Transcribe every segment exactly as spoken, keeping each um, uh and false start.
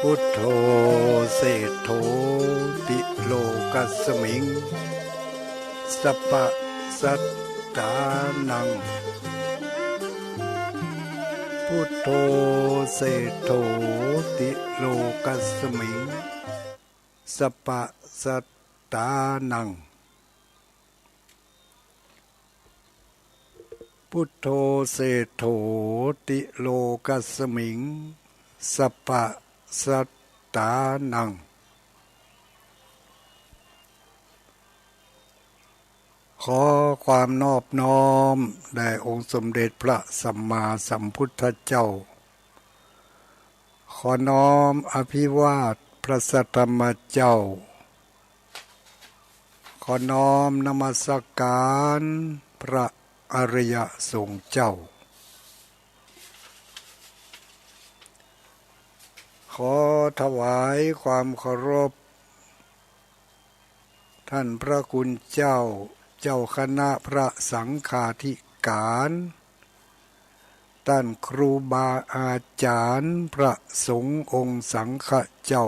พุทโธ เศรษโฐ ติโลกัสมิง สัพพะสัตตานัง พุทโธ เศรษโฐ ติโลกัสมิง สัพพะสัตตานัง พุทโธ เศรษโฐ ติโลกัสมิง สัพพะสัตตานัง ขอความนอบน้อมแด่องค์สมเด็จพระสัมมาสัมพุทธเจ้า ขอน้อมอภิวาทพระสัทธรรมเจ้า ขอน้อมนมัสการพระอริยสงฆ์เจ้า ขอถวายความเคารพ ท่านพระคุณเจ้า เจ้าคณะพระสังฆาธิการ ต้านครูบาอาจ๋ารย์ พระสงฆ์องค์สังฆะเจ้า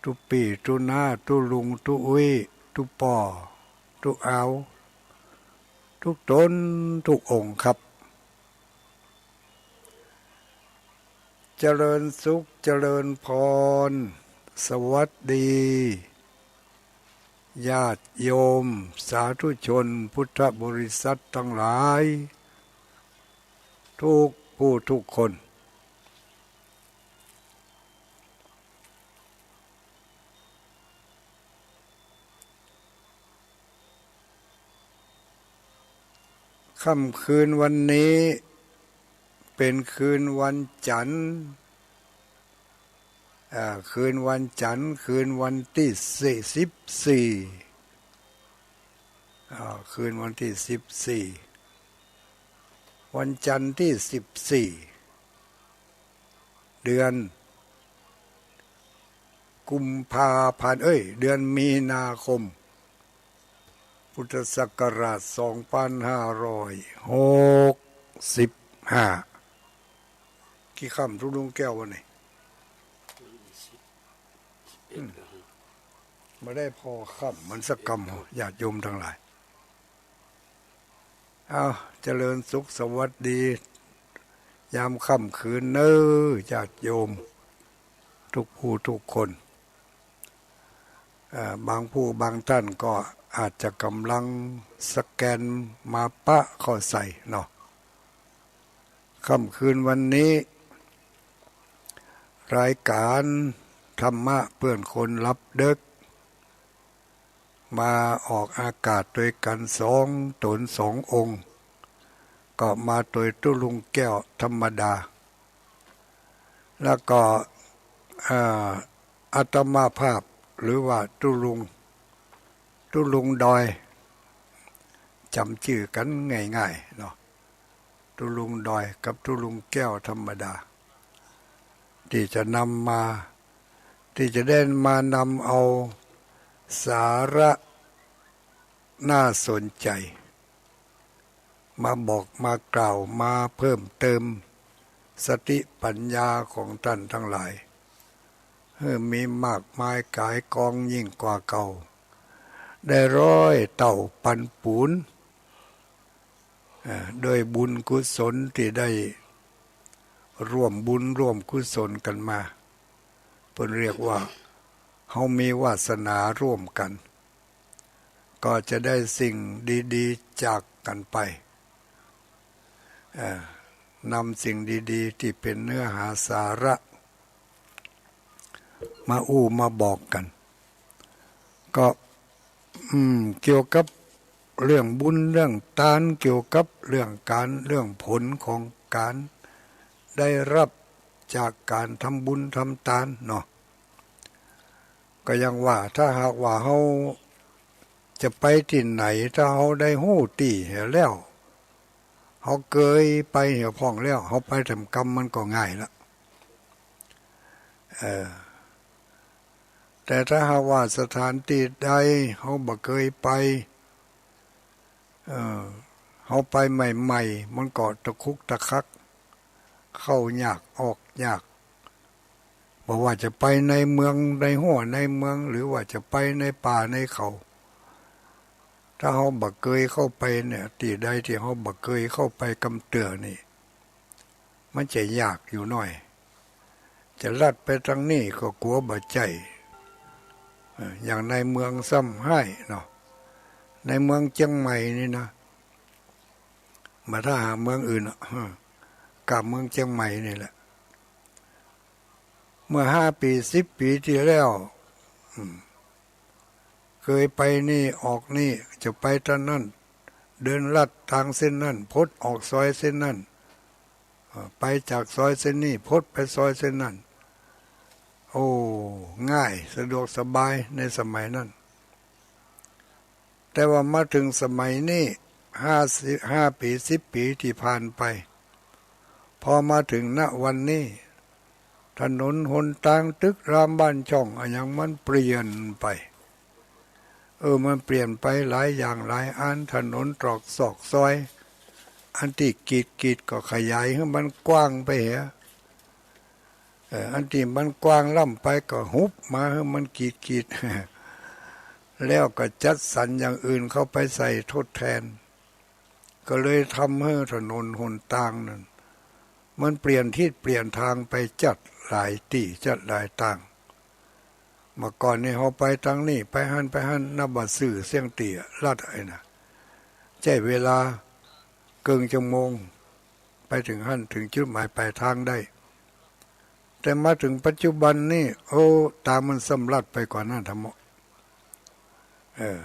ตุ๊ปี้ตุ๊น้า ตุ๊ลุงตุ๊อี้ ตุ๊ป้อตุ๊อาว ทุกต๋นทุกองค์ครับ เจริญสุข เจริญพร สวัสดี ญาติโยม สาธุชน พุทธบริษัทตังหลาย ทุกผู้ทุกคน ค่ำคืนวันนี้ เป๋นคืนวันจันทร์ อ่า คืนวันจันทร์ คืนวันตี้สิบสี่ อ่า คืนวันตี้สิบสี่ วันจันทร์ตี้สิบสี่ เดือนกุมภาพันธ์ เอ้ย เดือนมีนาคม พุทธศักราชสองปันห้าร้อยหกสิบห้า กี่ค่ำตุ๊ลุงแก้ววันนี้ อืม บ่ได้ผ่อค่ำมันสักกำ ญาติโยมตังหลาย เอา เจริญสุขสวัสดี ยามค่ำคืนเน้อ ญาติโยม ทุกผู้ทุกคน เอ่อ บางผู้บางต้านก็อาจจะก่ำลังสแกนมาปะเข้าใส่เนาะ ค่ำคืนวันนี้ รายการธรรมะเปื้อนคนหลับเดิ็ก มาออกอากาศตวยกั๋นสองต๋นสององค์ ก็มาตวยตุ๊ลุงแก้วธรรมดา แล้วก็ อ่า อาตมาภาพ หรือว่าตุ๊ลุง ตุ๊ลุงดอย จ๋ำจื้อกั๋นง่ายๆ เนาะ ตุ๊ลุงดอยกับตุ๊ลุงแก้วธรรมดา ตี้จะนำมา ตี้จะได้มานำเอาสาระน่าสนใจ๋ มาบอกมากล่าว มาเพิ่มเติมสติปัญญาของต้านตังหลาย หื้อมีมากมายก๋ายกองยิ่งกว่าเก่า ได้ร้อยเต้าปันปูน อ่า ด้วยบุญกุศลตี้ได้ร่วมบุญร่วมกุศลกั๋นมา เปิ้นเรียกว่าเฮามีวาสนาร่วมกั๋น ก็จะได้สิ่งดีๆ จากกั๋นไป เอ่อ นำสิ่งดีๆ ตี้เป๋นเนื้อหาสาระ มาอู้มาบอกกั๋น ก็ อืม เกี่ยวกับเรื่องบุญเรื่องตาน เกี่ยวกับเรื่องก๋าน เรื่องผลของก๋านได้ฮับจากก๋านทำบุญทำตานเนาะ ก็อย่างว่า ถ้าหากว่าเฮาจะไปตี้ไหน ถ้าเฮาได้ฮู้ตี้เหียแล้ว เฮาเกยไปเหียพ่องแล้ว เฮาไปแถมกำมันก็ง่ายละ เออ แต่ถ้าหากว่าสถานตี้ใดเฮาบ่เกยไป เออ เฮาไปใหม่ๆ มันก็ตะคุกตะคัก เข้ายากออกยาก บ่ว่าจะไปในเมืองในหัวในเมือง หรือว่าจะไปในป่าในเขา ถ้าเฮาบ่เกยเข้าไปเนี่ย ตี้ใดตี้เฮาบ่เกยเข้าไปกำเตื้อนี่ มันจะยากอยู่หน้อย จะลัดไปตางนี้ก็กั๋วบ่ใจ้ เอ่อ อย่างในเมืองซ้ำฮ้ายเนาะ ในเมืองเจียงใหม่นี่นะ บ่ถ้าหาเมืองอื่นอะ เออ ก้าเมืองเจียงใหม่นี่แหละ เมื่อห้าปี๋สิบปี๋ตี้แล้ว อืม เกยไปนี่ออกนี่ จะไปตางนั้น เดินลัดตางเส้นนั้น พดออกซอยเส้นนั้น เอ่อ ไปจากซอยเส้นนี้ พดไปซอยเส้นนั้น โอ้ ง่าย สะดวกสบายในสมัยนั้น แต่ว่ามาเถิงสมัยนี้ ห้าสิบ ห้าปี๋สิบปี๋ตี้ผ่านไป พอมาเถิง ณ วันนี้ ถนนหนตาง ตึกรามบ้านช่องอะหยังมันเปลี่ยนไป เออ มันเปลี่ยนไปหลายอย่างหลายอัน ถนนตรอกซอกซอย อันตี้กีดๆ ก็ขยายหื้อมันกว้างไปเหีย เออ อันตี้มันกว้างล้ำไปก็หุบมาหื้อมันกีดๆ แล้วก็จัดสรรอย่างอื่นเข้าไปใส่ทดแทน ก็เลยทำหื้อถนนหนตางนั้น มันเปลี่ยนทิศเปลี่ยนตางไปจั๊ดหลายตี้จั๊ดหลายตาง เมื่อก่อนนี่เฮาไปตางนี้ ไปหั้น ไปหั้น นับบ่าซื่อเสี้ยงตี้อะ ลัดไอ้น่ะ ใจ๊เวลาเกิ่งชั่วโมง ไปเถิงหั้น เถิงจุดหมายปลายตางได้ แต่มาเถิงปัจจุบันนี่ โอ้ ตางมันซ้ำลัดไปกว่านั้นทำเมาะ เออ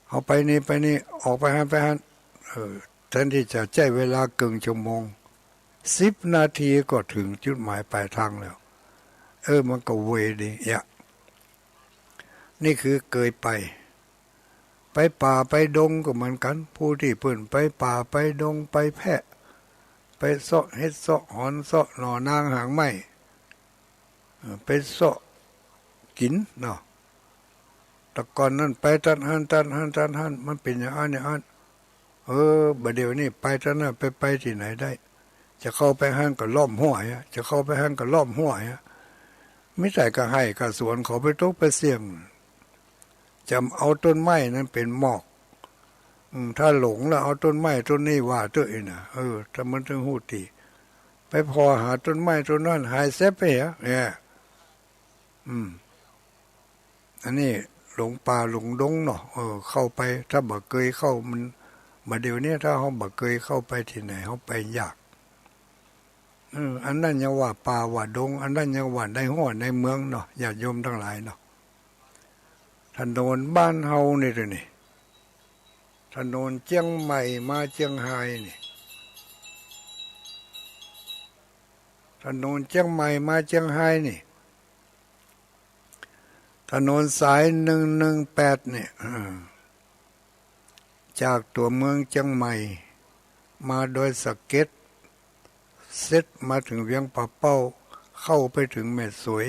เฮาไปนี่ไปนี่ ออกไปหั้นไปหั้น เออ แทนตี้จะใจ๊เวลาเกิ่งชั่วโมง สิบนาทีก็เถิงจุดหมายปลายตางแล้ว เออ มันก็ไวดีอะ นี่คือเกยไป ไปป่าไปดงก็เหมือนกั๋น ผู้ตี้เปิ้นไปป่าไปดงไปแพะ ไปเซาะเห็ดเซาะหอน เซาะหน่อนางหางไม้ เออ ไปเซาะกิ๋นเนาะ แต่ก่อนนั้นไปตางหั้น ตางหั้น ตางหั้น มันเป๋นอย่างอั้นอย่างอั้น เออ บ่าเดี่ยวนี้ไปตางนั้น ไป ไปตี้ไหนได้ จะเข้าไปหั้นก็ล้อมห้วยอะ จะเข้าไปหั้นก็ล้อมห้วยอะ มีแต่ก้าไฮ่ก้าสวนเขาไปตกไปเสี้ยง จำเอาต้นไม้นั้นเป๋นหมอก อืม ถ้าหลงแล้วเอาต้นไม้ต้นนี้ว่าเต๊อะอี้น่ะ เออ ถ้ามันเถิงฮู้ตี้ ไปผ่อหาต้นไม้ต้นนั้น หายแซบไปเหีย เนี่ย อืม อันนี้หลงป่าหลงดงเนาะ เออ เข้าไป ถ้าบ่เกยเข้ามัน บ่าเดี่ยวนี้ถ้าเฮาบ่เกยเข้าไปตี้ไหน เฮาไปยาก เออ อันนั้นยังว่าป่าว่าดง อันนั้นยังว่าในหัวในเมืองเนาะ ญาติโยมตังหลายเนาะ ถนนบ้านเฮานี่เต๊อะนี่ ถนนเจียงใหม่มาเจียงฮายนี่ ถนนเจียงใหม่มาเจียงฮายนี่ ถนนสายหนึ่งหนึ่งแปดเนี่ย เออ จากตั๋วเมืองเจียงใหม่ มาดอยสะเก็ด เสร็จมาเถิงเวียงป่าเป้า เข้าไปเถิงแม่สวย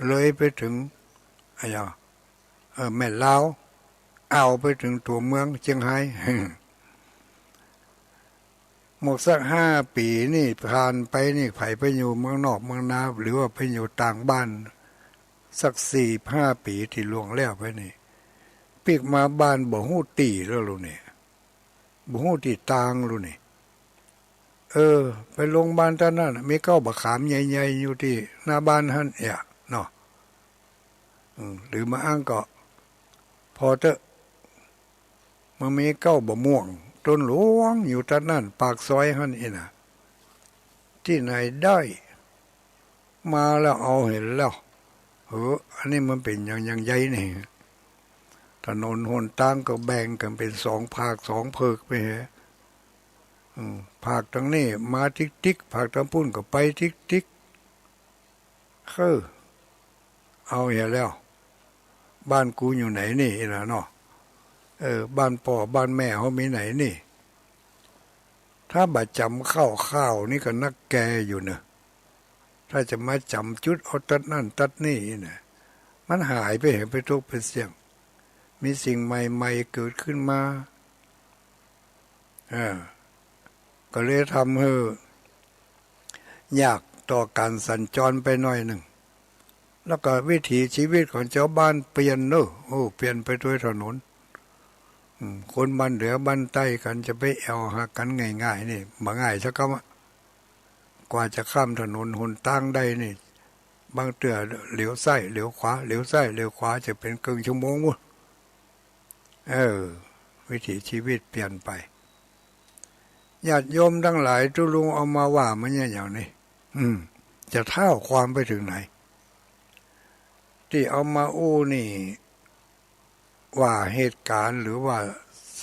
เลยไปเถิง อะหยัง เออ แม่ลาว อ่าวไปเถิงตั๋วเมืองเจียงฮาย หมดสักห้าปี๋นี่ผ่านไปนี่ ใผไปอยู่เมืองนอกเมืองนา หรือว่าไปอยู่ต่างบ้าน สักสี่ห้าปี๋ตี้ล่วงแล้วไปนี่ ปิ๊กมาบ้านบ่ฮู้ตี้แล้วลูกนี่ บ่ฮู้ตี้ตางลูกนี่ เออ ไปลงบ้านตางนั้น มีเก๊าบ่าขามใหญ่ๆ อยู่ตี้หน้าบ้านหั้นเอียเนาะ อืม หรือบ่อั้นก็ ผ่อเต๊อะ มันมีเก๊าบ่าม่วง ต้นหลวงอยู่ตางนั้น ปากซอยหั้นอี้น่ะ ตี้ไหนได้ มาแล้วเอาหั้นแล้ว เออ อันนี้มันเป๋นอย่าง อย่างใหญ่นี่ ถนนหนตางก็แบ่งกั๋นเป๋นสองภาคสองเผิกไปเหีย อืม ภาคตางนี้มาติ๊กๆ ภาคตางปู๊นก็ไปติ๊กๆ เออ เอาเหียแล้ว บ้านกูอยู่ไหนนี่ล่ะเนาะ เออ บ้านป้อบ้านแม่เฮามีไหนนี่ ถ้าบ่จ๋ำคร่าวๆ นี่ก็นักแก่อยู่เนาะ ถ้าจะมาจ๋ำจุดเอาตั๊ดนั้นตั๊ดนี่น่ะ มันหายไปเหีย ไปตกไปเสี้ยง มีสิ่งใหม่ๆ เกิดขึ้นมา เออ ก็เลยทำหื้อ ยาก ต่อก๋านสัญจรไปหน่อยนึ่ง แล้วก็วิถีชีวิตของจาวบ้านเปลี่ยนเนาะ โอ้ เปลี่ยนไปตวยถนน อืม คนบ้านเหนือบ้านใต้กั๋นจะไปแอ่วหากั๋นง่ายๆ นี่ บ่ง่ายสักกำอะ กว่าจะข้ามถนนหนตางได้นี่ บางเตื้อเหลียวซ้ายเหลียวขวา เหลียวซ้ายเหลียวขวา จะเป๋นเกิ่งชั่วโมงปู๊น เออ วิถีชีวิตเปลี่ยนไป ญาติโยมตังหลาย ตุ๊ลุงเอามาว่ามาเนี่ยอย่างนี้ อืม จะเท้าความไปเถิงไหน ตี้เอามาอู้นี่ ว่าเหตุก๋ารณ์หรือว่า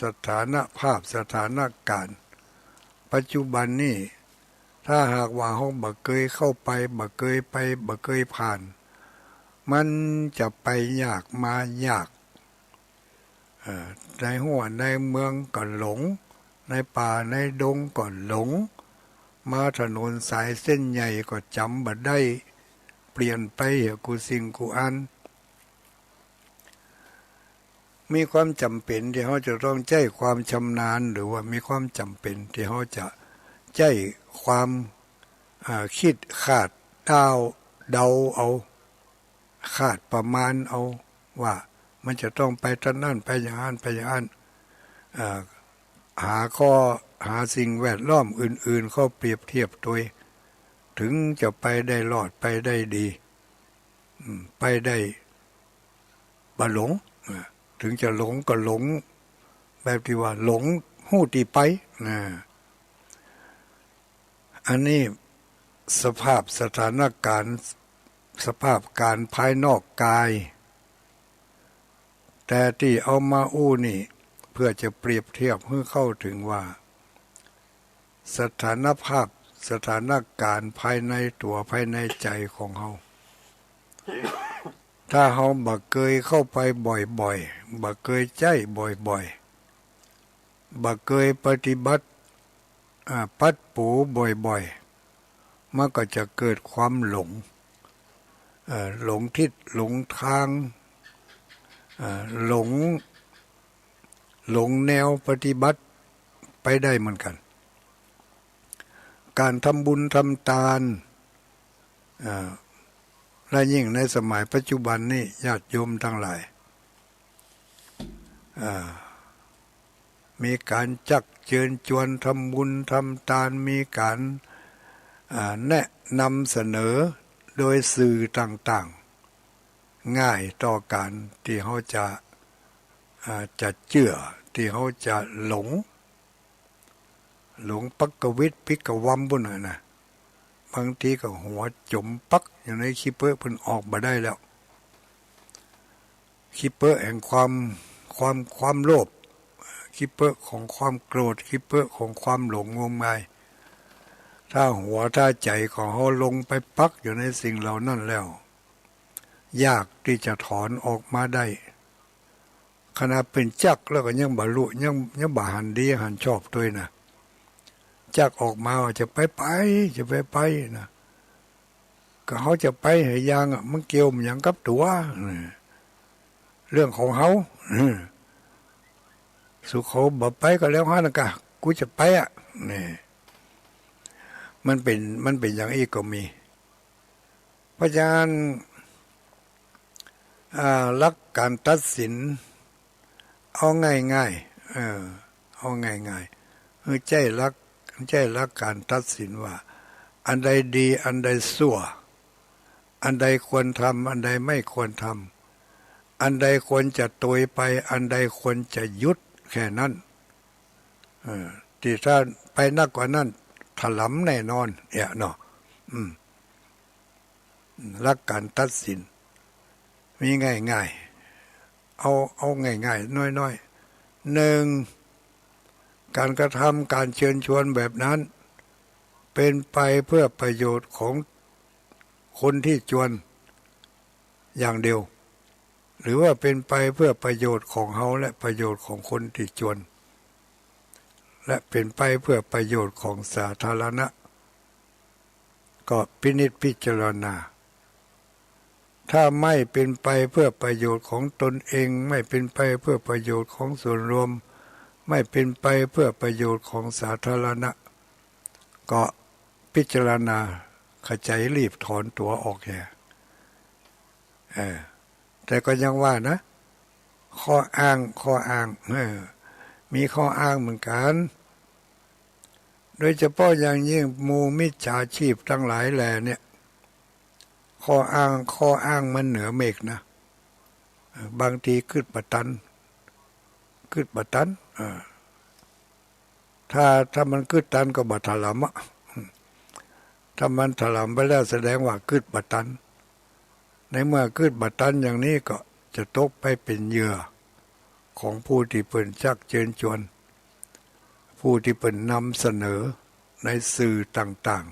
สถานภาพ สถานก๋ารณ์ปัจจุบันนี่ ถ้าหากว่าเฮาบ่เกยเข้าไป บ่เกยไป บ่เกยผ่าน มันจะไปยากมายาก เอ่อ ในฮั้วในเมืองก็หลง ในป่าในดงก็หลง มาถนนสายเส้นใหญ่ก็จ๋ำบ่ได้ เปลี่ยนไปเหียกู้สิ่งกู้อัน มีความจ๋ำเป๋นตี้เฮาจะต้องใจ๊ความชำนาญ หรือว่ามีความจ๋ำเป๋นตี้เฮาจะใจ๊ความ อ่า คิดคาดเดา เดาเอา คาดประมาณเอา ว่ามันจะต้องไปตางนั้น ไปอย่างนั้น ไปอย่างนั้น อ่า หาข้อ หาสิ่งแวดล้อมอื่นๆ เข้าเปรียบเทียบตวย เถิงจะไปได้รอด ไปได้ดี อืม ไปได้บ่หลง อ่า เถิงจะหลงก็หลงแบบตี้ว่าหลงฮู้ตี้ไป อ่า อันนี้สภาพสถานก๋ารณ์ สภาพก๋ารณ์ภายนอกกาย แต่ตี้เอามาอู้นี่ เพื่อจะเปรียบเทียบหื้อเข้าเถิงว่า สถานภาพ สถานก๋ารณ์ภายในตั๋ว ภายในใจ๋ของเฮา ถ้าเฮาบ่เกยเข้าไปบ่อยๆ บ่เกยใจ๊บ่อยๆ บ่เกยปฏิบัติ อ่า ปัดปู๋บ่อยๆ มันก็จะเกิดความหลง เอ่อ หลงทิศ หลงตาง เอ่อ หลง หลงแนวปฏิบัติไปได้เหมือนกั๋น ก๋านทำบุญทำตาน เอ่อ และยิ่งในสมัยปัจจุบันนี้ ญาติโยมตังหลาย อ่า มีก๋านจักเจิญจวนทำบุญทำตาน มีก๋าน อ่า แนะนำเสนอโดยสื่อต่างๆ ง่ายต่อก๋านตี้เฮาจะ อ่า จะเจื้อ ตี้เฮาจะหลง หลงปักกะวิดปิ๊กกะวำปู๊นน่ะนะ บางทีก็หัวจ๋มปักอยู่ในขี้เป๊อะ เปิ้นออกบ่ได้แล้ว ขี้เป๊อะแห่งความ ความ ความโลภ ขี้เป๊อะของความโกรธ ขี้เป๊อะของความหลงงมงาย ถ้าหัวถ้าใจ๋ของเฮาลงไปปักอยู่ในสิ่งเหล่านั้นแล้ว ยากตี้จะถอนออกมาได้ ขนาดเปิ้นจักแล้วก็ยังบ่ฮู้ ยัง ยังบ่หันดีหันชอบตวยนะ จักออกมาว่าจะไปไป จะไปไปนะ ก็เฮาจะไปหือยังอะ มันเกี่ยวหยังกับตั๋ว เรื่องของเฮา สุเขาบ่ไปก็แล้วหั้นกะ กูจะไปอะ นี่ มันเป๋น มันเป๋นอย่างอี้ก็มี เพราะฉะนั้น อ่า หลักก๋านตัดสิน เอาง่ายๆ เออ เอาง่ายๆ คือใจ๊หลัก ใจ๊หลักก๋านตัดสินว่า อันใดดี อันใดซั่ว อันใดควรทำ อันใดไม่ควรทำ อันใดควรจะตวยไป อันใดควรจะหยุด แค่นั้น เออ ตี้ถ้าไปนักกว่านั้น ถลำแน่นอน เนี่ยเนาะ อืม หลักก๋านตัดสิน มีง่ายๆ เอา เอาง่ายๆ น้อยๆ หนึ่ง ก๋านกระทำก๋านเจิญจวนแบบนั้น เป๋นไปเพื่อประโยชน์ของคนตี้จวนอย่างเดียว หรือว่าเป๋นไปเพื่อประโยชน์ของเฮาและประโยชน์ของคนตี้จวน และเป๋นไปเพื่อประโยชน์ของสาธารณะ ก็พินิจพิจารณา ถ้าไม่เป๋นไปเพื่อประโยชน์ของตนเอง ไม่เป๋นไปเพื่อประโยชน์ของส่วนรวม ไม่เป๋นไปเพื่อประโยชน์ของสาธารณะ ก็พิจารณา ขะใจ๋รีบถอนตั๋วออกแหละ เออ แต่ก็ยังว่านะ ข้ออ้าง ข้ออ้าง เออ มีข้ออ้างเหมือนกั๋น โดยเฉพาะอย่างยิ่งหมู่มิจฉาชีพตังหลายแหล่เนี่ย ข้ออ้าง ข้ออ้างมันเหนือเมฆนะ เออ บางทีกึ๊ดบ่ตัน กึ๊ดบ่ตัน เออ ถ้า ถ้ามันกึ๊ดตันก็บ่ถล่ำอะ ถ้ามันถล่ำไปแล้วแสดงว่ากึ๊ดบ่ตัน ในเมื่อกึ๊ดบ่ตันอย่างนี้ก็จะตกไปเป๋นเหยื่อของผู้ตี้เปิ้นชักเจิญจวน ผู้ตี้เปิ้นนำเสนอในสื่อต่าง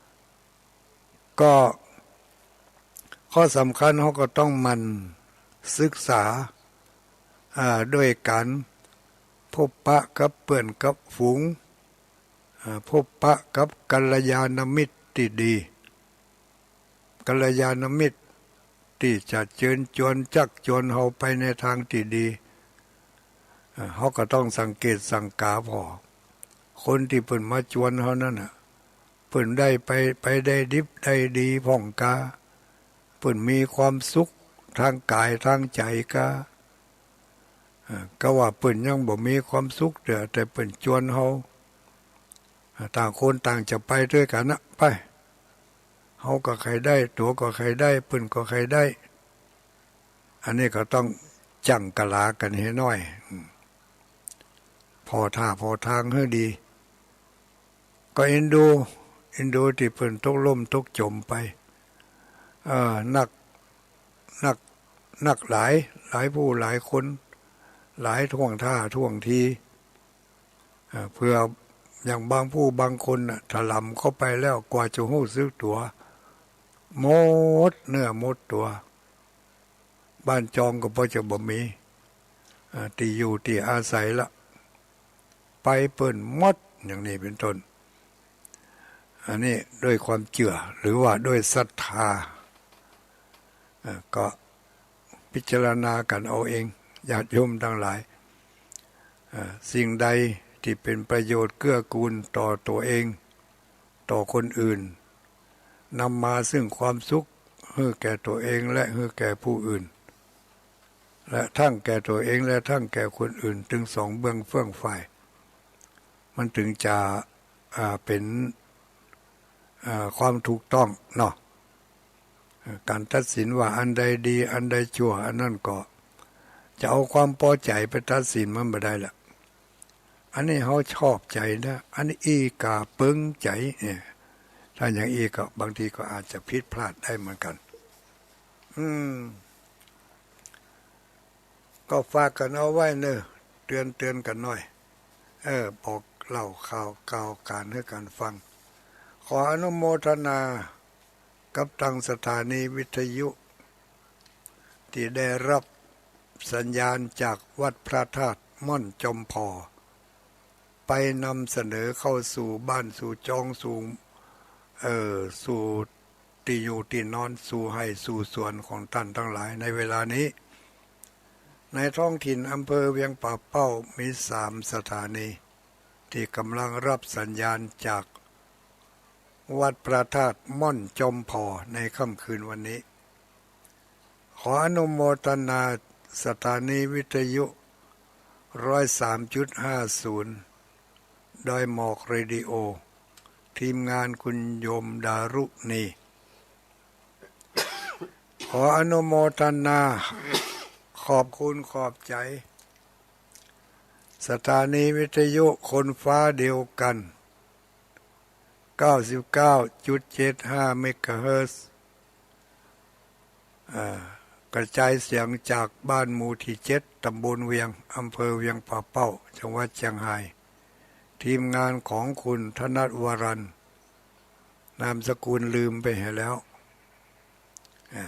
ๆ ก็ข้อสำคัญเฮาก็ต้องหมั่นศึกษา อ่า ด้วยก๋านพบปะกับเปื้อนกับฝูง อ่า พบปะกับกัลยาณมิตรตี้ดี กัลยาณมิตรตี้จะเจิญจวนชักจวนเฮาไปในตางตี้ดี อ่า เฮาก็ต้องสังเกตสังกาผ่อ คนตี้เปิ้นมาจวนเฮานั้นน่ะ เปิ้นได้ไป ไปได้ดิบได้ดีพ่องกา เปิ้นมีความสุขตางก๋ายตางใจ๋กา เอ่อ กาว่าเปิ้นยังบ่มีความสุขเตื้อ แต่เปิ้นจวนเฮา อ่า ต่างคนต่างจะไปตวยกั๋นนะ ไป เฮาก็ใค่ได้ ตั๋วก็ใค่ได้ เปิ้นก็ใค่ได้ อันนี้ก็ต้องจั่งกะลากั๋นหื้อน้อย อืม ผ่อท่าผ่อตางหื้อดี ก็เอ็นดู เอ็นดูตี้เปิ้นตกล่มตกจ๋มไป เอ่อ นัก นัก นักหลาย หลายผู้หลายคน หลายท่วงท่าท่วงที เอ่อ เผื่ออย่างบางผู้บางคนน่ะ ถล่ำเข้าไปแล้วกว่าจะฮู้สึกตั๋ว หมดเนื้อหมดตั๋ว บ้านจองก็พอจะบ่มี อ่า ตี้อยู่ตี้อาศัยละ ไปเปิ้นหมด อย่างนี้เป๋นต้น อันนี้ด้วยความเจื้อ หรือว่าด้วยศรัทธา อ่า ก็พิจารณากั๋นเอาเอง ญาติโยมตังหลาย อ่า สิ่งใดตี้เป๋นประโยชน์เกื้อกูลต่อตั๋วเอง ต่อคนอื่น นำมาซึ่งความสุขหื้อแก่ตั๋วเองและหื้อแก่ผู้อื่น และทั้งแก่ตั๋วเองและทั้งแก่คนอื่น ตึงสองเบื้องเฟื่องฝ่าย มันตึงจะ อ่า เป๋น อ่า ความถูกต้องเนาะ อ่า ก๋านตัดสินว่าอันใดดี อันใดชั่ว อันนั้นก็จะเอาความปอใจ๋ไปตัดสินมันบ่ได้ละ อันนี้เฮาชอบใจ๋นะ อันนี้อี้ก่าเปิงใจ๋เนี่ย ถ้าอย่างอี้ก็บางทีก็อาจจะผิดพลาดได้เหมือนกั๋น อืม ก็ฝากกั๋นเอาไว้เน่อ เตือน เตือนกั๋นหน่อย เออ บอกเล่าข่าว ข่าวก๋านหื้อกั๋นฟัง ขออนุโมทนา กับตังสถานีวิทยุ ตี้ได้ฮับสัญญาณจากวัดพระธาตุม่อนจอมผ่อ ไปนำเสนอเข้าสู่บ้านสู่จองสู่ เอ่อ สู่ตี้อยู่ตี้นอน สู่ไฮ่สู่สวนของต้านตังหลายในเวลานี้ ในท้องถิ่นอำเภอเวียงป่าเป้ามีสามสถานี ตี้ก่ำลังฮับสัญญาณจากวัดพระธาตุม่อนจอมผ่อในค่ำคืนวันนี้ ขออนุโมทนาสถานีวิทยุ ร้อยสามจุดห้าศูนย์ ดอยหมอกเรดิโอ ทีมงานคุณโยมดารุณี ขออนุโมทนา ขอบคุณขอบใจ๋ สถานีวิทยุคนฟ้าเดียวกั๋น เก้าสิบเก้าจุดเจ็ดห้าเมกะเฮิรตซ์ เอ่อ กระจายเสียงจากบ้านหมู่ตี้เจ็ด ตำบลเวียง อำเภอเวียงป่าเป้า จังหวัดเจียงฮาย ทีมงานของคุณธนัทวรัน นามสกุลลืมไปเหียแล้ว อ่า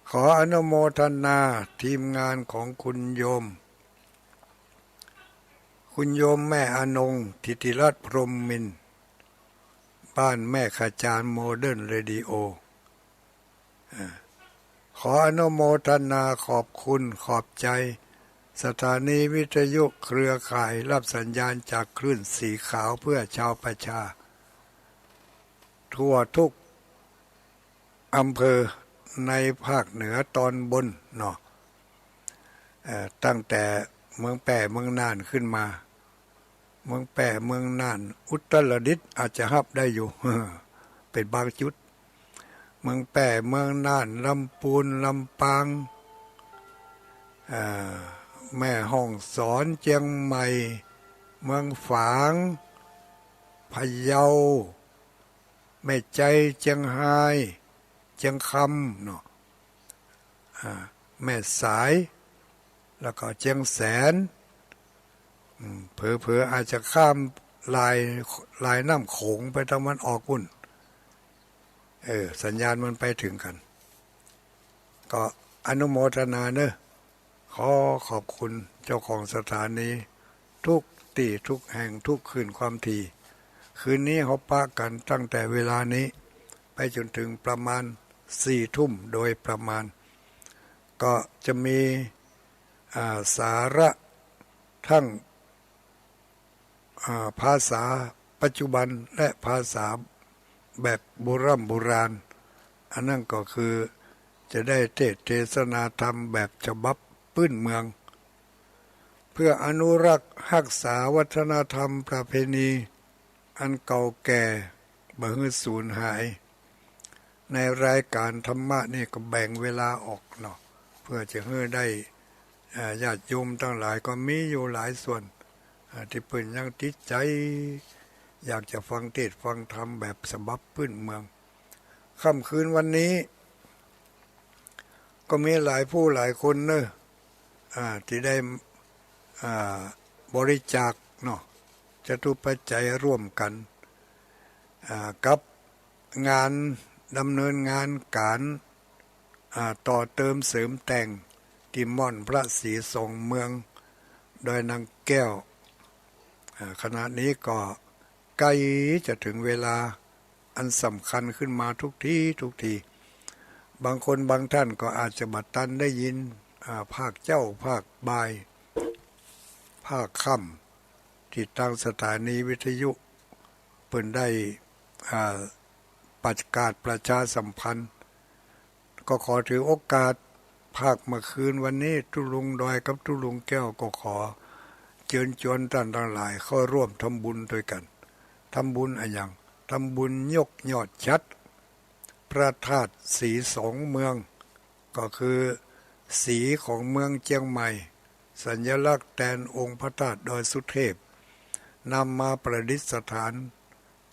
ขออนุโมทนาทีมงานของคุณโยม คุณโยมแม่อนง ธิติรัตน์ พรหมมินทร์ บ้านแม่ขจาร โมเดิร์นเรดิโอ อ่า ขออนุโมทนาขอบคุณขอบใจ๋ สถานีวิทยุเครือข่ายฮับสัญญาณจากคลื่นสีขาวเพื่อชาวประชา ทั่วทุกอำเภอในภาคเหนือตอนบนเนาะ เอ่อ ตั้งแต่เมืองแป้เมืองน่านขึ้นมา เมืองแป้เมืองน่าน อุตรดิตถ์อาจจะฮับได้อยู่ เป็นบางจุด เมืองแป้เมืองน่าน ลำปูน ลำปาง เอ่อ แม่ฮ่องสอน เจียงใหม่ เมืองฝาง พะเยา แม่ไจ๊ เจียงฮาย เจียงคำเนาะ อ่า แม่สาย แล้วก็เจียงแสน อืม เผลอๆ อาจจะข้ามลาย ลายน้ำโขงไปตะวันออกปู้น เออ สัญญาณมันไปถึงกั๋น ก็อนุโมทนาเนอะ ขอขอบคุณเจ้าของสถานีทุกตี้ทุกแห่งทุกคลื่นความถี่ คืนนี้เฮาปะกั๋นตั้งแต่เวลานี้ไปจ๋นถึงประมาณสี่ทุ่มโดยประมาณ ก็จะมี อ่า สาระทั้ง อ่า ภาษาปัจจุบันและภาษาแบบโบร่ำโบราณ อันนั้นก็คือจะได้เทศน์เทศนาธรรมแบบฉบับปื้นเมือง เพื่ออนุรักษ์ฮักษาวัฒนธรรมประเพณีอันเก่าแก่บ่หื้อสูญหาย ในรายการธรรมะนี่ก็แบ่งเวลาออกเนาะ เพื่อจะหื้อได้ อ่า ญาติโยมตังหลายก็มีอยู่หลายส่วน อ่า ตี้เปิ้นยังติดใจ๋ อยากจะฟังเทศน์ฟังธรรมแบบฉบับปื้นเมือง ค่ำคืนวันนี้ ก็มีหลายผู้หลายคนเนอะ อ่า ตี้ได้ อ่า บริจาคเนาะ จตุปัจจัยร่วมกั๋น อ่า กับงานดำเนินงานก๋าน อ่า ต่อเติมเสริมแต่งตี้ม่อนพระศรีสองเมือง ดอยนางแก้ว อ่า ขณะนี้ก็ใก้จะถึงเวลาอันสำคัญขึ้นมาทุกทีทุกที บางคนบางท่านก็อาจจะบ่ตันได้ยิน อ่า ภาคเจ๊า ภาคบ่าย ภาคค่ำ ตี้ตางสถานีวิทยุเปิ้นได้ อ่า ประกาศประชาสัมพันธ์ ก็ขอถือโอกาสภาคเมื่อคืนวันนี้ ตุ๊ลุงดอยกับตุ๊ลุงแก้วก็ขอเจิญจวนต้านตังหลายเข้าร่วมทำบุญตวยกั๋น ทำบุญอะหยัง ทำบุญยกยอดฉัตรพระธาตุศรีสองเมือง ก็คือศรีของเมืองเจียงใหม่ สัญลักษณ์แตนองค์พระธาตุดอยสุเทพ นำมาประดิษฐาน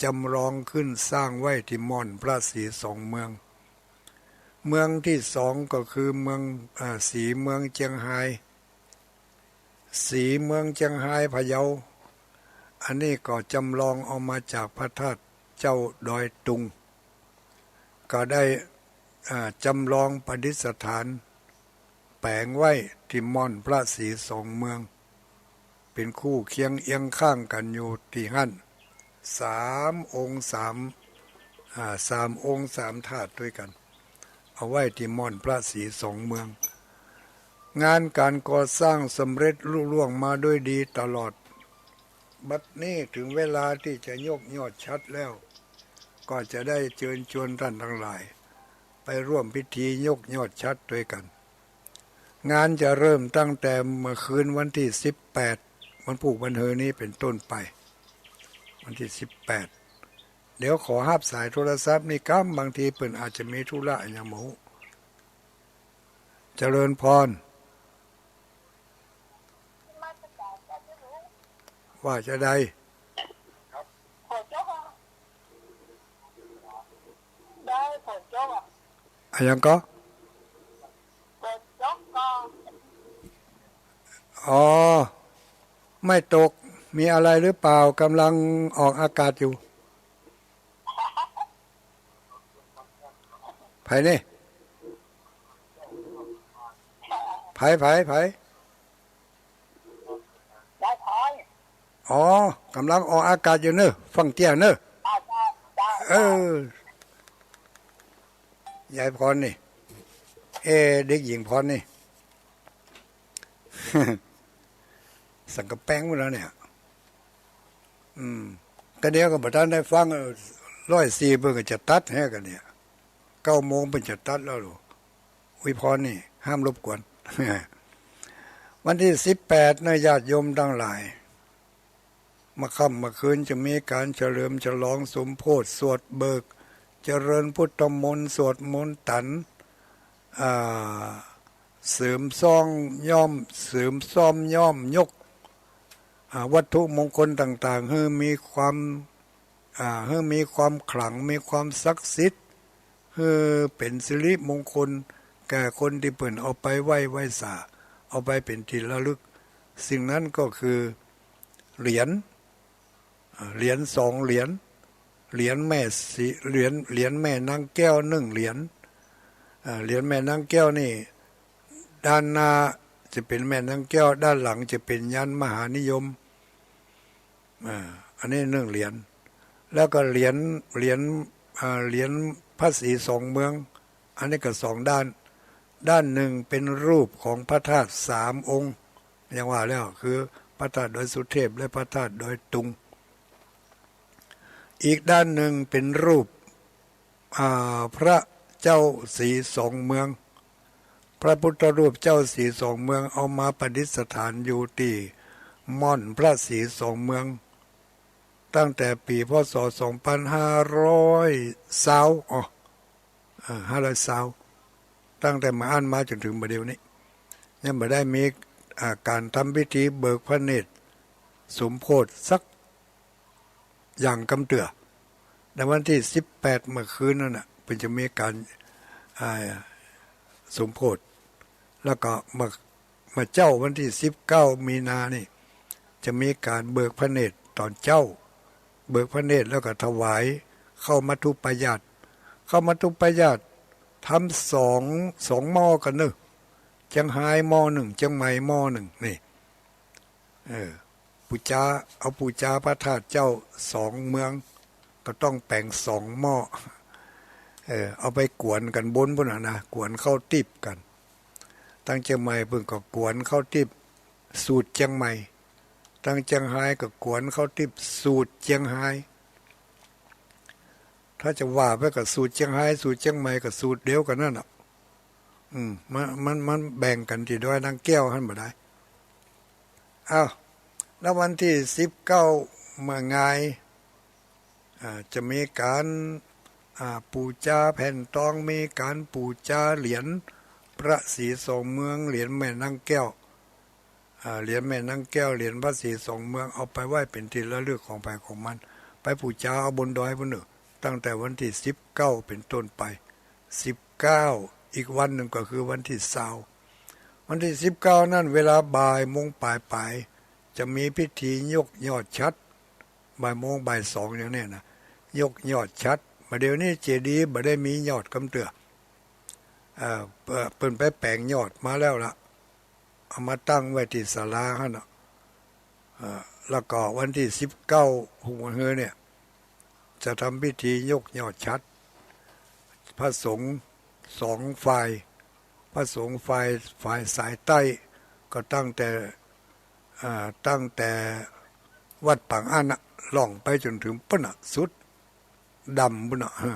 จำลองขึ้นสร้างไว้ตี้ม่อนพระศรีสองเมือง เมืองตี้สองก็คือเมือง อ่า ศรีเมืองเจียงฮาย ศรีเมืองเจียงฮาย พะเยา อันนี้ก็จำลองเอามาจากพระธาตุเจ้าดอยตุง ก็ได้ อ่า จำลองประดิษฐาน แป๋งไว้ตี้ม่อนพระศรีสองเมือง เป๋นคู่เคียงเอียงข้างกั๋นอยู่ตี้หั้น สามองค์สาม อ่า สามองค์สามธาตุตวยกั๋น เอาไว้ตี้ม่อนพระศรีสองเมือง งานก๋านก่อสร้างสำเร็จลุล่วงมาด้วยดีตลอด บัดนี้ถึงเวลาตี้จะยกยอดฉัตรแล้ว ก็จะได้เจิญจวนต้านตังหลาย ไปร่วมพิธียกยอดฉัตรตวยกั๋น งานจะเริ่มตั้งแต่เมื่อคืนวันตี้สิบแปด วันพูกวันเฮอนี้เป๋นต้นไป วันตี้สิบแปด เดี๋ยวขอฮับสายโทรศัพท์นี่กำ บางทีเปิ้นอาจจะมีธุระอะหยังบ่ฮู้ เจริญพร ว่าจาใด ได้ฝนตกอะ อะหยังก็ ฝนตกก็ อ๋อ ไม่ตก มีอะไรหรือเปล่า กำลังออกอากาศอยู่ ใผนี่ ใผ ใผ ใผ ได้พร อ๋อ กำลังออกอากาศอยู่เนอะ ฟั่งเตี้ยเนอะ อ่า ได้ ได้ เออ ยายพรนี่ เอ เด็กหญิงพรนี่ สังกะแปงหมดแล้วเนี่ย อืม ก็เดี๋ยวก็บ่ทันได้ฟัง เออ ร้อยสี่เปิ้นก็จะตัดแหกั๋นเนี่ย เก้าโมงเปิ้นจะตัดแล้วลูก อวยพรนี่ห้ามรบกวน วันตี้สิบแปดเนาะ ญาติโยมตังหลาย เมื่อค่ำเมื่อคืนจะมีก๋านเฉลิมฉลองสมโภช สวดเบิก เจริญพุทธมนต์ สวดมนต์ตัน อ่า เสริมซ้อมย้อม เสริมซ้อมย้อมยก อ่า วัตถุมงคลต่างๆ หื้อมีความ อ่า หื้อมีความขลัง มีความศักดิ์สิทธิ์ หื้อเป๋นสิริมงคลแก่คนตี้เปิ้นเอาไปไหว้ ไหว้สา เอาไปเป๋นตี้ระลึก สิ่งนั้นก็คือเหรียญ อ่า เหรียญสองเหรียญ เหรียญแม่สี เหรียญ เหรียญแม่นางแก้วหนึ่งเหรียญ อ่า เหรียญแม่นางแก้วนี่ ด้านหน้าจะเป๋นแม่นางแก้ว ด้านหลังจะเป๋นยันต์มหานิยม อ่า อันนี้หนึ่งเหรียญ แล้วก็เหรียญ เหรียญ อ่า เหรียญพระศรีสองเมือง อันนี้ก็สองด้าน ด้านหนึ่งเป๋นรูปของพระธาตุสามองค์ อย่างว่าแล้วคือพระธาตุดอยสุเทพและพระธาตุดอยตุง อีกด้านหนึ่งเป๋นรูป อ่า พระเจ้าศรีสองเมือง พระพุทธรูปเจ้าศรีสองเมืองเอามาประดิษฐานอยู่ตี้ม่อนพระศรีสองเมือง ตั้งแต่ปี๋ พ.ศ. สองปันห้าร้อยซาว อ๋อ เออ ห้าร้อยซาว ตั้งแต่เมื่ออั้นมาจ๋นถึงบ่าเดี่ยวนี้ ยังบ่ได้มี อ่า ก๋านทำพิธีเบิกพระเนตรสมโภชสักอย่างกำเตื้อ ในวันตี้สิบแปดเมื่อคืนนั้นน่ะ เปิ้นจะมีก๋าน อ่า สมโภช แล้วก็เมื่อ เมื่อเจ๊าวันตี้สิบเก้ามีนานี่ จะมีก๋านเบิกพระเนตรต๋อนเจ๊า เบิกพระเนตรแล้วก็ถวายข้าวมัทธุปายาตร ข้าวมัทธุปายาตรทำสอง สองหม้อกั๋นเนาะ เจียงฮายหม้อหนึ่ง เจียงใหม่หม้อหนึ่ง นี่ เออ ปู๋จา เอาปู๋จาพระธาตุเจ้าสองเมือง ก็ต้องแป๋งสองหม้อ เออ เอาไปกวนกั๋นบนปู๊นน่ะนะ กวนข้าวติ๊บกั๋น ตังเจียงใหม่เปิ้นก็กวนข้าวติ๊บสูตรเจียงใหม่ ตังเจียงฮายก็กวนข้าวติ๊บสูตรเจียงฮาย ถ้าจะว่าไปก็สูตรเจียงฮาย สูตรเจียงใหม่ก็สูตรเดียวกั๋นนั่นน่ะ อืม มัน มัน มันแบ่งกั๋นตี้ดอยนางแก้วหั้นบ่ได้ อ้าว แล้ววันตี้สิบเก้าเมื่องาย อ่า จะมีก๋าน อ่า ปู๋จาแผ่นตอง มีก๋านปู๋จาเหรียญพระศรีสองเมือง เหรียญแม่นางแก้ว อ่า เหรียญแม่นางแก้ว เหรียญพระศรีสองเมือง เอาไปไหว้เป๋นตี้ระลึกของใผของมัน ไปปู๋จาเอาบนดอยปู๊นเนาะ ตั้งแต่วันตี้สิบเก้าเป๋นต้นไป สิบเก้า อีกวันหนึ่งก็คือวันตี้ซาว วันตี้สิบเก้านั้น เวลาบ่ายโมงป๋ายๆ จะมีพิธียกยอดฉัตร บ่ายโมงบ่ายสองอย่างเนี้ยนะ ยกยอดฉัตร บ่าเดี่ยวนี้เจดีย์บ่ได้มียอดกำเตื้อ เอ่อ เปิ้น เปิ้นไปแป๋งยอดมาแล้วละ เอามาตั้งไว้ตี้ศาลาหั้นน่ะ เอ่อ แล้วก็วันตี้สิบเก้า ฮุงวันฮือเนี่ย จะทำพิธียกยอดฉัตร พระสงฆ์สองฝ่าย พระสงฆ์ฝ่าย ฝ่ายสายใต้ ก็ตั้งแต่ อ่า ตั้งแต่วัดปางอั้นน่ะ ล่องไปจ๋นถึงปู๊นน่ะ สุดดำปู๊นน่ะ ฮะ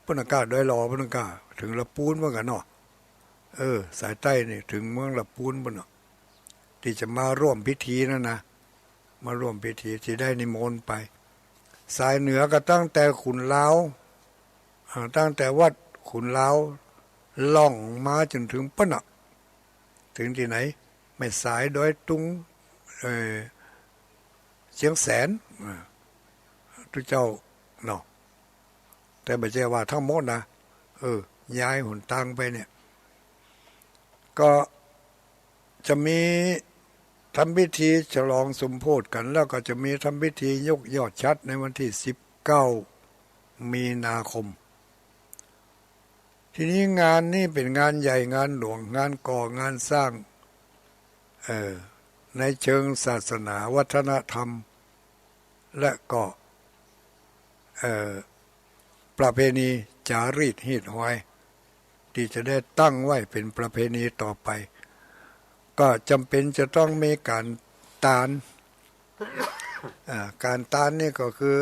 ปู๊นน่ะก้า ดอยหล่อปู๊นน่ะก้า ถึงละปูนเหมือนกั๋นเนาะ เออ สายใต้นี่ถึงเมืองละปูนปู๊นน่ะ ตี้จะมาร่วมพิธีนั่นนะ มาร่วมพิธีตี้ได้นิมนต์ไป สายเหนือก็ตั้งแต่ขุนลาว อ่า ตั้งแต่วัดขุนลาว ล่องมาจ๋นถึงปู๊นน่ะ ถึงตี้ไหน แม่สาย ดอยตุง เอ่อ เชียงแสน อ่า ตุ๊เจ้าเนาะ แต่บ่ใจ้ว่าตังหมดนะ เออ ย้ายหนตางไปเนี่ย ก็จะมีทำพิธีฉลองสมโภชกั๋น แล้วก็จะมีทำพิธียกยอดฉัตรในวันตี้สิบเก้ามีนาคม ทีนี้งานนี้เป๋นงานใหญ่งานหลวง งานก่อ งานสร้าง เอ่อ ในเชิงศาสนาวัฒนธรรม และก็ เอ่อ ประเพณีจ๋ารีตฮีตฮอย ตี้จะได้ตั้งไว้เป๋นประเพณีต่อไป ก็จ๋ำเป๋นจะต้องมีก๋านตาน อ่า ก๋านตานนี่ก็คือ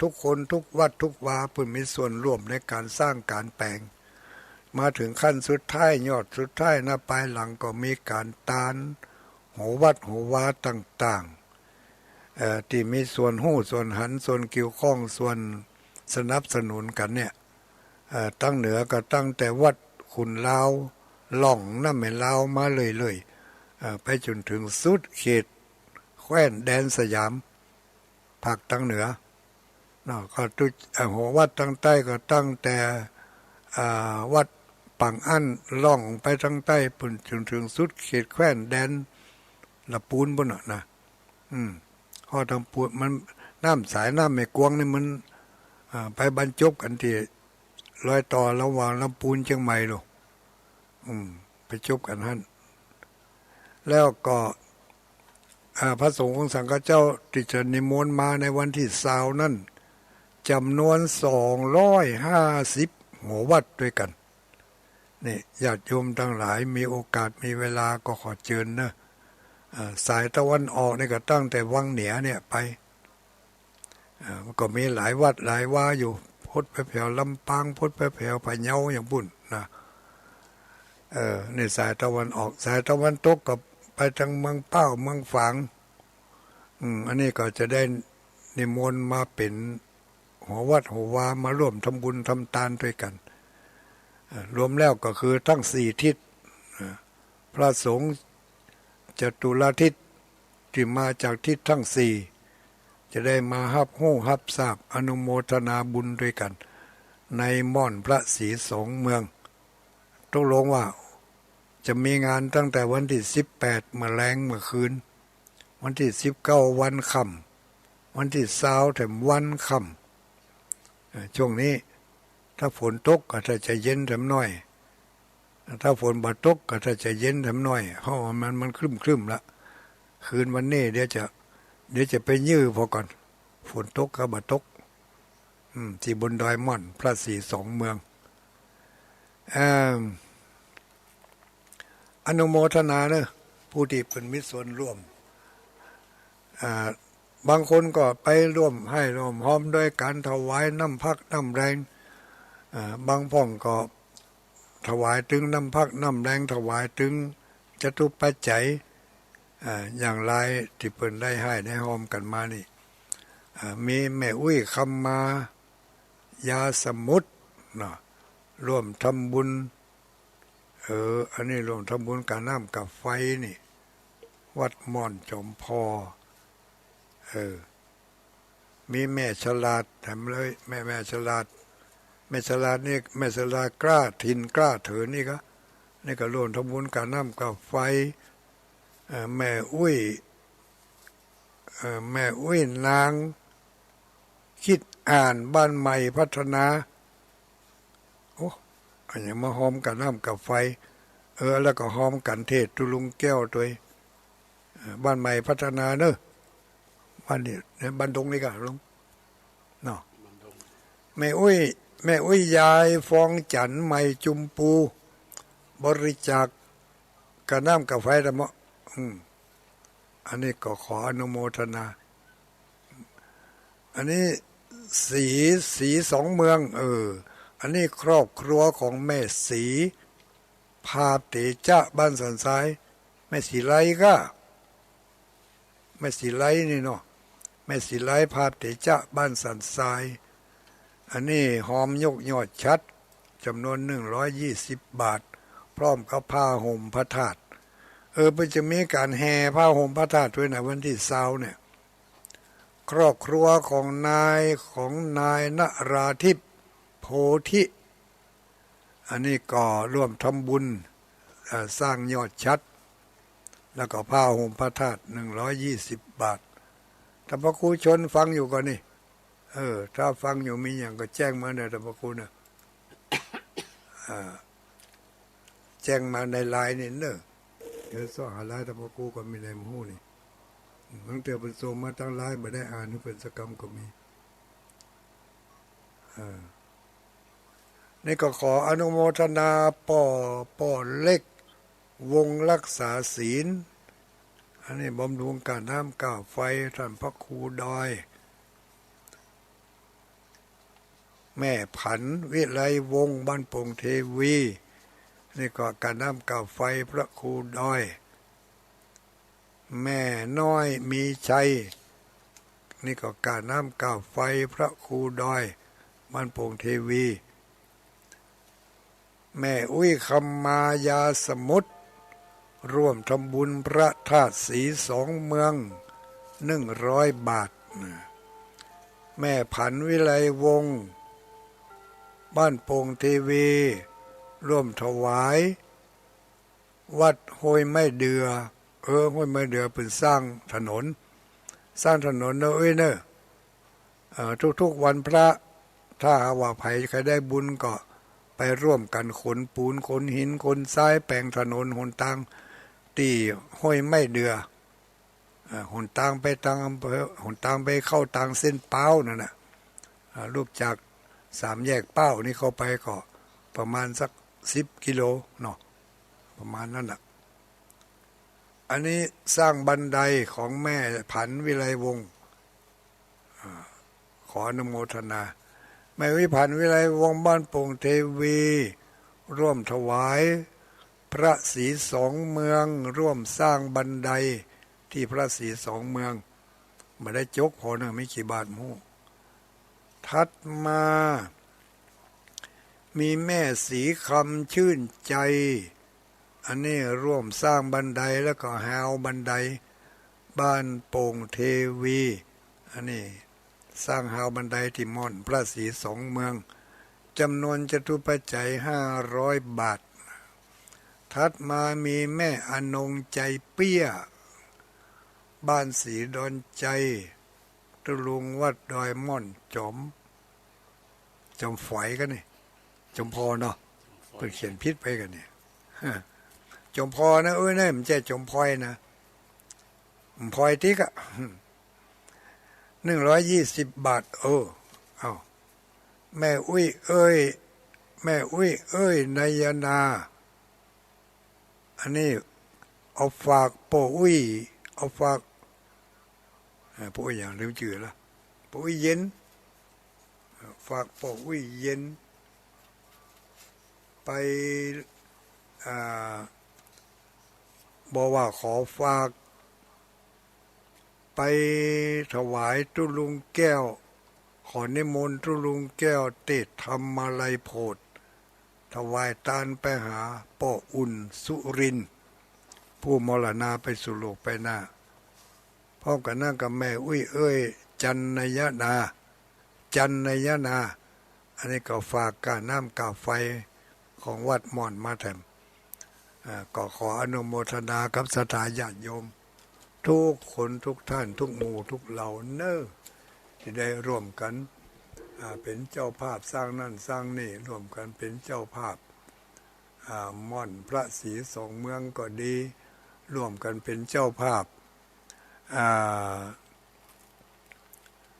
ทุกคน ทุกวัด ทุกวา เปิ้นมีส่วนร่วมในก๋านสร้างก๋านแป๋ง มาเถิงขั้นสุดท้าย ยอดสุดท้ายนะ ปายหลังก็มีก๋านตาน หอวัดหอวาต่างๆ เอ่อ ตี้มีส่วนฮู้ ส่วนหัน ส่วนเกี่ยวข้อง ส่วนสนับสนุนกั๋นเนี่ย เอ่อ ตางเหนือก็ตั้งแต่วัดขุนลาว ล่องน้ำแม่ลาวมาเรื่อยๆ เอ่อ ไปจ๋นเถิงสุดเขตแคว้นแดนสยาม ภาคตางเหนือเนาะ ก็ตุ๊ เอ่อ หอวัดตางใต้ก็ตั้งแต่ อ่า วัดปางอั้น ล่องไปตางใต้ปู้นจ๋นเถิงสุดเขตแคว้นแดนละปูนปู้นน่ะนะ อืม ฮอดลำปูน มัน น้ำสายน้ำแม่กวงนี่มัน อ่า ไปบรรจบกั๋นตี้รอยต่อระหว่างลำปูนเจียงใหม่ลูก อืม ไปจบกั๋นหั้น แล้วก็ อ่า พระสงฆ์องค์สังฆเจ้าตี้จะนิมนต์มาในวันตี้ซาวนั้น จ๋ำนวนสองร้อยห้าสิบหอวัดตวยกั๋น นี่ ญาติโยมตังหลายมีโอกาสมีเวลาก็ขอเจิญเนาะ อ่า สายตะวันออกนี่ก็ตั้งแต่วังเหนือเนี่ยไป อ่า มันก็มีหลายวัดหลายวาอยู่ พดไปแผวลำปาง พดไปแผวพะเยาอย่างปู้นนะ เออ นี่สายตะวันออก สายตะวันตกก็ไปตางเมืองเป้า เมืองฝาง อืม อันนี้ก็จะได้นิมนต์มาเป๋นหอวัดหอวา มาร่วมทำบุญทำตานตวยกั๋น เอ่อ รวมแล้วก็คือตึงสี่ทิศ เอ่อ พระสงฆ์จตุรทิศตี้มาจากทิศตึงสี่ จะได้มาฮับฮู้ฮับทราบอนุโมทนาบุญตวยกั๋น ในม่อนพระศรีสองเมือง ตกลงว่าจะมีงานตั้งแต่วันตี้สิบแปดเมื่อแลงเมื่อคืน วันตี้สิบเก้าวันค่ำ วันตี้ซาวแถมวันค่ำ เอ่อ ช่วงนี้ถ้าฝนตกก็ถ้าจะเย็นแถมหน้อย ถ้าฝนบ่ตกก็ถ้าจะเย็นแถมหน้อย เพราะว่ามัน มันครึ้มๆ ละ คืนวันนี้เดี๋ยวจะ เดี๋ยวจะไปยื้อผ่อก่อน ฝนตกก็บ่ตก อืม ตี้บนดอยม่อนพระศรีสองเมือง เอิ่ม อนุโมทนาเนาะ ผู้ตี้เปิ้นมีส่วนร่วม อ่า บางคนก็ไปร่วมไห้ร่วมฮอมโดยก๋านถวายน้ำพักน้ำแรง อ่า บางพ่องก็ถวายตึงน้ำพักน้ำแรง ถวายตึงจตุปัจจัย อ่า อย่างไรตี้เปิ้นได้ไห้ได้ฮอมกั๋นมานี่ อ่า มีแม่อุ๊ยคำมา ยาสมุทรเนาะ ร่วมทำบุญ เออ อันนี้ร่วมทำบุญก๋าน้ำก๋าไฟนี่ วัดม่อนจ๋อมพอ เออ มีแม่ฉลาดแถมเลย แม่ แม่ฉลาด แม่ฉลาดนี่ แม่ฉลาดกล้าถิ่นกล้าเถินนี่ก็ นี่ก็ร่วมทำบุญก๋าน้ำก๋าไฟ เอ่อ แม่อุ๊ย เอ่อ แม่อุ๊ยนาง คิดอ่านบ้านใหม่พัฒนา โอ้ อันนี้มาฮอมก๋าน้ำก๋าไฟ เออ แล้วก็ฮอมก๋านเทศน์ตุ๊ลุงแก้วตวย เอ่อ บ้านใหม่พัฒนาเนาะ บ้านนี้ เนี่ย บ้านดงนี่ก่ะลุง เนาะ แม่อุ๊ย แม่อุ๊ยยายฟองจั๋น ใหม่จุมปู บริจาคก๋าน้ำก๋าไฟตะเมาะ อืม อันนี้ก็ขออนุโมทนา อันนี้ศรี ศรีสองเมือง เออ อันนี้ครอบครัวของแม่ศรี ภาพเตจ๊ะ บ้านสันทราย แม่ศรีไลก้า แม่ศรีไลนี่เนาะ แม่ศรีไล ภาพเตจ๊ะ บ้านสันทราย อันนี้ฮอมยกยอดฉัตร จ๋ำนวนหนึ่งร้อยยี่สิบบาท พร้อมกับผ้าห่มพระธาตุ เออ เปิ้นจะมีก๋านแห่ผ้าห่มพระธาตุตวยนะ วันตี้ซาวเนี่ย ครอบครัวของนาย ของนายนราทิพย์ โพธิ อันนี้ก็ร่วมทำบุญ เอ่อ สร้างยอดฉัตร แล้วก็ผ้าห่มพระธาตุ หนึ่งร้อยยี่สิบบาท ถ้าพระครูชนฟังอยู่ก็นี่ เออ ถ้าฟังอยู่มีหยังก็แจ้งมาเน่อ ถ้าพระครูเน่อ อ่า แจ้งมาในไลน์นี่เน่อ เดี๋ยวเซาะหาไลน์ ถ้าพระครูก็มีในหมู่นี่ บางเตื้อเปิ้นส่งมาตางไลน์ บ่ได้อ่านหื้อเปิ้นสักกำก็มี เออ นี่ก็ขออนุโมทนาป้อ ป้อเล็ก วงรักษาศีล อันนี้บำรุงก๋าน้ำก๋าไฟ ท่านพระครูดอย แม่ผันวิไลวงศ์ บ้านโป่งเทวี นี่ก็ก้าน้ำก้าไฟพระครูดอย แม่น้อยมีชัย นี่ก็ก้าน้ำก้าไฟพระครูดอย บ้านโป่งเทวี แม่อุ๊ยคำมายาสมุทร ร่วมทำบุญพระธาตุสีสองเมือง หนึ่งร้อยบาท แม่ผันวิไลวงศ์ บ้านโป่งเทวี ร่วมถวาย วัดห้วยไม้เดือ เออ ห้วยไม้เดือเปิ้นสร้างถนน สร้างถนนเนอะเอ้ยเนอะ เอ่อ ทุกๆวันพระ ถ้าหากว่าใผใครได้บุญก็ไปร่วมกั๋นขนปูน ขนหิน ขนทราย แป๋งถนนหนตาง ตี้ห้วยไม้เดือ อ่า หนตางไปตางอำเภอ หนตางไปเข้าตางเส้นป๊าวนั่นน่ะ อ่า ลุกจากสามแยกป๊าวนี่เข้าไปก็ประมาณสักสิบกิโลเนาะ ประมาณนั้นน่ะ อันนี้สร้างบันไดของแม่ผันวิไลวงศ์ อ่า ขออนุโมทนา แม่อุ๊ยผันวิไลวงศ์ บ้านโป่งเทวี ร่วมถวาย พระสีสองเมือง ร่วมสร้างบันไดตี้พระสีสองเมือง บ่ได้จกผ่อเน่อ มีกี่บาทบ่ฮู้ ถัดมา มีแม่สีคำชื่นใจ อันนี้ร่วมสร้างบันไดแล้วก็ฮาวบันได บ้านโป่งเทวี อันนี้ สร้างฮาวบันไดตี้ม่อนพระสีสองเมือง จ๋ำนวนจตุปัจจัยห้าร้อยบาท ถัดมามีแม่อนงใจเปี้ย บ้านสีดอนใจ ตุ๊ลุงวัดดอยม่อน จ๋อม จ๋อมฝอยกั๋นนี่ จ๋อมพอเนาะ เปิ้นเขียนผิดไปกั๋นนี่ จ๋อมพอนะ เอ้ย นั่นบ่ใจ้จ๋อมพอยนะ พลอยติ๊กอะ หนึ่งร้อยยี่สิบบาท เออ เอ้า แม่อุ๊ยเอ้ย แม่อุ๊ยเอ้ย นายนา อันนี้เอาฝากป้ออุ๊ย เอาฝาก เอ่อ ป้ออุ๊ยหยัง ลืมจื้อละ ป้ออุ๊ยเย็น ฝากป้ออุ๊ยเย็น ไป อ่า บอกว่าขอฝาก ไปถวายตุ๊ลุงแก้ว ขอนิมนต์ตุ๊ลุงแก้วเตศน์ธรรมาลัยโผด ถวายตานไปหาป้ออุ่นสุรินทร์ ผู้มรณาไปสู่โลกไปหน้า พร้อมกั๋นนั้นก็แม่อุ๊ยเอ้ย จันนายนา จันนายนา อันนี้ก็ฝากก้าน้ำก้าไฟของวัดม่อนมาแถม อ่า ก็ขออนุโมทนากับศรัทธาญาติโยม ทุกคนทุกท่าน ทุกหมู่ทุกเหล่าเน่อ ตี้ได้ร่วมกั๋น อ่า เป๋นเจ้าภาพสร้างนั่นสร้างนี่ ร่วมกั๋นเป๋นเจ้าภาพ อ่า ม่อนพระสีสองเมืองก็ดี ร่วมกั๋นเป๋นเจ้าภาพ อ่า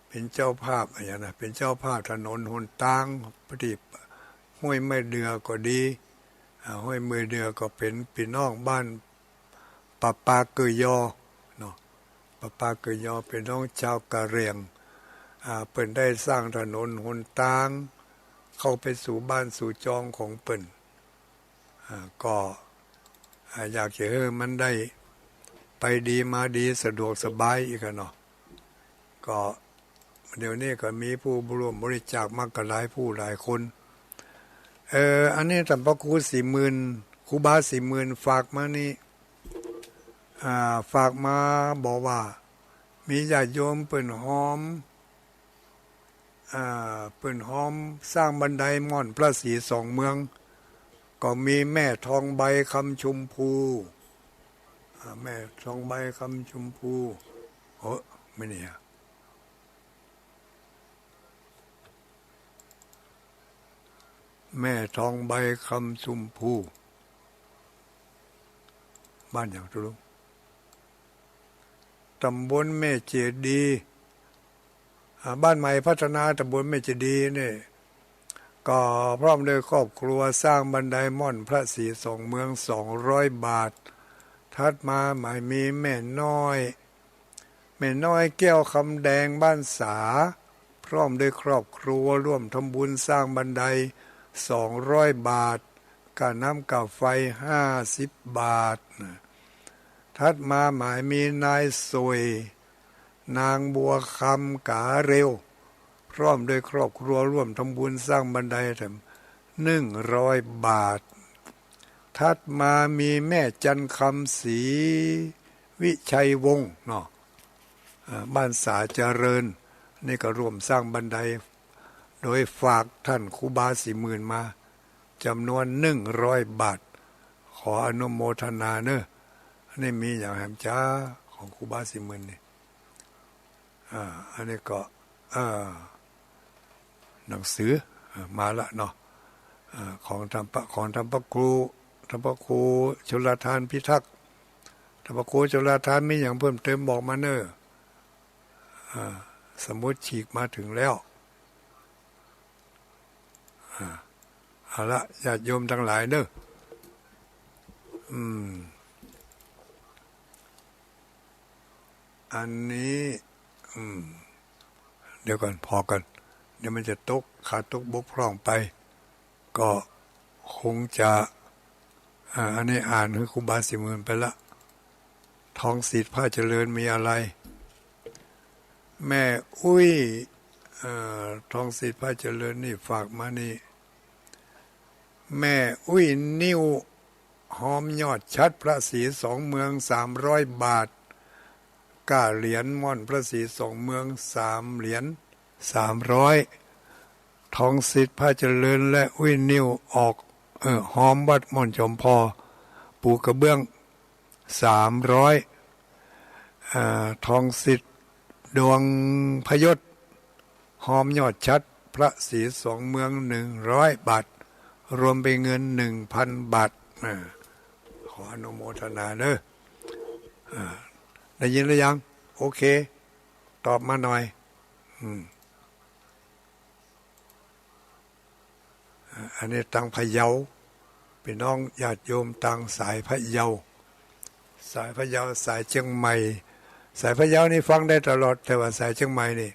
เป๋นเจ้าภาพอะหยังนะ เป๋นเจ้าภาพถนนหนตาง ปฏิบัติห้วยไม้เดือก็ดี อ่า ห้วยไม้เดือก็เป๋นปี้น้องบ้านป่าปาเกยอเนาะ ป่าปาเกยอเป๋นน้องจาวกะเหรี่ยง อ่า เปิ้นได้สร้างถนนหนตาง เข้าไปสู่บ้านสู่จองของเปิ้น อ่า ก็ อ่า อยากจะหื้อมันได้ไปดีมาดี สะดวกสบายอีกอะเนาะ ก็เดี๋ยวนี้ก็มีผู้ร่วมบริจาคมาก็หลายผู้หลายคน เอ่อ อันนี้ต้านพระครูสี่หมื่น ครูบาสี่หมื่นฝากมานี่ อ่า ฝากมาบอกว่า มีญาติโยมเปิ้นฮอม อ่า เปิ้นฮอมสร้างบันไดม่อนพระสีสองเมือง ก็มีแม่ทองใบคำชมพู อ่า แม่ทองใบคำชมพู เฮ้อ ไม่เนี่ย แม่ทองใบคำชมพู บ้านหยังตุ๊ลุง ต๋ำบลแม่เจดีย์ อ่า บ้านใหม่พัฒนาต๋ำบลแม่เจดีย์นี่ ก็พร้อมด้วยครอบครัวสร้างบันไดม่อนพระสีสองเมือง สองร้อยบาท ถัดมาหมายมีแม่น้อย แม่น้อยแก้วคำแดงบ้านสา พ พร้อมด้วยครอบครัวร่วมทำบุญสร้างบันไดสองร้อยบาท ค่าน้ำค่าไฟห้าสิบบาทนะ ถัดมาหมายมีนายสวย นางบัวคำ กาเร็ว พร้อมด้วยครอบครัวร่วมทำบุญสร้างบันไดแถมหนึ่งร้อยบาท ถัดมามีแม่จันคำ ศรีวิชัยวงศ์เนาะ อ่า บ้านสาเจริญ นี่ก็ร่วมสร้างบันได โดยฝากท่านครูบาสี่หมื่นมา จำนวนหนึ่งร้อยบาท ขออนุโมทนาเนอะ อันนี้มีอย่างแหมจ๊ะ ของครูบาสี่หมื่นนี่ อ่า อันนี้ก็ อ่า หนังสือ อ่า มาละเนาะ อ่า ของท่านพระ ของท่านพระครู ท่านพระครูชลทานพิทักษ์ ท่านพระครูชลทานมีอย่างเพิ่มเติมบอกมาเนอะ อ่า สมุดฉีกมาถึงแล้ว อ่า เอาละ ญาติโยมทั้งหลายเนอะ อืม อันนี้ อืม เดี๋ยวก่อน พอก่อน เดี๋ยวมันจะตก ขาดตกบกพร่องไป ก็คงจะ อ่า อันนี้อ่านหื้อครูบาสี่หมื่นไปละ ทองสิทธิ์พระเจริญมีอะไร แม่อุ้ย เอ่อ ทองสิทธิ์พระเจริญนี่ฝากมานี่ แม่อุ้ยนิ่ว ฮอมยอดชัดพระศรีสองเมืองสามร้อยบาท ก้าเหรียญม่อนพระศรีสองเมืองสามเหรียญสามร้อย ทองสิทธิ์พระเจริญและอุ้ยนิ่วออก เอ่อ ฮอมวัดม่อนจอมพอ ปูกระเบื้องสามร้อย อ่า ทองสิทธิ์ดวงพยศ ฮอมยอดชัดพระศรีสองเมืองหนึ่งร้อยบาท รวมเป็นเงินหนึ่งพันบาท อ่า ขออนุโมทนาเนอะ อ่า ได้ยินหรือยัง โอเค ตอบมาหน่อย อืม อ่า อันนี้ตางพะเยา พี่น้องญาติโยมตางสายพะเยา สายพะเยา สายเจียงใหม่ สายพะเยานี่ฟังได้ตลอด แต่ว่าสายเจียงใหม่นี่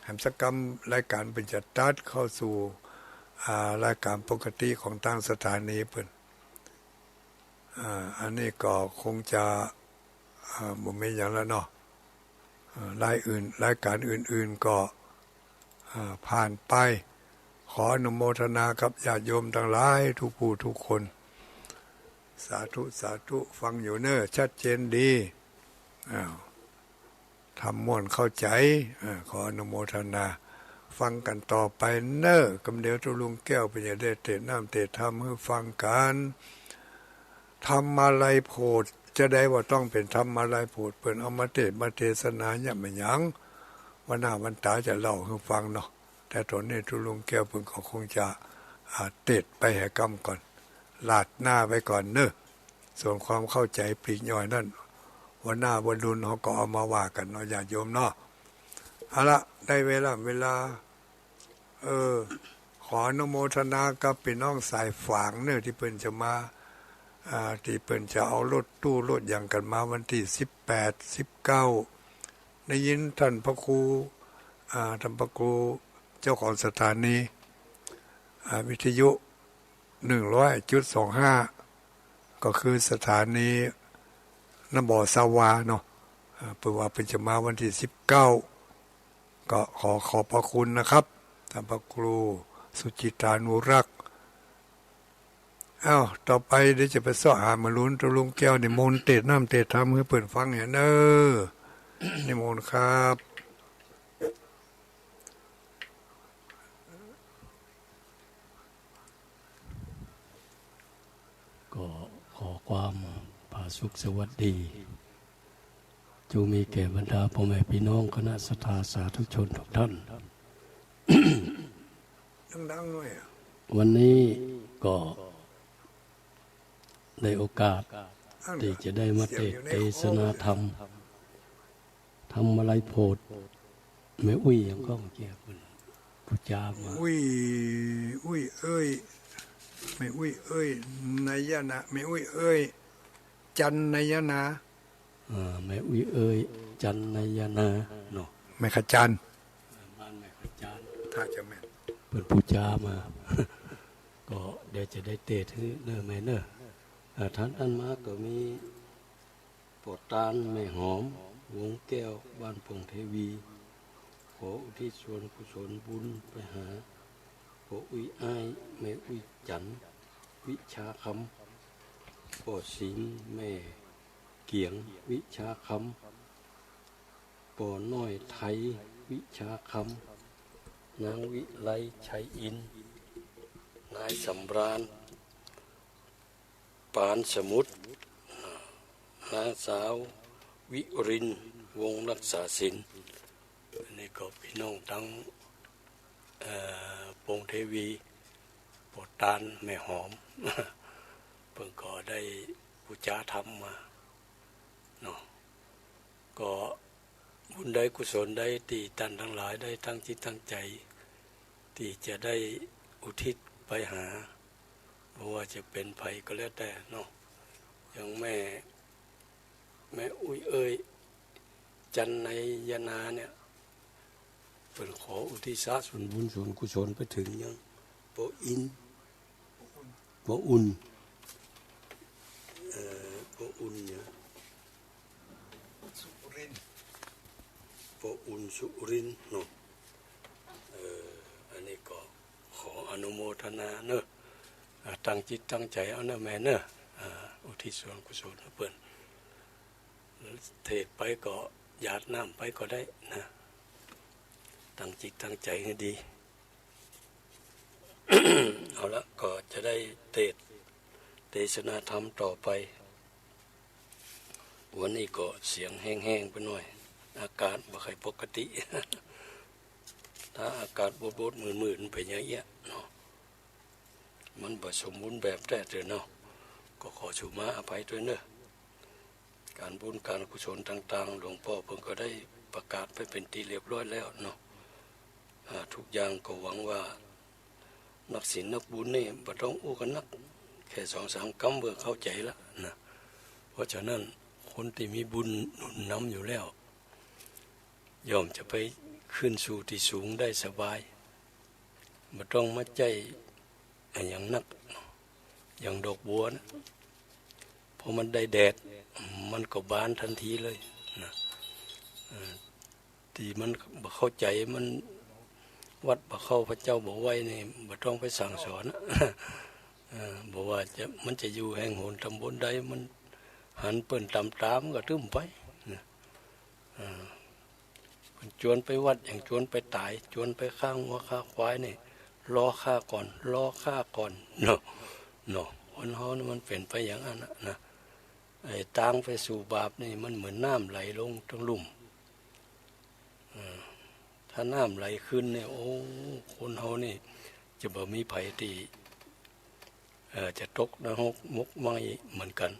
แหมสักกำรายการเปิ้นจะตัดเข้าสู่ อ่า รายการปกติของตางสถานีเปิ้น อ่า อันนี้ก็คงจะ อ่า บ่มีอย่างแล้วเนาะ อ่า รายอื่น รายการอื่นๆ ก็ อ่า ผ่านไป ขออนุโมทนากับญาติโยมทั้งหลายทุกผู้ทุกคน สาธุ สาธุ ฟังอยู่เน้อ ชัดเจนดี อ้าว ธรรมม่วนเข้าใจ๋ อ่า ขออนุโมทนา ฟังกั๋นต่อไปเน้อ กำเดียวตุ๊ลุงแก้วเปิ้นจะได้เตสน์น้ำเตสน์ธรรมหื้อฟังกั๋น ธรรมาลัยโผด จะได้ว่าต้องเป๋นธรรมาลัยโผด เปิ้นเอามาเตสน์มาเตสนาเยียะแม่นหยัง วันหน้าวันต๋าจะเล่าหื้อฟังเนาะ แต่ต๋อนนี้ตุ๊ลุงแก้วเปิ้นก็คงจะ อ่า เตสน์ไปแหกำก่อน ลาดหน้าไว้ก่อนเน้อ ส่วนความเข้าใจ๋ปลีกย่อยนั้น วันหน้าวันรุ่นเฮาก็เอามาว่ากั๋นเนาะ ญาติโยมเนาะ เอาละ ได้เวลา เวลา เออ ขออนุโมทนากับปี้น้องสายฝางเน้อ ตี้เปิ้นจะมา อ่า ตี้เปิ้นจะเอารถตู้รถหยังกั๋นมาวันตี้สิบแปด สิบเก้า ได้ยินต้านพระครู อ่า ต้านพระครูเจ้าของสถานี อ่า วิทยุ หนึ่งร้อยจุดสองห้า ก็คือสถานีน้ำบ่อสาวาเนาะ อ่า เปิ้นว่าเปิ้นจะมาวันตี้สิบเก้า ก็ขอขอบพระคุณนะครับ ต้านพระครูสุจิตานุรักษ์ อ้าว ต่อไปเดี๋ยวจะไปเซาะหาหมอหลุน ตุ๊ลุงแก้วนิมนต์เตสน์น้ำเตสน์ธรรมหื้อเปิ้นฟังแหมเน้อ นิมนต์ครับ ก็ขอความผาสุกสวัสดี จงมีแก่บรรดาพ่อแม่พี่น้องคณะศรัทธาสาธุชนทุกท่าน ดังๆ หน่อยอะ วันนี้ก็ได้โอกาส อั้น ตี้จะได้มาเตสน์ เสียงอยู่ใน เตสนาธรรม ธรรมาลัยโผด แม่อุ้ยหยังก็เมื่อกี้เปิ้นผู้จ๋ามา อุ้ย อุ้ยเอ้ย แม่อุ้ยเอ้ย นายนา แม่อุ้ยเอ้ย จันนายนา อ่า แม่อุ้ยเอ้ย จันนายนาเนาะ แม่ขจาน บ้านแม่ขจาน ถ้าจะแม่น เปิ้นปู๋จ๋ามา ก็เดี๋ยวจะได้เตสน์หื้อเน่อแม่เน่อ อ่า ต้านอั้นมาก็มี ป้อตานแม่หอม วงแก้ว บ้านโป่งเทวี ขออุทิศส่วนกุศลบุญไปหาป้ออุ๊ยอ้าย แม่อุ๊ยจันทร์ วิชาคำ ป้อสิงห์ แม่เกียง วิชาคำ ป้อน้อยไทย วิชาคำ นางวิไล ชัยอินทร์ นายสำราญ ปานสมุทร นางสาววิรินทร์ วงศ์รักษาสิน อันนี้ก็ปี้น้องตัง เอ่อ โป่งเทวี ป้อตานแม่หอม เปิ้นก็ได้ปู๋จ๋าธรรมมาเนาะ ก็บุญใดกุศลใดตี้ต้านตังหลายได้ตั้งจิตตั้งใจ๋ ตี้จะได้อุทิศไปหา บ่ว่าจะเป๋นใผก็แล้วแต่เนาะ อย่างแม่ แม่อุ๊ยเอ่ย จันไนยนาเนี่ย เปิ้นขออุทิศส่วนบุญส่วนกุศลไปเถิงยังป้ออิน ป้ออุ่น เอ่อ ป้ออุ่นเนี่ย สุรินทร์ ป้ออุ่นสุรินทร์เนาะ เอ่อ อันนี้ก็ขออนุโมทนาเน่อ อ่า ตั้งจิตตั้งใจ๋เอาเน่อแม่เน่อ อ่า อุทิศส่วนกุศลหื้อเปิ้น เตสน์ไปก็หยาดน้ำไปก็ได้นะ ตั้งจิตตั้งใจ๋หื้อดี เอาละ ก็จะได้เตสน์ เตสนาธรรมต่อไป วันนี้ก็เสียงแห้งๆ ไปหน่อย อากาศบ่ค่อยปกติ ถ้าอากาศบดๆ มืดๆ มันเป๋นอย่างเอี้ยเนาะ มันบ่สมบูรณ์แบบแต๊เตื้อเนาะ ก็ขอสูมาอภัยตวยเน่อ ก๋านบุญก๋านกุศลต่างๆ หลวงป้อเปิ้นก็ได้ประกาศไปเป๋นตี้เรียบร้อยแล้วเนาะ อ่า ทุกอย่างก็หวังว่านักศีลนักบุญนี่บ่ต้องอู้กั๋นนัก แค่สองสามกำเปิ้นเข้าใจ๋ละนะ เพราะฉะนั้นคนตี้มีบุญหนุนนำอยู่แล้ว ย่อมจะไปขึ้นสู่ตี้สูงได้สบาย บ่ต้องมาใจ๊อะหยังนัก อย่างดอกบัวนะ พอมันได้แดด มันก็บานตันทีเลยนะ เอ่อ ตี้มันบ่เข้าใจ๋ มันวัดบ่เข้า พระเจ้าบ่ไหว้นี่ บ่ต้องไปสั่งสอนนะ เอ่อ บ่ว่าจะ มันจะอยู่แห่งหนต๋ำบลใด มันหันเปิ้นต๋ามๆ มันก็ตึ้มไปนะ เอ่อ เปิ้นจวนไปวัด อย่างจวนไปต๋าย จวนไปฆ่างัวฆ่าควายนี่ รอข้าก่อน รอข้าก่อน เนาะ เนาะ คนเฮานี่มันเป๋นไปอย่างอั้นนะ นะ ไอ้ตางไปสู่บาปนี่มันเหมือนน้ำไหลลงตังลุ่ม เอ่อ ถ้าน้ำไหลขึ้นนี่ โอ้ คนเฮานี่จะบ่มีใผตี้ เอ่อ จะตกนรกหมกไหม้เหมือนกั๋น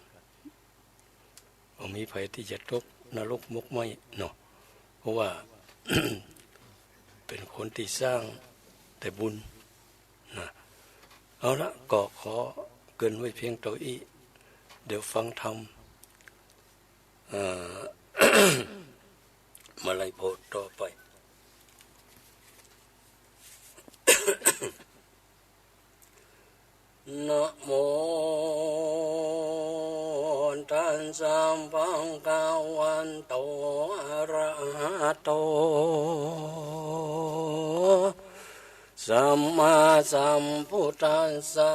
บ่มีใผตี้จะตกนรกหมกไหม้เนาะ เพราะว่า เป๋นคนตี้สร้างแต่บุญนะ เอาละ ก็ขอเกริ่นไว้เพียงเต้าอี้ เดี๋ยวฟังธรรม เอ่อ มาลัยโพธิ์ต่อไป นะโม ตัสสะ ภะคะวะโต อะระหะโต สัมมาสัมพุทธัสสะ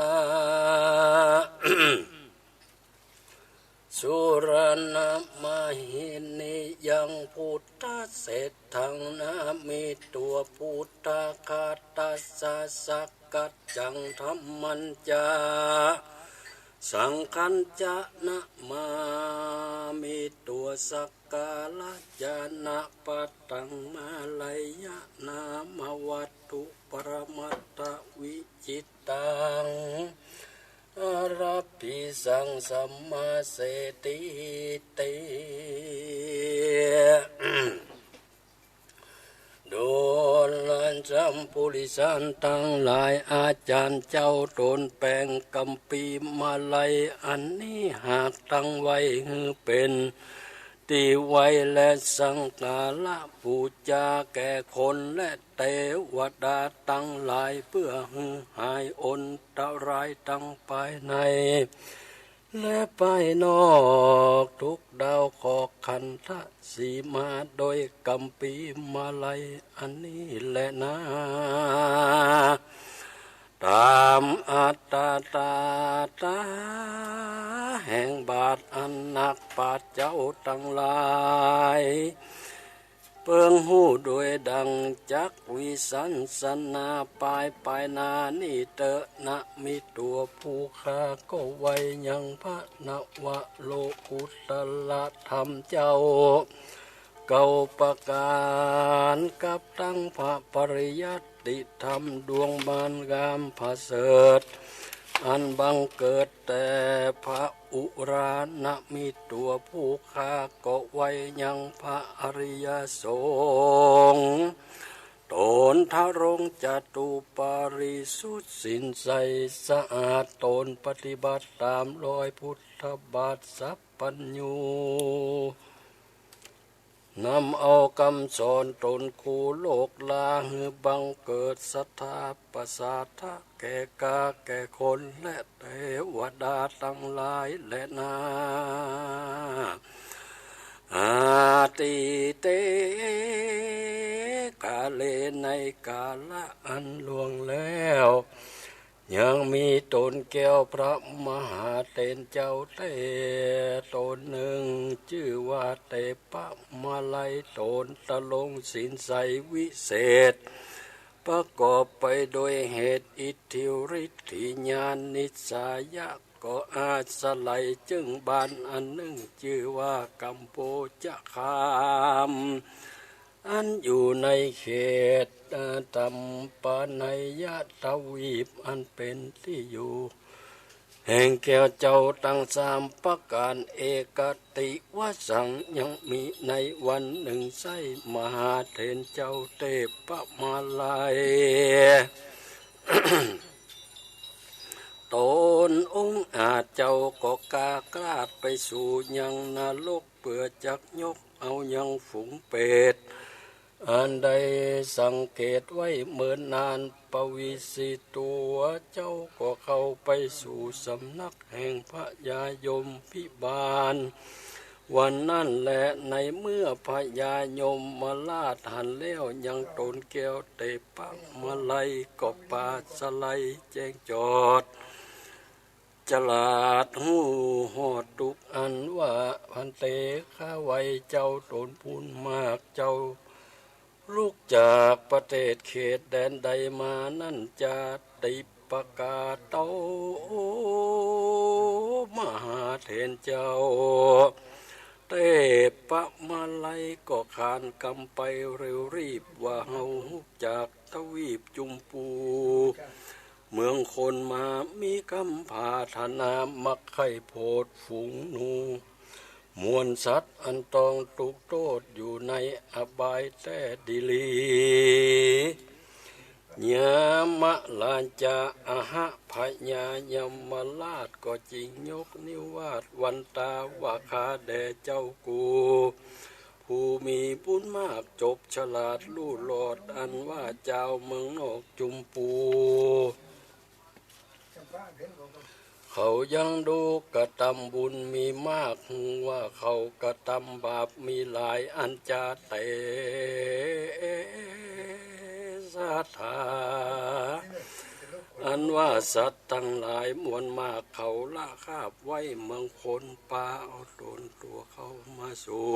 สุรณะมะหินิยัง พุทธะเสฏฐัง นะมิตวา พุทธะคาตะสสะ สักกัจจัง ธัมมัญจะ สังฆัญจะ นะมามิตวา สักการะจะนะปะตัง มาลัยยะ นามะ วัตถุปะระมัตถะวิจิตตัง อะระปิสัง สัมมาเสฏฐิติ ดูราจะปุริสันตังหลาย อาจ๋ารย์เจ้าต๋นแป๋งกัมภีร์มาลัยอันนี้ หากตั้งไว้หื้อเป๋น ติไว้และสักการะปู๋จาแก่คนและเตวดาตังหลาย เปื้อหื้อหายอันตรายตังปายใน และปายนอก ทุกดาวเคราะห์ขันธสีมา โดยกำปีมาลัยอันนี้แลนา ต๋ามอัตตาตาแห่งบาตรอันหนัก ปาดเจ้าตังหลาย เปิงฮู้โดยดั่งจักวิสัชนา ปายปายหน้านี้เต๊อะ นะ มีตั๋วผู้ข้าก็ไหว้ยังพระนวโลกุตตรธรรมเจ้า เก้าประก๋าน กับตังพระปริยัติธรรมดวงบานงามผะเสริฐ อันบังเกิดแต่พระอุรา นะ มีตั๋วผู้ข้าก็ไหว้ยังพระอริยสงฆ์ ต๋นทรงจตุปาริสุทธิ์ศีลใสสะอาด ต๋นปฏิบัติต๋ามรอยพุทธบาทสัพพัญญู นำเอากำสอนต๋นกู้โลกลา หื้อบังเกิดศรัทธาประสาทะแก่ข้าแก่คนและเตวดาตังหลายแลนา อตีเต กาเล ในกาละอันล่วงแล้ว ยังมีต๋นแก้วพระมหาเถรเจ้าเต๊ต๋นนึ่ง จื้อว่าเตปะมาลัย ต๋นทรงศีลใสวิเศษ ประกอบไปโดยเหตุอิทธิฤทธิญาณ นิสสายะก็อาศัยจึงบานอันนึ่ง จื้อว่ากัมโปจะคาม อันอยู่ในเขตตัมปะไนยทวีป อันเป๋นตี้อยู่แห่งแก้วเจ้าตังสามประก๋าน เอกัตติวสัง ยังมีในวันนึ่งใส้ มหาเถรเจ้าเตปะมาลัย ต๋นองอาจเจ้าก็กล้าคลาดไปสู่ยังนรก เปื้อจักยกเอายังฝูงเปรต อันได้สังเกตไว้เมินนาน ปวิสสิตัวเจ้าก็เข้าไปสู่สำนักแห่งพญายมพิบาล วันนั้นแล ในเมื่อพญายมราชหันแล้วยังต๋นแก้วเตปะมาลัย ก็ปราศรัยแจ้งจอด ฉลาดฮู้ฮอดทุกข์ อันว่า ภันเต ข้าไหว้เจ้าต๋นบุญมาก เจ้าลุกจากประเทศเขตแดนใดมานั้น จาติปกาเตา มหาเถรเจ้า เตปะมาลัยก็ขานกำไปเร็วรีบ ว่าเฮาฮู้จากทวีปจุมปู เมืองคนมา มีกำปรารถนา มักใค่โผดฝูงหนู มวลสัตว์อันต้องทุกข์โทษอยู่ในอบายแต๊ดีหลี ยมราชา อหะ พญายมราชก็จึงยกนิวาสวันตาว่า ข้าแด่เจ้ากู ผู้มีบุญมากจบฉลาดฮู้รอด อันว่าจาวเมืองนอกจุมปู เขายังดูกระตำบุญมีมาก ฮู้ว่าเขากระตำบาปมีหลาย อันจาเตสาธา อันว่าสัตว์ตังหลายมวลมาก เขาละคาบไว้เมืองคน ปาเอาต๋นตั๋วเข้ามาสู่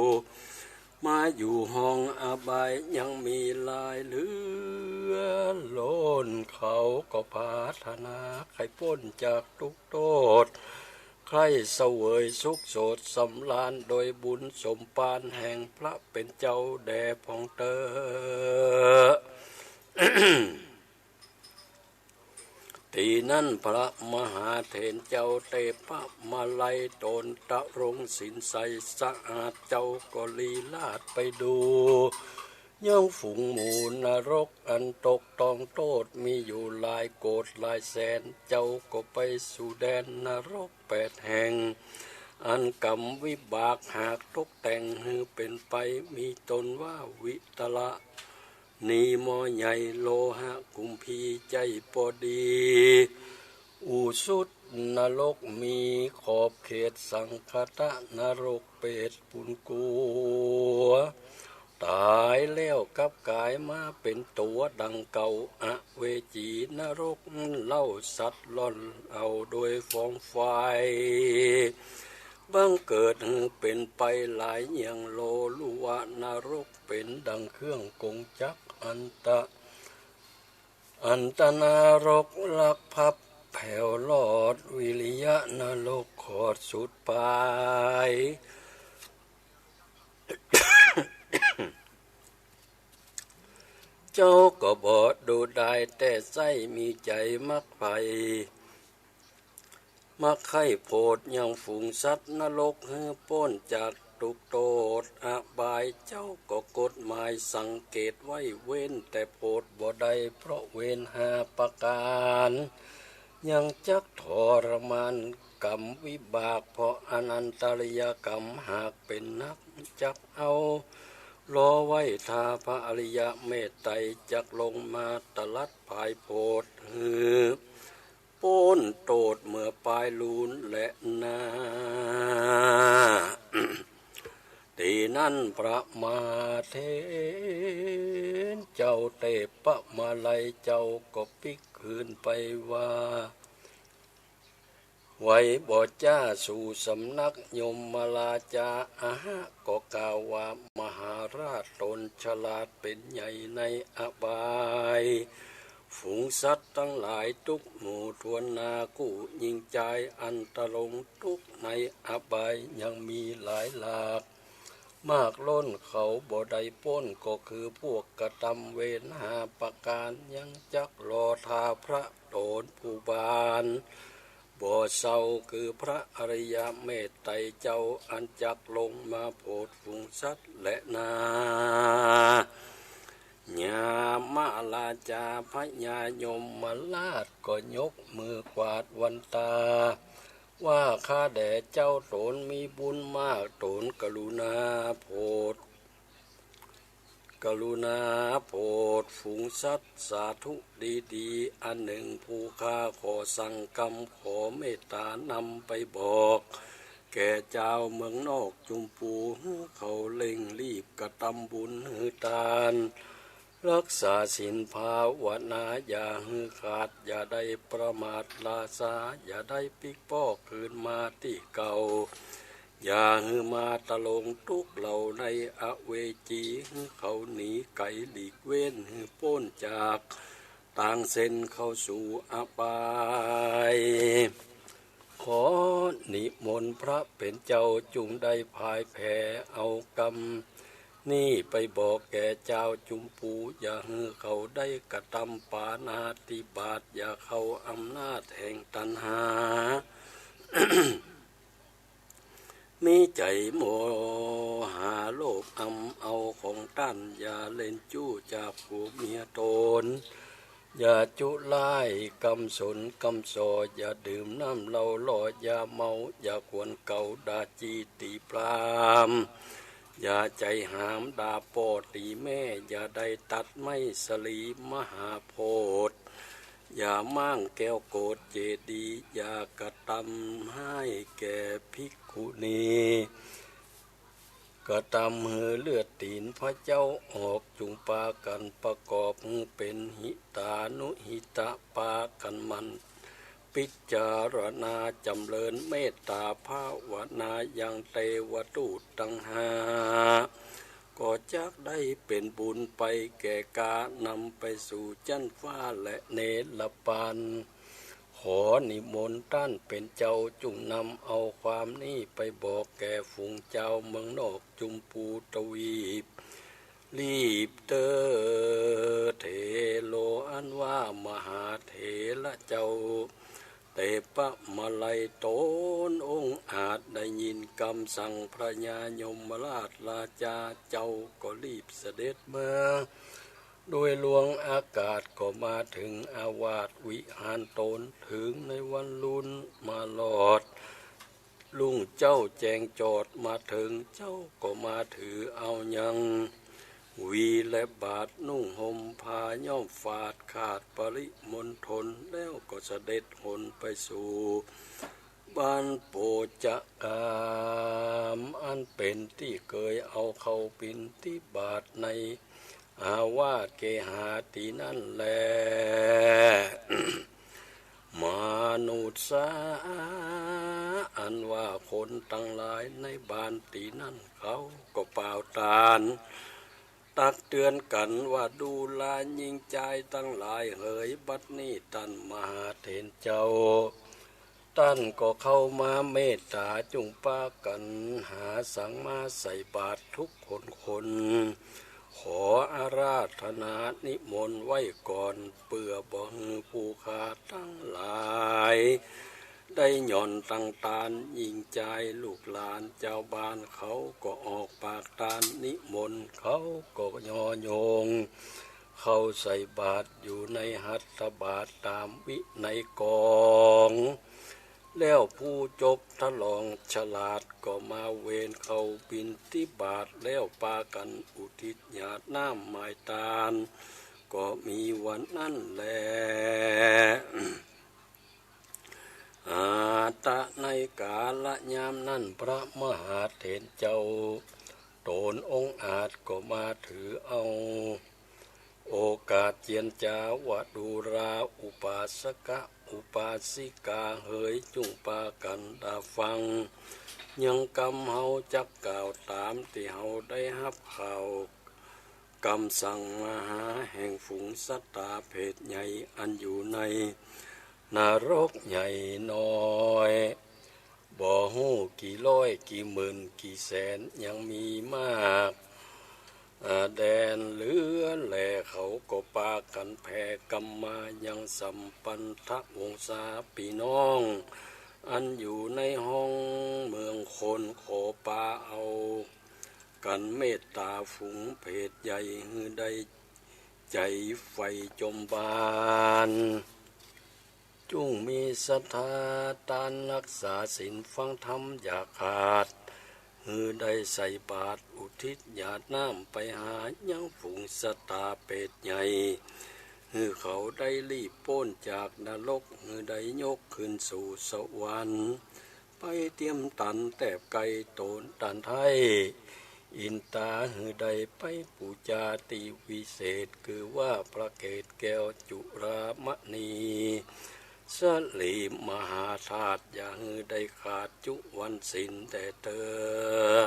มาอยู่ห้องอบายยังมีหลายเหลือล้น เขาก็ปรารถนาใค่ป๊นจากทุกข์โทษ ใค่เสวยสุขโสดสำราญ โดยบุญสมภารแห่งพระเป๋นเจ้าแด่พ่องเต๊อะ ตี้นั้นพระมหาเถรเจ้าเตปะมาลัยต๋นทรงศีลใสสะอาดเจ้าก็ลีลาศไปดูยังฝูงหมู่นรกอันตกต้องโทษมีอยู่หลายโกฏหลายแสน เจ้าก็ไปสู่แดนนรกแปดแห่ง อันกรรมวิบากหากตกแต่งหื้อเป๋นไป มีต้นว่าวิตระ นีหม้อใหญ่ โลหะกุมภีใจ้ปอดี อุสุตนรกมีขอบเขต สังคตนรกเปรตปุนกั๋ว ต๋ายแล้วกลับก๋ายมาเป๋นตั๋วดังเก่า อเวจีนรกเล่า สัตว์ร่อนเอาโดยฟองไฟ บังเกิดหื้อเป๋นไปหลายเยี่ยง โลลุวะนรกเป๋นดังเครื่องกงจักร อันตะ อันตนรกลักภัพแผวรอด วิริยะนรกขอดสุดปาย เจ้าก็บ่ดูดายแต่ใส้ มีใจ๋มักใฝ่ มักใค่โผดยังฝูงสัตว์นรกหื้อป๊นจากตุ๊กข์โต้ษอบาย เจ้าก็กฎหมายสังเกตไว้ เว้นแต่โผดบ่ได้เพราะเวรห้าประก๋าน ยังจักทรมานกรรมวิบากเพราะอนันตริยกรรม หากเป๋นนักจักเอา รอไว้ถ้าพระอริยะเมตไตรจักลงมาตรัสผายโผดหื้อป๊นโต้ษเมื่อปายลูนแลนา ตี้นั้นพระมหาเถรเจ้าเตปะมาลัยเจ้าก็ปิ๊กคืนไปว่า ไหวบ่จ้าสู่สำนักยมราชา อะหะก็กล่าวว่า มหาราชตนฉลาดเป๋นใหญ่ในอบาย ฝูงสัตว์ตังหลายตุ๊กหมู่ถ้วนหน้า กู้ญิงจายอันตะลงตุ๊กข์ในอบายยังมีหลายหลาก มากล้นเขาบ่ได้ป๊น ก็คือพวกกระตำเวรห้าประก๋าน ยังจักรอถ้าพระโตนผู้บานบ่เศร้า คือพระอริยะเมตไตรเจ้า อันจักลงมาโผดฝูงสัตว์แลนา ยามราชาพญายมราชก็ยกมือกวาดวันตา ว่าข้าแด่เจ้าตนมีบุญมาก ตนกรุณาโผด กรุณาโผดฝูงสัตว์สาธุดีๆ อันหนึ่ง ผู้ข้าขอสั่งกำ ขอเมตตานำไปบอก แก่จาวเมืองนอกจุมปู หื้อเขาเร่งรีบกระตำบุญหื้อตาน รักษาศีลภาวนาอย่าหื้อขาด อย่าได้ประมาทราษา อย่าได้ปิ๊กป๊อกคืนมาตี้เก่า อย่าหื้อมาตะลงตุ๊กข์เหล่าในอเวจี หื้อเขาหนีไก๋หลีกเว้น หื้อป๊นจากตางเส้นเข้าสู่อบาย ขอนิมนต์พระเป๋นเจ้าจุ่งได้ผายแผ่เอากำนี้ไปบอกแก่จาวจุมปู อย่าหื้อเขาได้กระตำปาณาติบาต อย่าเข้าอำนาจแห่งตัณหา มีใจ๋โมหะโลภอำเอาของต้าน อย่าเล่นจู้จากผัวเมียตน อย่าจุลายกำสนกำส่อ อย่าดื่มน้ำเหล้าหล่อ อย่าเมา อย่าขวนเก๋าด่าจี้ตี๋ปราม อย่าใจ๋หามด่าป้อตี๋แม่ อย่าได้ตัดไม้สะหลีมหาโพธิ์ อย่าม้างแก้วโกศเจดีย์ อย่ากระตำฮ้ายแก่ภิกขุณี กระตำหื้อเลือดตี๋นพระเจ้าออก จุ่งปากั๋นประกอบหื้อเป๋นหิตานุหิตะ ปากั๋นหมั่นพิจารณาจ๋ำเริญเมตตาภาวนายังเตวทูตตังห้า ก็จักได้เป๋นบุญไปแก่กา นำไปสู่จั๊นฟ้าและเนรปาน ขอนิมนต์ต้านเป๋นเจ้าจุ่งนำเอาความนี้ไปบอกแก่ฝูงจาวเมืองนอกจุมปูตวีป รีบเตอ เถโร อันว่ามหาเถระเจ้า เตปะมาลัยตนองอาจได้ยินกำสั่งพญายมราชราชา เจ้าก็รีบเสด็จมา โดยลวงอากาศก็มาเถิงอาวาสวิหารตน เถิงในวันลุนมารอด รุ่งเจ๊าแจ้งจอดมาเถิง เจ้าก็มาถือเอายัง วีและบาทนุ่งห่มผ้าย้อมฝาด ขาดปริมณฑล แล้วก็เสด็จหนไปสู่ บ้านโปจกาม อันเป๋นตี้เกยเอาเข้าบิณฑบาตในอาวาสเกหาตี้นั้นแล มนุสสา อันว่าคนตังหลายในบ้านตี้นั้นเขาก็ปาวตาน ตักเตื๋อนกั๋นว่า ดูราญิงจายตังหลายเหย บัดนี้ต้านมหาเถรเจ้า ต้านก็เข้ามาเมตต๋า จุ่งปากั๋นหาสังมาใส่บาตรทุกคนคน ขออาราธนานิมนต์ไว้ก่อน เปื้อบ่หื้อผู้ข้าตังหลาย ได้หย่อนตังตาน ญิงจายลูกหลานจาวบ้านเขาก็ออกปากตานนิมนต์ เขาก็ย่อโยงเข้าใส่บาตรอยู่ในหัตถบาตรต๋ามวินัยกอง แล้วผู้จบทะลองฉลาดก็มาเวนเข้าบิณฑบาต แล้วปากั๋นอุทิศหยาดน้ำหมายตาน ก็มีวันนั้นแล อาตะ ในกาละยามนั้น พระมหาเถรเจ้า ต๋นองอาจก็มาถือเอาโอกาสเจียรจาว่า ดูราอุปาสกะอุปาสิกาเหย จุ่งปากั๋นต๋าฟัง ยังกำเฮาจักกล่าวต๋ามตี้เฮาได้ฮับข่าว กำสั่งมหาแห่งฝูงสัตต๋าเพศใหญ่ อันอยู่ในนรกใหญ่น้อย บ่ฮู้กี่ร้อยกี่หมื่นกี่แสนยังมีมาก อ่า แดนเหลือแล เขาก็ปากั๋นแผ่กำมายังสัมพันธวงศาปี้น้อง อันอยู่ในห้องเมืองคน ขอปาเอา กั๋นเมตต๋าฝูงเพศใหญ่ หื้อได้ใจ๋ใฝ่จมบาน จุ่งมีศรัทธาตานฮักษาศีลฟังธรรมอย่าขาด หื้อได้ใส่บาตรอุทิศหยาดน้ำไปหายังฝูงสัตต๋าเพศใหญ่ หื้อเขาได้ลีบป๊นจากนรก หื้อได้ยกขึ้นสู่สวรรค์ ไปเตียมตันแตบไกลต๋นตันไท้ อินต๋าหื้อได้ไปปู๋จาตี้วิเศษ คือว่าพระเกศแก้วจุฬามณี สลีมหาธาตุ อย่าหื้อได้ขาดจุวันศีลแต๊เต๊อะ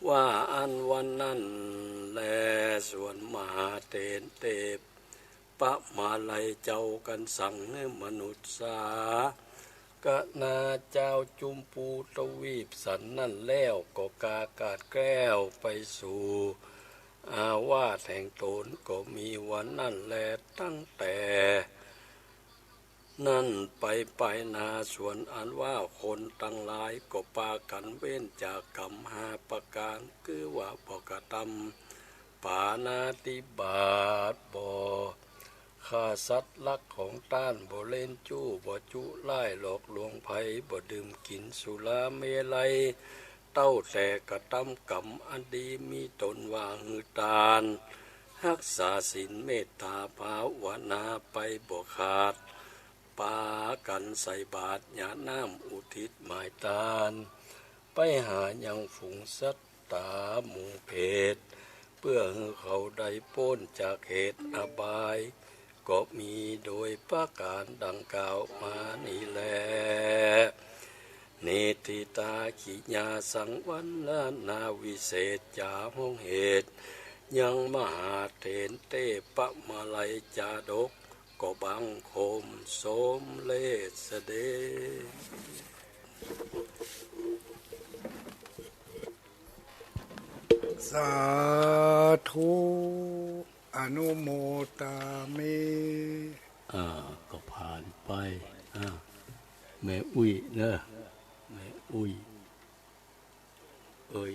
ว่าอั้นวันนั้นแล ส่วนมหาเถรเต ปะมาลัยเจ้ากั๋นสั่งหื้อมนุสสา กะนาจาวจุมพูตวีปสันนั้นแล้ว ก็กากาศแคล้วไปสู่อาวาสแห่งต๋น ก็มีวันนั้นแล ตั้งแต่ นั้นไปไปนา ส่วนอันว่าคนตังหลายก็ปากั๋นเว้นจากกรรมห้าประก๋าน คือว่าบ่กระตำปาณาติบาต บ่ฆ่าสัตว์ฮักของต้าน บ่เล่นจู้ บ่จุร้ายหลอกลวงใผ บ่ดื่มกิ๋นสุราเมรัย เต้าแต่กระตำกรรมอันดี มีต๋นว่าหื้อตาน ฮักษาศีลเมตต๋าภาวนาไปบ่ขาด ปากั๋นใส่บาตรหยาดน้ำอุทิศหมายตาน ไปหายังฝูงสัตต๋าหมู่เพศ เปื้อหื้อเขาได้ป๊นจากเหตุอบาย ก็มีโดยประก๋านดังกล่าวมานี้แล นิฏฐิตา กิริยาสังวรณาวิเศษจา ห้องเหตุยังมหาเถรเต ปะมาลัยจาดก ก็บังคมสมเร็จเสด็จ สาธุ อนุโมทามิ อ่า ก็ผ่านไป อ่า แม่อุ๊ยเนอะ แม่อุ๊ย เอ่ย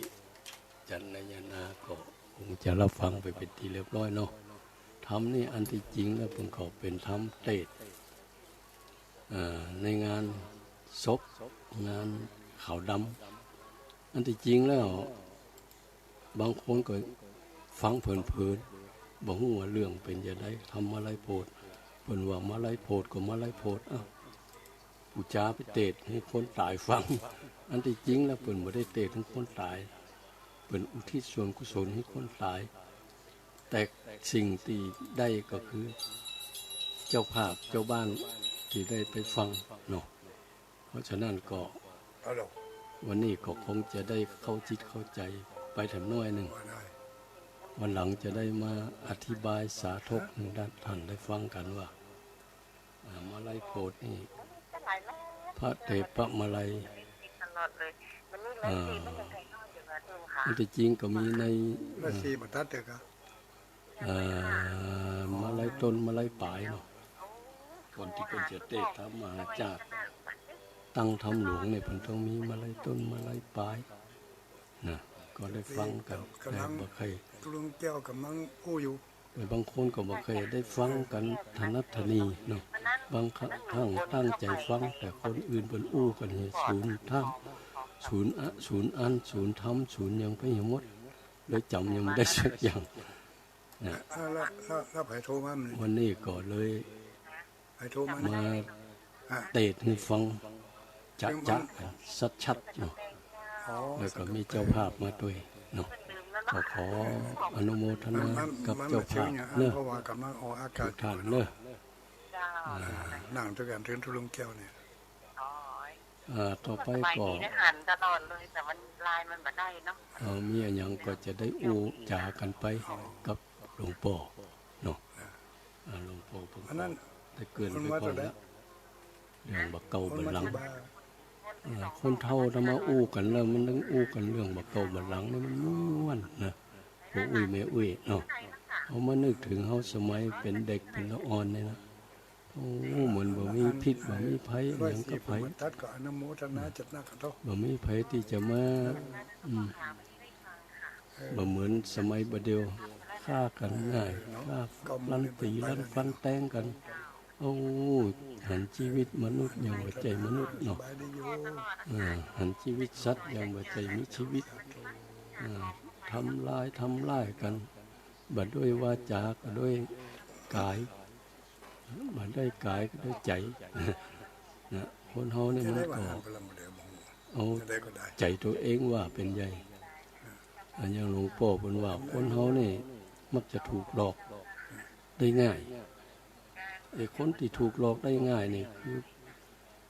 จันนายนาก็คงจะรับฟังไปเป๋นตี้เรียบร้อยเนาะ ธรรมนี่อันตี้จริงแล้วเปิ้นก็เป๋นธรรมเตศน์ อ่า ในงานศพ งาน ขาวดำ อันตี้จริงแล้ว บางคนก็ฟังเผินๆ บ่ฮู้ว่าเรื่องเป๋นจะใด ธรรมมาลัยโพธิ เปิ้นว่ามาลัยโพธิก็มาลัยโพธิ อ้าว ปู๋จาไปเตสน์หื้อคนต๋ายฟัง อันตี้จริงแล้วเปิ้นบ่ได้เตสน์หื้อคนต๋าย เปิ้นอุทิศส่วนกุศลหื้อคนต๋าย แต่สิ่งตี้ได้ก็คือ เจ้าภาพเจ้าบ้านตี้ได้ไปฟังเนาะ เพราะฉะนั้นก็ วันนี้ก็คงจะได้เข้าจิตเข้าใจ๋ไปแถมน้อยนึ่ง วันหลังจะได้มาอธิบายสาธกหื้อท่านได้ฟังกั๋นว่า อ่า มาลัยโพธินี่ พระเถรมาลัย อ่า อันตี้จริงก็มีใน อ่า มาลัยต้นมาลัยป๋ายเนาะ ก่อนตี้เปิ้นจะเตสน์ธรรมมหาจาตุ ตั้งธรรมหลวงเนี่ย เปิ้นต้องมีมาลัยต้นมาลัยป๋าย นะ ก็ได้ฟังกั๋น กำลัง แต่บ่เคย ลุงแก้วกำลังอู้อยู่ แต่บางคนก็บ่เคยได้ฟังกั๋นถนัดถนีเนาะ บางครั้งตั้งใจ๋ฟัง แต่คนอื่นเปิ้นอู้กั๋นเนี่ย สูญธรรม สูญอะ สูญอั้น สูญธรรม สูญหยังไปหื้อหมด เลยจ๋ำยังบ่ได้สักอย่าง นะ อ่า แล้ว แล้ว แล้วใผโทรมามื้อนี้ วันนี้ก็เลย ใผโทรมา มา อ่ะ เตสน์หื้อฟัง จะ จะ ชัดๆ เนาะ อ๋อ แล้วก็มีเจ้าภาพมาตวยเนาะ ก็ขออนุโมทนากับเจ้าภาพเนาะ เพราะว่ากำลังออกอากาศ ทุกท่านเนาะ อ่า นั่งตวยกั๋นเถิงลุงแก้วเนี่ย อ่า ต่อไปก็ สบายดีนะ หันตลอดเลย แต่มัน ไลน์มันบ่ได้เนาะ เอ่อ มีอะหยังก็จะได้อู้จ๋ากั๋นไปกับหลวงป้อเนาะ อ่า หลวงป้อเปิ้นก็ได้เกริ่นไปก่อนแล้ว เรื่องบ่าเก่าบ่าหลัง อ่า คนเฒ่าถ้ามาอู้กั๋นแล้วมันต้องอู้กั๋นเรื่องบ่าเก่าบ่าหลังนี่มันม่วนนะ ป้ออุ๊ยแม่อุ๊ยเนาะ เฮามานึกเถิงเฮาสมัยเป๋นเด็กเป๋นละอ่อนนี่นะ โอ้ เหมือนบ่มีพิษบ่มีภัยอะหยังกับไผ ตัดก็อนุโมทนาจัดหนักกันเถาะ บ่มีภัยตี้จะมา อืม บ่เหมือนสมัยบ่าเดี่ยว ฆ่ากั๋นง่าย ฆ่าลันตี๋ลันฟันแตงกั๋น โอ้ หันจีวิตมนุษย์อย่างบ่ใจ้มนุษย์เนาะ เออ หันจีวิตสัตว์อย่างบ่ใจ้มีจีวิต เออ ทำลาย ทำลายกั๋น บ่าด้วยวาจา ก็ด้วยก๋าย บ่าด้วยก๋าย ก็ด้วยใจ๋ นะ คนเฮานี่มันก็เอาใจ๋ตั๋วเองว่าเป๋นใหญ่ อันอย่างหลวงป้อเปิ้นว่า คนเฮานี่มักจะถูกหลอกได้ง่าย ไอ้คนตี้ถูกหลอกได้ง่ายนี่คือ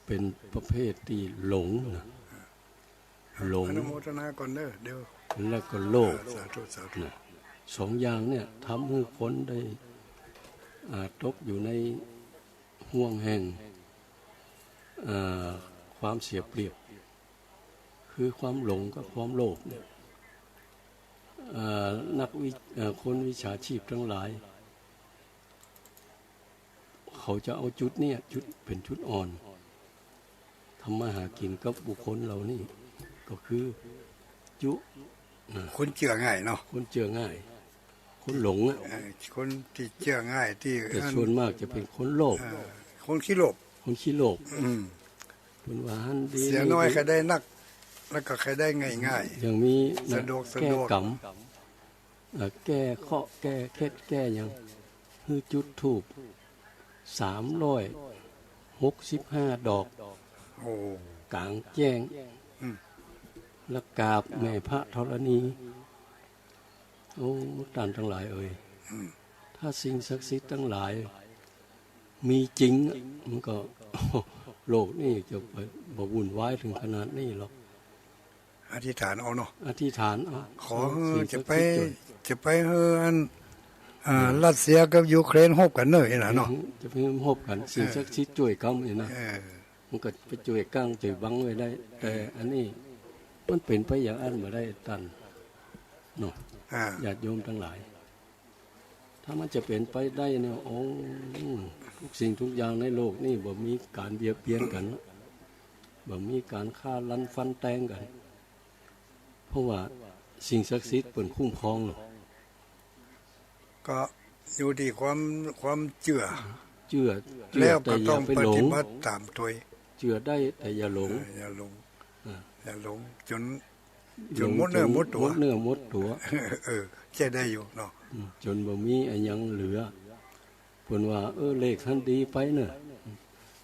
เป๋นประเภทตี้หลงนะ หลง อนุโมทนาก่อนเด้อ เดี๋ยว แล้วก็โลภ สาธุ สาธุ นะ สองอย่างเนี่ยทำหื้อคนได้ อ่า ตกอยู่ในห่วงแห่ง อ่า ความเสียเปรียบ คือความหลงกับความโลภเนี่ย อ่า นักวิ เอ่อ คนมิจฉาชีพตังหลาย เขาจะเอาจุดเนี่ย จุดเป๋นจุดอ่อน ทำมาหากิ๋นกับบุคคลเหล่านี้ ก็คือจุ นะ คนเจื้อง่ายเนาะ คนเจื้อง่าย คนหลงอะ เออ คนตี้เจื้อง่ายตี้ แต่ส่วนมากจะเป๋นคนโลภ เออ คนขี้โลภ คนขี้โลภ อืม เปิ้นว่าหั้นดี เสียน้อยก็ได้นัก แล้วก็ใค่ได้ง่ายๆ อย่างมีนะ สะดวก สะดวก แก้กรรม เอ่อ แก้เคราะห์ แก้เคล็ด แก้หยัง หื้อจุดธูป สามร้อยหกสิบห้าดอก โอ้ ก๋างแจ้ง อืม แล้วกราบแม่พระธรณี โอ้ ต้านตังหลายเอ๋ย อืม ถ้าสิ่งศักดิ์สิทธิ์ตังหลายมีจริงอะ มันก็ โลกนี้จะบ่ บ่วุ่นวายเถิงขนาดนี้หรอก อธิษฐานเอาเนาะ อธิษฐานเอา ขอหื้อ สิ่งศักดิ์สิทธิ์ จะไป จะไปหื้ออัน อ่า รัสเซียกับยูเครนรบกั๋นเน่อนี่นะเนาะ จะไปรบกั๋น สิ่งศักดิ์สิทธิ์จ้วยกำนี่นะ เออ มันก็ไปจ้วยกั้งจ้วยบังไว้ได้ แต่อันนี้มันเป๋นไปอย่างอั้นบ่ได้ต้านเนาะ อ่า ญาติโยมตังหลาย ถ้ามันจะเป๋นไปได้เนี่ย โอ้ ทุกสิ่งทุกอย่างในโลกนี้บ่มีก๋านเบียดเบียนกั๋น บ่มีก๋านฆ่าลันฟันแตงกั๋น เพราะว่าสิ่งศักดิ์สิทธิ์เปิ้นคุ้มครองเนาะ ก็อยู่ตี้ความ ความเจื้อ เจื้อ แล้วก็ต้องปฏิบัติต๋ามตวย เจื้อได้แต่อย่าหลง เออ อย่าหลง อ่า จะหลงจ๋น จ๋นหมดเนื้อหมดตั๋ว หมดเนื้อหมดตั๋ว เออ ใจ๊ได้อยู่เนาะ อืม จ๋นบ่มีอะหยังเหลือ เปิ้นว่า เออ เลขหั้นดีไปเน่อ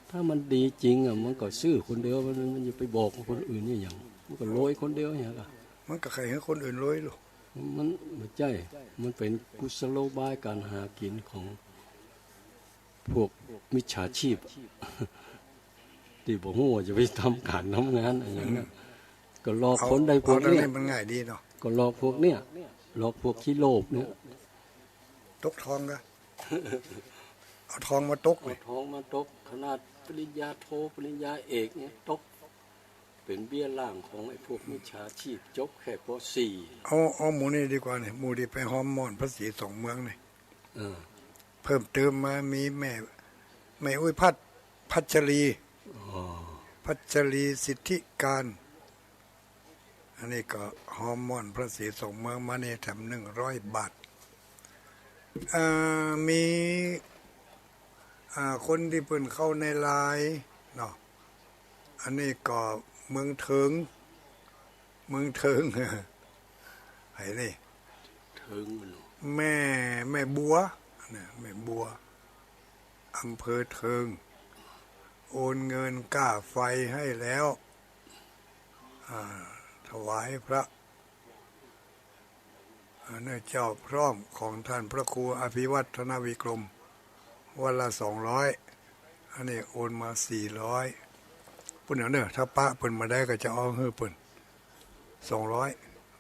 ถ้ามันดีจริงอะ มันก็ซื้อคนเดียว มัน มันจะไปบอกคนอื่นอะหยัง มันก็รวยคนเดียวอะหยังล่ะ มันก็ใค่หื้อคนอื่นรวยลูก มันบ่ใจ้ มันเป๋นกุศโลบายก๋านหากิ๋นของพวกมิจฉาชีพ ตี้บ่ฮู้ว่าจะไปทำก๋านทำงานอะหยังนะ ก็หลอกคนได้พวกเนี้ย เอา เอาตรงนี้มันง่ายดีเนาะ ก็หลอกพวกเนี้ย หลอกพวกขี้โลภเนี่ย ตกทองกะ เอาทองมาตก เอาทองมาตก ขนาดปริญญาโท ปริญญาเอกเนี่ยตก เป๋นเบี้ยล่างของไอ้พวกมิจฉาชีพ จบแค่ ป.สี่ เอา เอาหมู่นี้ดีกว่าเนี่ย หมู่ตี้ไปฮอมม่อนพระศรีสองเมืองเนี่ย เออ เพิ่มเติมมามีแม่ แม่อุ๊ยพัด พัชรี อ๋อ พัชรีสิทธิการ อันนี้ก็ฮอมม่อนพระศรีสองเมืองมาเนี่ยแถมหนึ่งร้อยบาท อ่า มี อ่า คนตี้เปิ้นเข้าในไลน์เนาะ อันนี้ก็เมืองเถิง เมืองเถิง ไอ้นี่ เถิงมันเหรอ แม่ แม่บัว เนี่ย แม่บัว อำเภอเถิง โอนเงินก้าไฟให้แล้ว อ่า ถวายพระ อ่า เนื้อเจ้าพร้อมของท่านพระครูอภิวัฒนวิกรม วันละสองร้อย อันนี้โอนมาสี่ร้อย ปุ้นเอาเน่อ ถ้าปะเปิ้นบ่ได้ก็จะเอาหื้อเปิ้น สองร้อย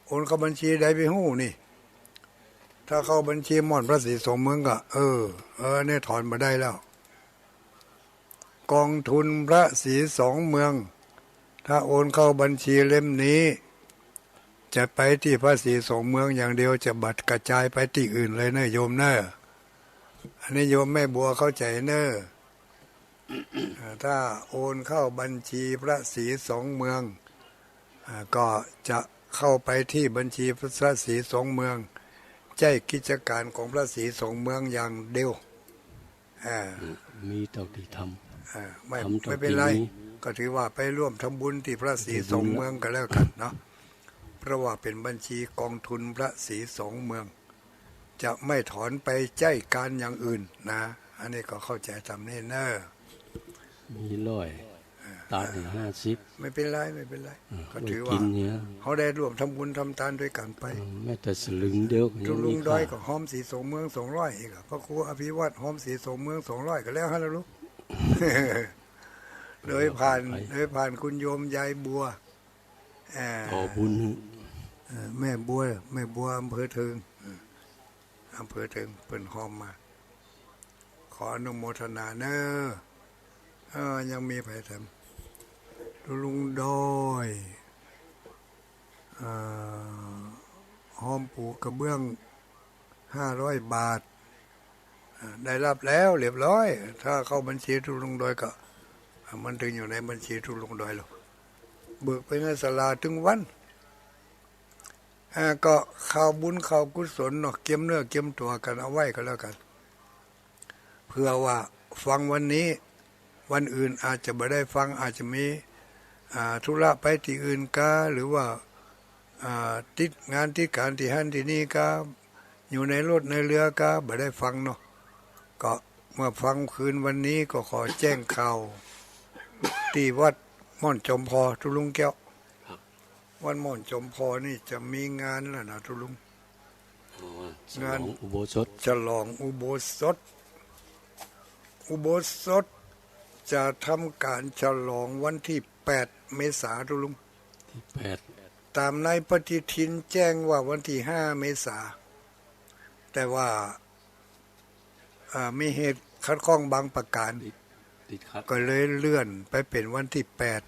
โอนเข้าบัญชีใดบ่ฮู้นี่ ถ้าเข้าบัญชีม่อนพระศรีสองเมืองก็ เออ เออ เนี่ยถอนมาได้แล้ว กองทุนพระศรีสองเมือง ถ้าโอนเข้าบัญชีเล่มนี้ จะไปตี้พระศรีสองเมืองอย่างเดียว จะบ่กระจายไปตี้อื่นเลยเน่อโยมเน่อ อันนี้โยมแม่บัวเข้าใจ๋เน่อ อ่า ถ้าโอนเข้าบัญชีพระศรีสองเมือง อ่า ก็จะเข้าไปตี้บัญชีพระศรีสองเมือง ใจ๊กิจก๋านของพระศรีสองเมืองอย่างเดียว อ่า มีเต้าตี้ทำ อ่า ไม่ ทำเต้าตี้มี ไม่เป๋นไร ก็ถือว่าไปร่วมทำบุญตี้พระศรีสองเมืองก็แล้วกั๋นเนาะ เพราะว่าเป๋นบัญชีกองทุนพระศรีสองเมือง จะไม่ถอนไปใจ๊ก๋านอย่างอื่นนะ อันนี้ก็เข้าใจ๋ต๋ามนี้เน่อ มีร้อย อ่า ตังค์ห้าสิบ ไม่เป๋นไร ไม่เป๋นไร อ่า ก็ถือว่า ไว้กิ๋นเนี่ย เฮาได้ร่วมทำบุญทำตานตวยกั๋นไป อืม แม้แต่สลึงเดียวก็ยังมีค่า ตุ๊ลุงดอยก็ฮอมศรีสองเมืองสองร้อยอีกอะ พระครูอภิวัฒน์ฮอมศรีสองเมืองสองร้อยก็แล้วหั้นละลูก โดยผ่าน ไป โดยผ่านคุณโยมยายบัว เอ่อ ขอบุญ เอ่อ แม่บัว แม่บัวอำเภอเถิง เอ่อ อำเภอเถิง เปิ้นฮอมมา ขออนุโมทนาเน่อ เอ่อ ยังมีใผแถม ตุ๊ลุงดอย เอ่อ ฮอมปูกระเบื้อง ห้าร้อยบาท อ่า ได้ฮับแล้วเรียบร้อย ถ้าเข้าบัญชีตุ๊ลุงดอยก็ อ่า มันตึงอยู่ในบัญชีตุ๊ลุงดอยแล้ว เบิกไปในศาลาตึงวัน อ่า ก็ข่าวบุญข่าวกุศลเนาะ เกียมเนื้อเกียมตั๋วกั๋นเอาไว้ก็แล้วกั๋น เผื่อว่าฟังวันนี้ วันอื่นอาจจะบ่ได้ฟัง อาจจะมี อ่า ธุระไปตี้อื่นกา หรือว่า อ่า ติดงานติดก๋านตี้หั้นตี้นี่กา อยู่ในรถในเฮือกา บ่ได้ฟังเนาะ ก็เมื่อฟังคืนวันนี้ก็ขอแจ้งข่าว ตี้วัดม่อนจอมพอ ตุ๊ลุงแก้ว ครับ วัดม่อนจอมพอนี่จะมีงานแล้วนะตุ๊ลุง อ๋อ งาน ฉลองอุโบสถ ฉลองอุโบสถ อุโบสถจะทำก๋านฉลองวันตี้แปดเมษาตุ๊ลุง ตี้แปด ต๋ามในปฏิทินแจ้งว่าวันตี้ห้าเมษา แต่ว่า อ่า มีเหตุขัดข้องบางประก๋าน ติด ติดขัด ก็เลยเลื่อนไปเป๋นวันตี้แปด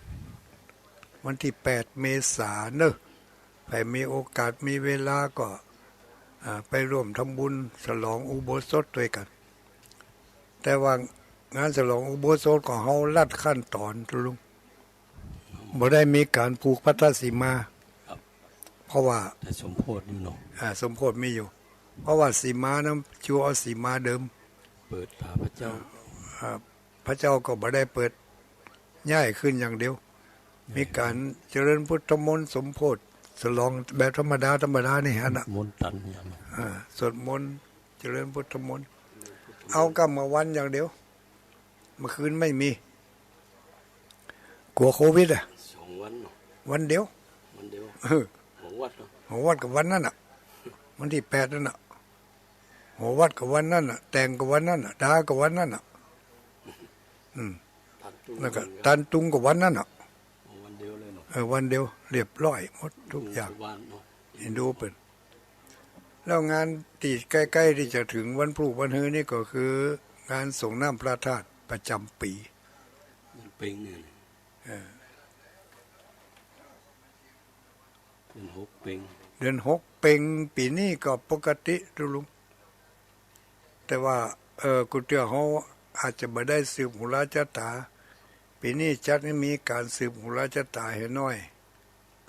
วันตี้แปดเมษาเนาะ ใผมีโอกาสมีเวลาก็ อ่า ไปร่วมทำบุญฉลองอุโบสถตวยกั๋น แต่ว่างานฉลองอุโบสถของเฮาลัดขั้นต๋อนตุ๊ลุง บ่ได้มีก๋านผูกพัทธสีมา ครับ เพราะว่า แต่สมโภชอยู่เนาะ อ่า สมโภชมีอยู่ เพราะว่าสีมานั้น เจ้าเอาสีมาเดิม เปิดต๋าพระเจ้า อ่า พระเจ้าก็บ่ได้เปิด ย้ายขึ้นอย่างเดียว มีก๋านเจริญพุทธมนต์สมโภชน์ สลองแบบธรรมดา ธรรมดานี่ฮะนะ มนต์ตันเนี่ย อ่า สวดมนต์เจริญพุทธมนต์ เอาก้าเมื่อวันอย่างเดียว เมื่อคืนไม่มี กั๋วโควิดอะ สองวันเนาะ วันเดียว วันเดียว เออ หอวัดเนาะ หอวัดก็วันนั้นน่ะ วันตี้แปดนั่นน่ะ หอวัดก็วันนั้นน่ะ แต่งก็วันนั้นน่ะ ดาก็วันนั้นน่ะ อืม ตันตุง แล้วก็ เหมือนกั๋น ตันตุงก็วันนั้นน่ะ วันเดียวเลยเนาะ เออ วันเดียว เรียบร้อยหมดกู้อย่าง ชาวบ้านเนาะ เห็นดูเปิ้น แล้วงานตี้ใก้ๆ ตี้จะเถิงวันพรุ่งวันฮือนี่ก็คืองานสรงน้ำพระธาตุประจ๋ำปี๋ เดือนเป็งเนี่ย เออ เดือนหกเป็ง เดือนหกเป็ง ปี๋นี้ก็ปกติตุ๊ลุง แต่ว่า เออ กู้เตื้อเฮาอาจจะบ่ได้สืบโหราจะต๋า ปี๋นี้จัดหื้อมีก๋านสืบโหราจะต๋าหื้อหน้อย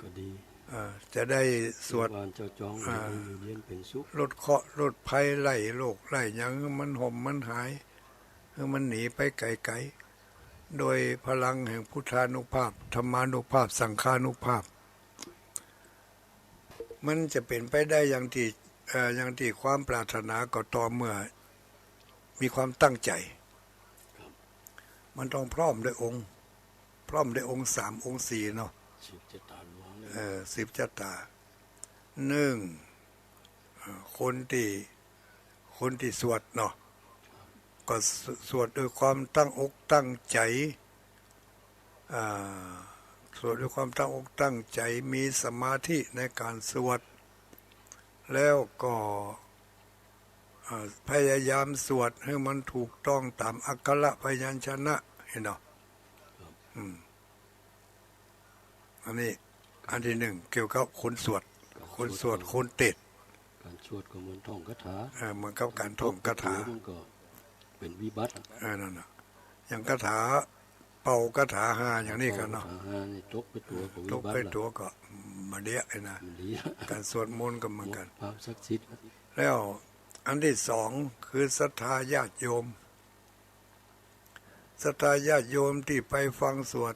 ก็ดี เออ จะได้สวด เจ้าบ้านเจ้าจอง อ่า อยู่เย็นเป็นสุข ลดเคราะห์ลดภัย ไล่โรคไล่หยังหื้อมันห่มมันหาย หื้อมันหนีไปไก๋ๆ โดยพลังแห่งพุทธานุภาพ ธรรมานุภาพ สังฆานุภาพ มันจะเป๋นไปได้อย่างตี้ เอ่อ อย่างตี้ความปรารถนาก็ต่อเมื่อมีความตั้งใจ๋ ครับ มันต้องพร้อมด้วยองค์ พร้อมด้วยองค์สามองค์สี่เนาะ สืบจะต๋าหลวงเลย เออ สืบจะต๋า นึ่ง เอ่อ คนตี้ คนตี้สวดเนาะ ก็ส- สวดด้วยความตั้งอกตั้งใจ๋ อ่า สวดด้วยความตั้งอกตั้งใจ๋ มีสมาธิในก๋านสวด แล้วก็ อ่า พยายามสวดหื้อมันถูกต้องต๋ามอักขระพยัญชนะ หันก่อ อืม อันนี้ อันตี้นึ่ง เกี่ยวกับคนสวด ก๋านสวด คนสวด คนเตสน์ ก๋านสวดก็เหมือนท่องคาถา เออ เหมือนกับก๋านท่องคาถา มันก็เป๋นวิบัติ เออ นั่นน่ะ อย่างคาถา เป่าคาถาฮาอย่างนี้กั๋นเนาะ เป่าคาถาฮานี่ตกไปตั๋วก็วิบัติละ ตกไปตั๋วก็บ่เดี้ยงไอ้นะ บ่เดี้ยง ก๋านสวดมนต์ก็เหมือนกั๋น หมดความศักดิ์สิทธิ์ แล้วอันตี้สองคือศรัทธาญาติโยม ศรัทธาญาติโยมตี้ไปฟังสวด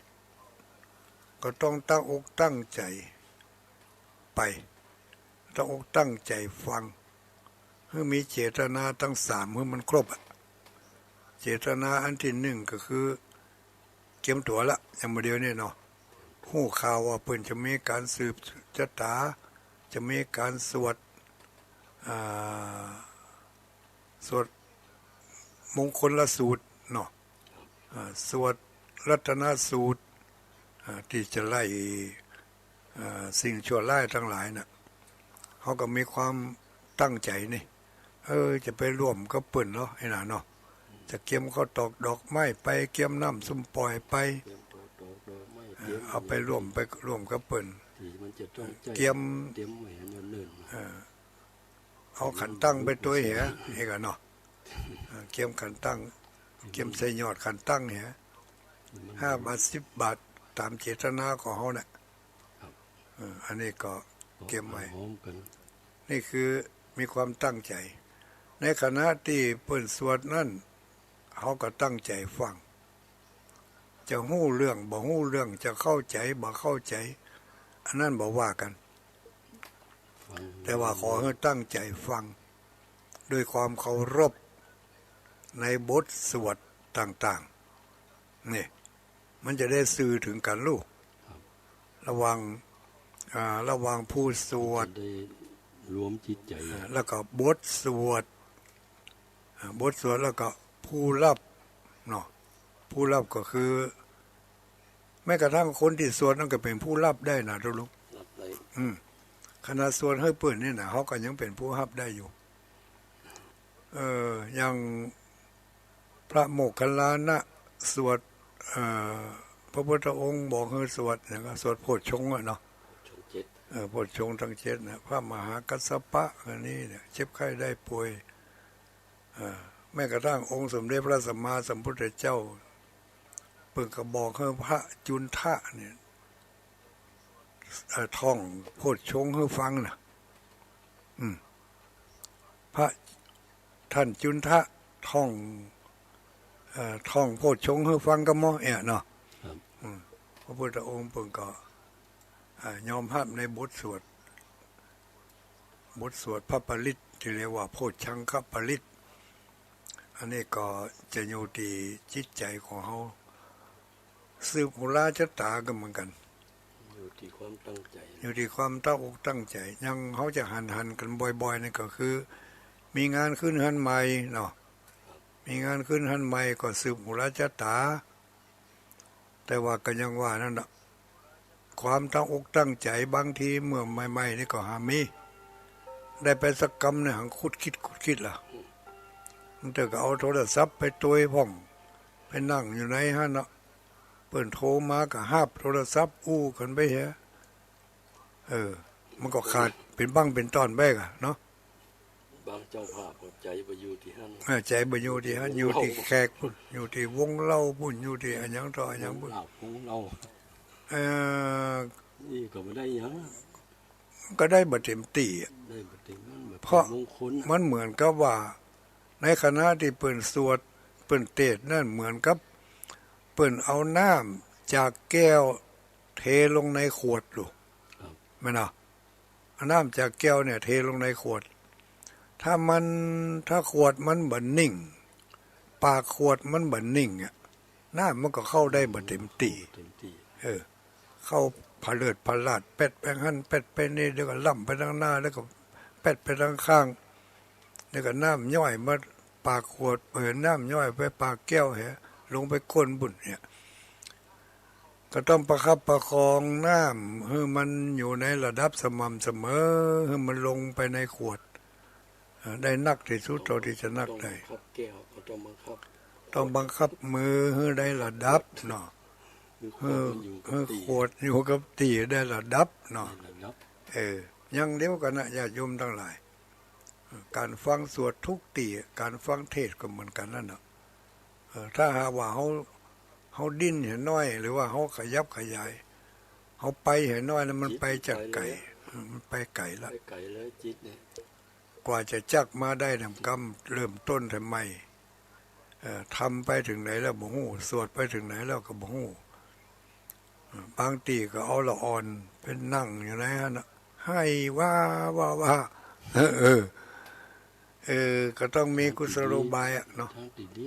ก็ต้องตั้งอกตั้งใจ๋ไป ตั้งอกตั้งใจ๋ฟัง หื้อมีเจตนาตังสามหื้อมันครบอะ เจตนาอันตี้นึ่งก็คือเกียมตั๋วละ อย่างบ่าเดี่ยวนี้เนาะ ฮู้ข่าวว่าเปิ้นจะมีก๋านสืบจะต๋า จะมีก๋านสวด อ่า สวดมงคลสูตรเนาะ อ่า สวดรัตนสูตร อ่า ตี้จะไล่ อ่า สิ่งชั่วร้ายตังหลายน่ะ เฮาก็มีความตั้งใจ๋นี่ เออ จะไปร่วมกับเปิ้นเนาะ ไอ้หน้าเนาะ จะเกียมข้าวตอกดอกไม้ไป เกียมน้ำส้มป่อยไป เกียมข้าวตอกดอกไม้ เออ เกียม เอาไปร่วม ไปร่วมกับเปิ้น ตี้มันจะต้องใจ๊ เกียม เตรียมไว้หื้อเนิ่นๆ เออ เอาขันตั้งไปตวยเหีย เอกอะเนาะ เออ เกียมขันตั้ง เกียมใส่หยอดขันตั้งเหีย ห้าบาท สิบบาท ต๋ามเจตนาของเฮาน่ะ ครับ เออ อันนี้ก็เกียมไว้ พร้อมกั๋น นี่คือมีความตั้งใจ๋ ในขณะตี้เปิ้นสวดนั้น เฮาก็ตั้งใจ๋ฟัง จะฮู้เรื่องบ่ฮู้เรื่อง จะเข้าใจ๋บ่เข้าใจ๋ อันนั้นบ่ว่ากั๋น ฟัง แต่ว่าขอหื้อตั้งใจ๋ฟัง ด้วยความเคารพในบทสวดต่างๆ นี่ มันจะได้สื่อเถิงกั๋นลูก ครับ ระหว่าง อ่า ระหว่างผู้สวด จะได้รวมจิตใจ๋ อ่า แล้วก็บทสวด อ่า บทสวดแล้วก็ผู้รับเนาะ ผู้รับก็คือ แม้กระทั่งคนตี้สวดนั้นก็เป๋นผู้รับได้นะตุ๊ลุง รับได้ อืม ขนาดสวดหื้อเปิ้นนี่นะ เฮาก็ยังเป๋นผู้รับได้อยู่ เออ อย่างพระโมคคัลลานะสวด เอ่อ พระพุทธองค์บอกหื้อสวด อย่างก็สวดโพชฌงค์อะเนาะ โพชฌงค์เจ็ด เออ โพชฌงค์ตังเจ็ดนะ พระมหากัสสปะ อันนี้เนี่ย เจ็บไข้ได้ป่วย อ่า แม้กระทั่งองค์สมเด็จพระสัมมาสัมพุทธเจ้า เปิ้นก็บอกหื้อพระจุนทะเนี่ย เอ่อ ท่องโพชฌงค์หื้อฟังน่ะ อืม พระท่านจุนทะท่อง เอ่อ ท่องโพชฌงค์หื้อฟังก็หม้อเอะเนาะ ครับ อืม ระพุทธองค์เปิ้นก็ อ่า ยอมฮับในบทสวด บทสวดพระปริตร ตี้เรียกว่าโพชฌังคปริตร อันนี้ก็จะอยู่ตี้จิตใจ๋ของเฮา สืบหุราชะต๋าก็เหมือนกั๋น อยู่ตี้ความตั้งใจ๋ อยู่ตี้ความตั้งอกตั้งใจ๋ อย่างเฮาจะหันๆ กั๋นบ่อยๆ นี่ก็คือ มีงานขึ้นเฮือนใหม่เนาะ มีงานขึ้นเฮือนใหม่ก็สืบหุราชะต๋า แต่ว่าก็ยังว่านั่นน่ะ ความตั้งอกตั้งใจ๋บางทีเมื่อใหม่ๆ นี่ก็หามี ได้ไปสักกำเนี่ยหังคุดคิดคุดคิดล่ะ บางเตื้อก็เอาโทรศัพท์ไปตวยพ่อง ไปนั่งอยู่ในหั้นเนาะ เปิ้นโทรมาก็ฮับโทรศัพท์อู้กั๋นไปเหีย เออ มันก็ขาดเป๋นบั้งเป๋นต๋อนไปก่ะเนาะ บางเจ้าภาพก็ใจ๋บ่อยู่ตี้หั้น เออ ใจ๋บ่อยู่ตี้หั้น อยู่ตี้แขกพุ้น อยู่ตี้วงเหล้าพุ้น อยู่ตี้อะหยังต่ออะหยังพุ้น วงเหล้า วงเหล้า เออ นี่ก็บ่ได้หยัง ก็ได้บ่เต็มตี้อะ ได้บ่เต็ม มันบ่ เพราะ เต็มมงคล มันเหมือนกับว่า ในขณะตี้เปิ้นสวด เปิ้นเตสน์นั่น เหมือนกับเปิ้นเอาน้ำจากแก้วเทลงในขวดลูก ครับ แม่นบ่ เอาน้ำจากแก้วเนี่ยเทลงในขวด ถ้ามัน ถ้าขวดมันบ่นิ่ง ปากขวดมันบ่นิ่งอะ น้ำมันก็เข้าได้บ่เต็มตี้ เต็มตี้ เออ เข้าผะเลิดผะลาด แป๊ดไปหั้น แป๊ดไปนี่ เดี๋ยวก็ล่ำไปตางหน้า แล้วก็แป๊ดไปตางข้าง แล้วก็น้ำย้อยมาปากขวด เออ น้ำย้อยไปปากแก้วเหีย ลงไปก้นบุ้นเนี่ย ก็ต้องประคับประคองน้ำหื้อมันอยู่ในระดับสม่ำเสมอ หื้อมันลงไปในขวด เอ่อ ได้นักตี้สุดเท่าตี้จะนักได้ ต้องบังคับแก้ว ก็ต้องบังคับ ต้องบังคับมือหื้อได้ระดับเนาะ คือขวดมันอยู่กับตี้ หื้อ หื้อขวดอยู่กับตี้ได้ระดับเนาะ ได้ระดับ เออ อย่างเดียวกั๋นนะ ญาติโยมตังหลาย ก๋านฟังสวดกู้ตี้ ก๋านฟังเตสน์ก็เหมือนกั๋นนั่นเนาะ เออ ถ้าหากว่าเฮา เฮาดิ้นเหียน้อย หรือว่าเฮาขยับขยาย เฮาไปเหียน้อยแล้วมันไปจากไก๋ จิตมันไปแล้ว เออ มันไปไก๋ละ ไปไก๋แล้วจิตเนี่ย กว่าจะจักมาได้นำกำ เริ่มต้นแต่ใหม่ เอ่อ ทำไปเถิงไหนแล้วบ่ฮู้ สวดไปเถิงไหนแล้วก็บ่ฮู้ เอ่อ บางตี้ก็เอาละอ่อนไปนั่งอยู่ในหั้นน่ะ ไห้ว้าว้าว้า เออ เออ ก็ต้องมีกุศโลบายอะเนาะ ทางตี้ดี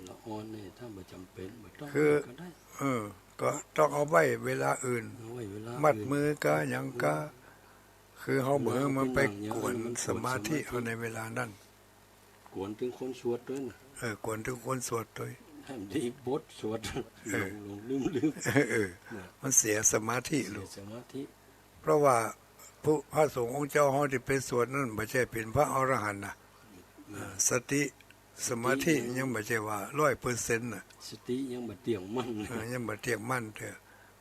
ละอ่อนนี่ถ้าบ่จ๋ำเป๋นบ่ต้อง คือ ก็ได้ เออ ก็ต้องเอาไว้เวลาอื่น เอาไว้เวลาอื่น มัดมือก็หยังก็ คือเฮาบ่หื้อมันไปกวนสมาธิเฮาในเวลานั้น กวนเถิงคนสวดตวยนะ เออ กวนเถิงคนสวดตวย ให้มันได้บทสวด เออ หลงๆ ลืมๆ เออ มันเสียสมาธิลูก เสียสมาธิ เพราะว่าผู้ พระสงฆ์องค์เจ้าเฮาตี้ไปสวดนั่นบ่ใจ้เป๋นพระอรหันต์นะ อืม เออ สติ สมาธิ สติยัง ยังบ่ใจ้ว่าร้อยเปอร์เซ็นต์น่ะ สติยังบ่เตี้ยงมั่น เออ ยังบ่เตี้ยงมั่นเตื้อ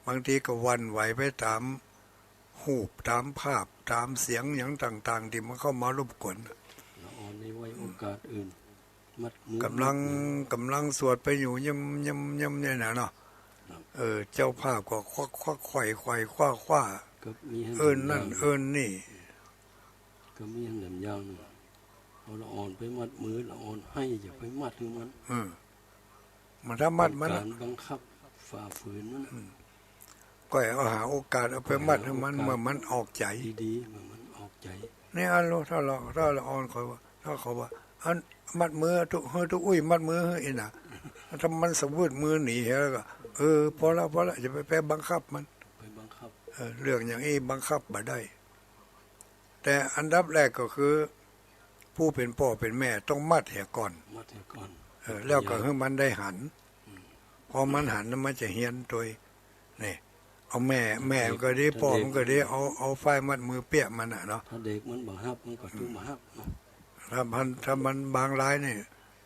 บางทีก็หวั่นไหวไปต๋าม ฮูป ต๋ามภาพ ต๋ามเสียงหยังต่างๆ ตี้มันเข้ามารบกวน ละอ่อนนี่ไว้โอกาสอื่น มัดมือ ก๋ำลัง มัดมือ ก๋ำลังสวดไปอยู่ ย่ำๆๆ เนี่ยนะเนาะ ครับ เออ เจ้าภาพก็ควักๆ ไขว่ๆ คว้าๆ ก็มีหั้น เอิ้นนั่น อย่าง เอิ้นนี่ ก็มีหั้นแหลมอย่างหนึ่ง เอาละอ่อนไปมัดมือ ละอ่อนไห้ อย่าไปมัดหื้อมัน เออ มันถ้ามัดมัน ก๋านบังคับฝ่าฝืนมัน อืม ก็เอาหาโอกาสเอาไปมัดหื้อมัน เมื่อมันออกใจ๋ ดีๆ เมื่อมันออกใจ๋ นี่อันโล ถ้าละ ถ้าละอ่อน ข้อยว่า ถ้าเขาว่า อันมัดมือตุ๊ หื้อตุ๊อุ้ยมัดมือหื้ออี้น่ะ ถ้ามันสะวืดมือหนีแล้วก็ เออ พอละ พอละ อย่าไป ไปบังคับมัน ไปบังคับ เออ เรื่องอย่างอี้บังคับบ่ได้ แต่อันดับแรกก็คือ ผู้เป๋นป้อเป๋นแม่ต้องมัดเหียก่อน มัดเหียก่อน เออ แล้วก็หื้อมันได้หัน อืม พอมันหันแล้วมันจะเฮียนตวย นี่ เอาแม่ แม่มันก็ดี ป้อมันก็ดี เอา เอาฝ้ายมัดมือเปียะมันน่ะเนาะ ถ้าเด็กมันบ่ฮับ มันก็ต้องบ่ฮับเนาะ ถ้ามัน ถ้ามันบางรายนี่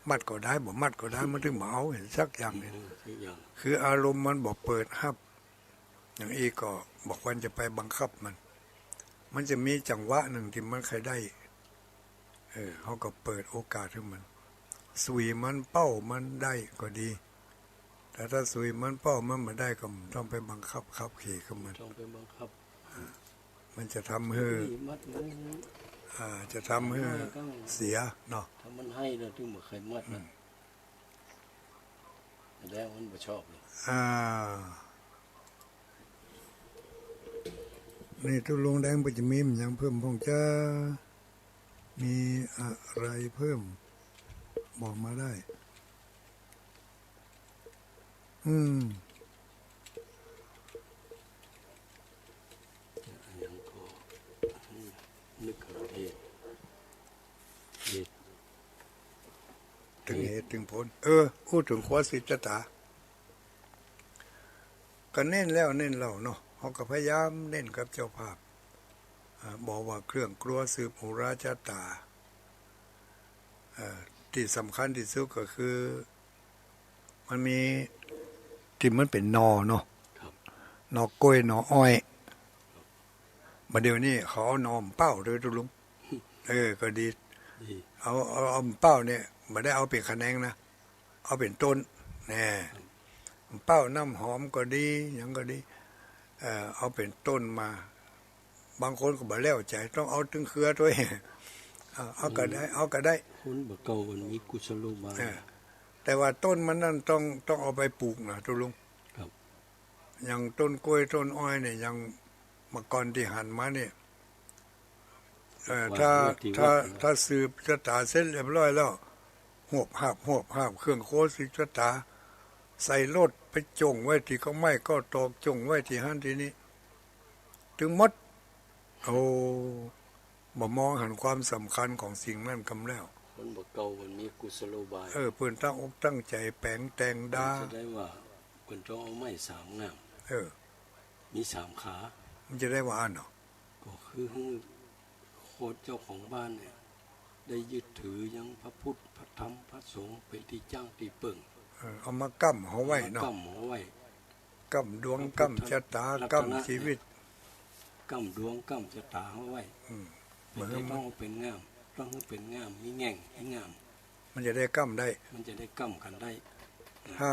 มัดก็ได้ บ่มัดก็ได้ มันต้องบ่เอาหั้นสักอย่างนี่ อืม สักอย่าง คืออารมณ์มันบ่เปิดฮับ อย่างอี้ก็บ่ควรจะไปบังคับมัน มันจะมีจังหวะหนึ่งตี้มันค่อยได้ เออ เฮาก็เปิดโอกาสหื้อมัน สุยมันเป้ามันได้ก็ดี แต่ถ้าสุยมันเป้ามันบ่ได้ก็บ่ต้องไปบังคับขับขี่กับมัน ต้องไปบังคับ มันจะทำหื้อ นี่มัดมือ อ่า จะทำหื้อเสียเนาะ ถ้ามันไห้แล้วถึงบ่ใค่มัดนะ อืม แล้วมันบ่ชอบเลย อ่า นี่ตุ๊ลุงแดง เปิ้นจะมีหยังเพิ่มพ่องจ๊ะ มีอะไรเพิ่ม บอกมาได้ อืม หยังก็นึกเถิงเหตุ เหตุ เถิงเหตุเถิงผล เออ อู้เถิงครัวสืบจะต๋า ก็เน้นแล้วเน้นเล่าเนาะ เฮาก็พยายามเน้นกับเจ้าภาพ อ่า บอกว่าเครื่องครัวสืบโหราจะต๋า เอ่อ ตี้สำคัญตี้สุดก็คือ มันมีตี้มันเป๋นหน่อเนาะ ครับ หน่อก๊วย หน่ออ้อย บ่าเดี่ยวนี้เขาเอาหน่อเป้าตวยตุ๊ลุง เออ ก็ดี ดี เอา เอา เอาเป้าเนี่ย บ่ได้เอาเป๋นขะแหนงนะ เอาเป๋นต้น แน่ ครับ เป้าน้ำหอมก็ดี หยังก็ดี เอ่อ เอาเป๋นต้นมา บางคนก็บ่แล้วใจ๋ ต้องเอาตึงเครือตวย เอา เอาก็ได้ อืม เอาก็ได้ คนบ่าเก่ามันมีกุศโลบาย เออ แต่ว่าต้นมันนั่นต้อง ต้องเอาไปปลูกนะตุ๊ลุง ครับ อย่างต้นก๊วยต้นอ้อยเนี่ย อย่างเมื่อก่อนตี้หันมาเนี่ย เอ่อ ถ้า ถ้า ถ้าสืบจะต๋าเสร็จเรียบร้อยแล้ว หวบหาบ หวบหาบ เครื่องครัวสืบจะต๋า ใส่รถไปจ้งไว้ตี้ก๊อกไม้ก๊อกตอก จ้งไว้ตี้หั้นตี้นี่ ตึงหมด โอ้ บ่มองหันความสำคัญของสิ่งนั้นกำแล้ว คนบ่าเก่ามันมีกุศโลบาย เออ เปิ้นตั้งอกตั้งใจ๋แป๋งแต่งดา เปิ้นจะได้ว่า เปิ้นต้องเอาไม้สามง่าม เออ มีสามขา มันจะได้ว่าอั้นเหรอ ก็คือหื้อคนเจ้าของบ้านเนี่ย ได้ยึดถือยังพระพุทธ พระธรรม พระสงฆ์ เป๋นตี้จั้งตี้เปิ้ง เออ เอามาก๊ำเฮาไว้เนาะ เอามาก๊ำเฮาไว้ ก๊ำดวง ก๊ำจะต๋า ก๊ำจีวิต ก๊ำดวง ก๊ำจะต๋าเฮาไว้ อืม เปิ้นจะต้องเอาเป๋นง่าม ต้องหื้อเป๋นง่าม มีแง่ง มีง่าม มันจะได้ก๊ำได้ มันจะได้ก๊ำกั๋นได้ ถ้า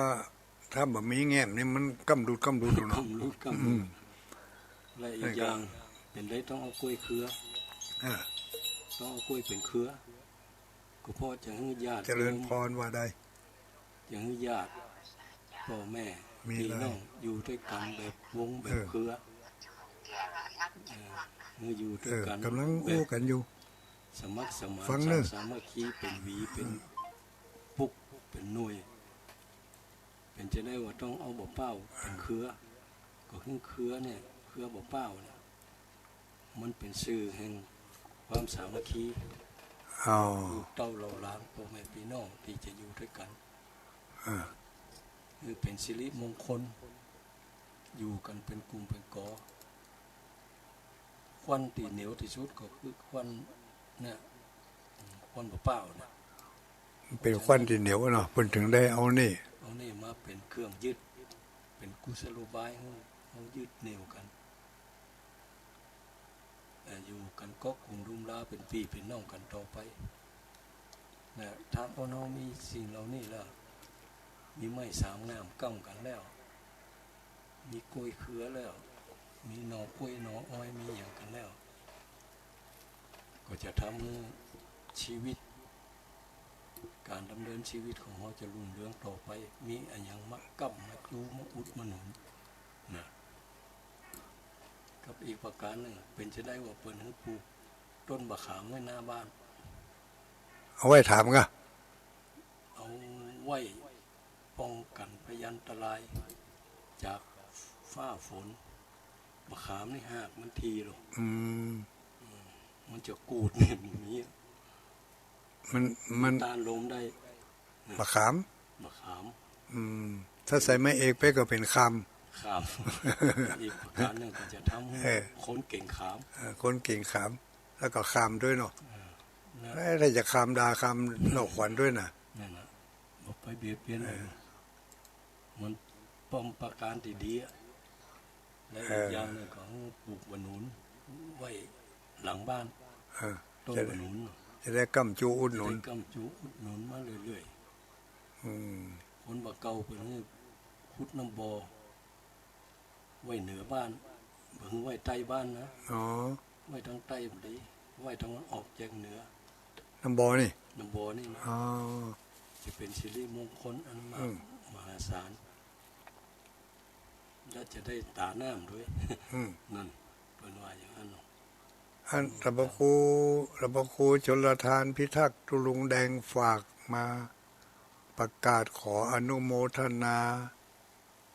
ถ้าบ่มีแง่งนี่มันก๊ำหลุด ก๊ำหลุดอยู่เนาะ ก๊ำหลุด ก๊ำหลุด อืม และอีกอย่าง เป๋นได้ต้องเอาก๊วยเครือ อ่า ต้องเอาก๊วยเป๋นเครือ ก็เพราะจะหื้อญาติ เจริญพร ว่าได้ จะหื้อญาติ ป้อแม่ มี ปี้น้อง อยู่ตวยกั๋นแบบวงแบบ เออ เครือ เออ หื้ออยู่ตวยกั๋น เออ ก๋ำลังอู้กั๋นอยู่ สมัครสมาน ฟังเน่อ สามัคคี เป๋นหวี เป๋น อืม ปุ๊ก เป๋นหน่วย เป๋นจะได้ว่าต้องเอาบ่าเป้าเป๋นเครือ ก็คือเครือเนี่ย เครือบ่าเป้าเนี่ย มันเป๋นสื่อแห่งความสามัคคี อ๋อ ลูกเต้าเหล่าหลาน ป้อแม่ปี้น้องตี้จะอยู่ตวยกั๋น อ่า คือเป๋นสิริมงคล อยู่กั๋นเป๋นกลุ่มเป๋นก๋อ ขวัญตี้เหนียวตี้สุดก็คือขวัญเนี่ย ขวัญบ่าเป้าเนี่ย เป๋นขวัญตี้เหนียวเนาะ เปิ้นเถิงได้เอานี่ เอานี่มาเป๋นเครื่องยึด เป๋นกุศโลบายหื้อ หื้อยึดเหนี่ยวกั๋น เอ่อ อยู่กั๋นก๊อกกุมดุมลาเป๋นปี้เป๋นน้องกั๋นต่อไป นะ ถ้าคนเฮามีสิ่งเหล่านี้แล้ว มีไม้สามง่ามก๊ำกั๋นแล้ว มีก๊วยเครือแล้ว มีหน่อก๊วยหน่ออ้อย มีหยังกั๋นแล้ว ก็จะทำหื้อชีวิต ก๋านดำเนินชีวิตของเฮาจะรุ่งเรืองต่อไป มีอะหยังมาก๊ำมาจูมาอุดมาหนุน นะ กับอีกประก๋านนึ่ง เป๋นจะได้ว่าเปิ้นหื้อปลูกต้นบ่าขามไว้หน้าบ้าน เอาไว้ถามก่ะ เอาไว้ป้องกั๋นพยันตรายจากฟ้าฝน บ่าขามนี่ฮากมันทีหลวง อืม อืม มันจะกูดเนี่ย มันมี มัน มันต้านลมได้ บ่าขาม บ่าขาม อืม ถ้าใส่ไม้เอกไปก็เป๋นขาม ขาม อีกประก๋านนึ่งก็จะทำหื้อ เออ คนเก่งขาม เออ คนเก่งขาม แล้วก็ขามตวยเนาะ เออ นะ เอ้ย ถ้าจะขามด่า ขามเล่าขวัญตวยนะ นั่นน่ะ บ่ไปเบียดเบียน เออ มันป้องประก๋านตี้ดีอะ และ เออ อีกอย่างนึ่งก็ปลูกบ่าหนุนไว้หลังบ้าน เออ ต้น จะได้ บ่าหนุน จะได้ก๊ำจูอุดหนุน จะได้ก๊ำจูอุดหนุนมาเรื่อยๆ อืม คนบ่าเก่าเปิ้นหื้อขุดน้ำบ่อไว้เหนือบ้าน บ่หื้อไว้ใต้บ้านนะ อ๋อ ไว้ตางใต้บ่ดี ไว้ตางออกแจงเหนือ น้ำบ่อนี่ น้ำบ่อนี่นะ อ๋อ จะเป๋นสิริมงคลอันมาก อืม มหาศาล และจะได้ต๋าน้ำตวย อืม นั่น ไป อัน ท่านพระครู ท่านพระครูชลทานพิทักษ์ ตุ๊ลุงแดง ฝากมาประกาศขออนุโมทนา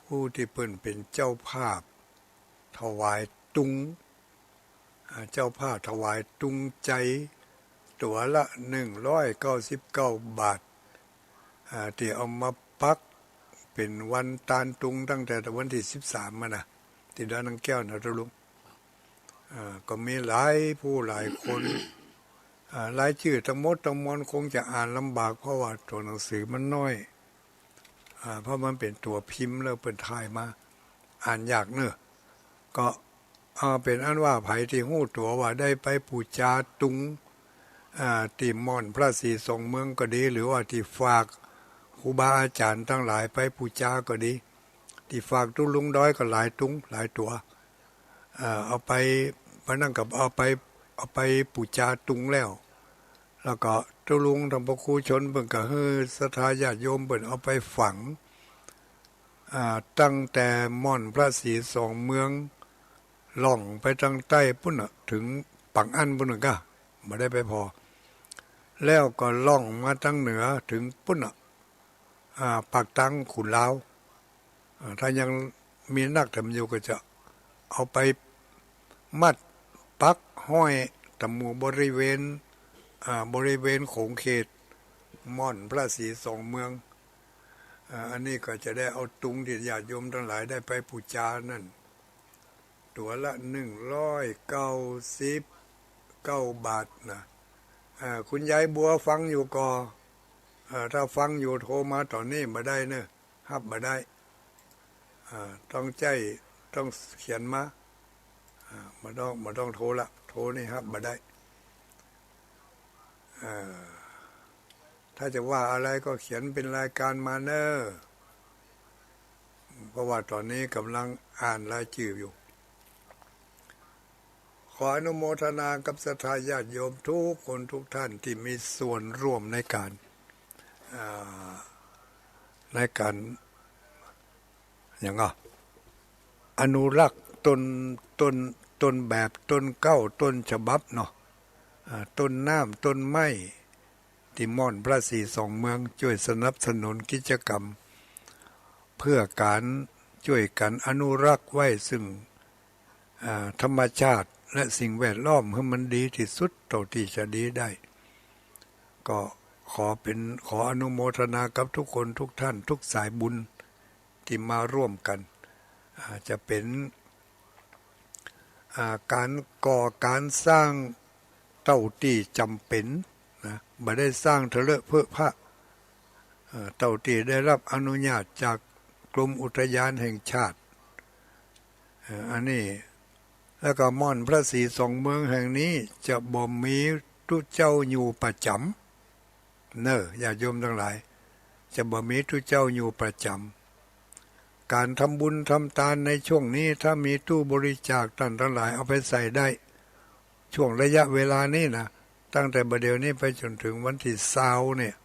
ผู้ตี้เปิ้นเป๋นเจ้าภาพถวายตุ๊ง อ่า เจ้าภาพถวายตุ๊งไจ ตั๋วละหนึ่งร้อยเก้าสิบเก้าบาท อ่า ตี้เอามาปักเป๋นวันตานตุ๊งตั้งแต่วันตี้สิบสามมานะ ตี้ดอยนางแก้วนะตุ๊ลุง อ่า ก็มีหลายผู้หลายคน อ่า รายจื้อตังหมดตังมวลคงจะอ่านลำบาก เพราะว่าตั๋วหนังสือมันน้อย อ่า เพราะมันเป๋นตั๋วพิมพ์แล้วเปิ้นถ่ายมา อ่านยากเน่อ ก็ อ่า เป๋นอันว่าใผตี้ฮู้ตั๋วว่าได้ไปปู๋จาตุ๊ง อ่า ตี้ม่อนพระศรีสองเมืองก็ดี หรือว่าตี้ฝากครูบาอาจ๋ารย์ตังหลายไปปู๋จาก็ดี ตี้ฝากตุ๊ลุงดอยก็หลายตุ๊งหลายตั๋ว เอ่อ เอาไป ไปนั่นก็เอาไป เอาไปปู๋จาตุ๊งแล้ว แล้วก็ตุ๊ลุงท่านพระครูชลเปิ้นก็หื้อศรัทธาญาติโยมเปิ้นเอาไปฝัง อ่า ตั้งแต่ม่อนพระศรีสองเมือง ล่องไปตางใต้ปู้นน่ะ เถิงปางอั้นปู้นน่ะก้า บ่ได้ไปผ่อ แล้วก็ล่องมาตางเหนือเถิงปู้นน่ะ อ่า ปากตางขุนลาว อ่า ถ้ายังมีนักแถมอยู่ก็จะเอาไปมัดปักห้อยต๋ามหมู่บริเวณ อ่า บริเวณขงเขตม่อนพระศรีสองเมือง อ่า อันนี้ก็จะได้เอาตุ๊งตี้ญาติโยมตังหลายได้ไปปู๋จานั้น ตั๋วละหนึ่งร้อยเก้าสิบเก้าบาทนะ อ่า คุณยายบัวฟังอยู่ก่อ อ่า ถ้าฟังอยู่โทรมาต๋อนนี้บ่ได้เน่อ ฮับบ่ได้ อ่า ต้องใจ๊ ต้องเขียนมา อ่า บ่ต้อง บ่ต้องโทรละ โทรนี่ฮับบ่ได้ อ่า ถ้าจะว่าอะไรก็เขียนเป๋นรายการมาเน่อ เพราะว่าต๋อนนี้ก่ำลังอ่านรายจื้ออยู่ ขออนุโมทนากับศรัทธาญาติโยมทุกคนทุกท่านตี้มีส่วนร่วมในก๋าน อ่า ในก๋าน หยังอ่ะ อนุรักษ์ต้น ต้น ต้นแบบ ต้นเก๊า ต้นฉบับเนาะ อ่า ต้นน้ำ ต้นไม้ ตี้ม่อนพระศรีสองเมืองจ้วยสนับสนุนกิจกรรม เพื่อก๋านจ้วยกั๋นอนุรักษ์ไว้ซึ่ง อ่า ธรรมชาติและสิ่งแวดล้อมหื้อมันดีตี้สุดเต้าตี้จะดีได้ ก็ขอเป๋น ขออนุโมทนากับทุกคนทุกท่านทุกสายบุญตี้มาร่วมกั๋น อ่า จะเป๋น อ่า ก๋านก่อก๋านสร้างเต้าตี้จ๋ำเป๋นนะ บ่ได้สร้างเถอะเลอะเปอะพะ เอ่อ เต้าตี้ได้ฮับอนุญาตจากกรมอุทยานแห่งชาติ เอ่อ อันนี้ แล้วก็ม่อนพระศรีสองเมืองแห่งนี้จะบ่มีตุ๊เจ้าอยู่ประจ๋ำ เน่อ ญาติโยมตังหลาย จะบ่มีตุ๊เจ้าอยู่ประจ๋ำ ก๋านทำบุญทำตานในช่วงนี้ ถ้ามีตู้บริจาคต้านตังหลายเอาไปใส่ได้ ช่วงระยะเวลานี้นะ ตั้งแต่บ่าเดี่ยวนี้ไปจ๋นเถิงวันตี้ซาวเนี่ย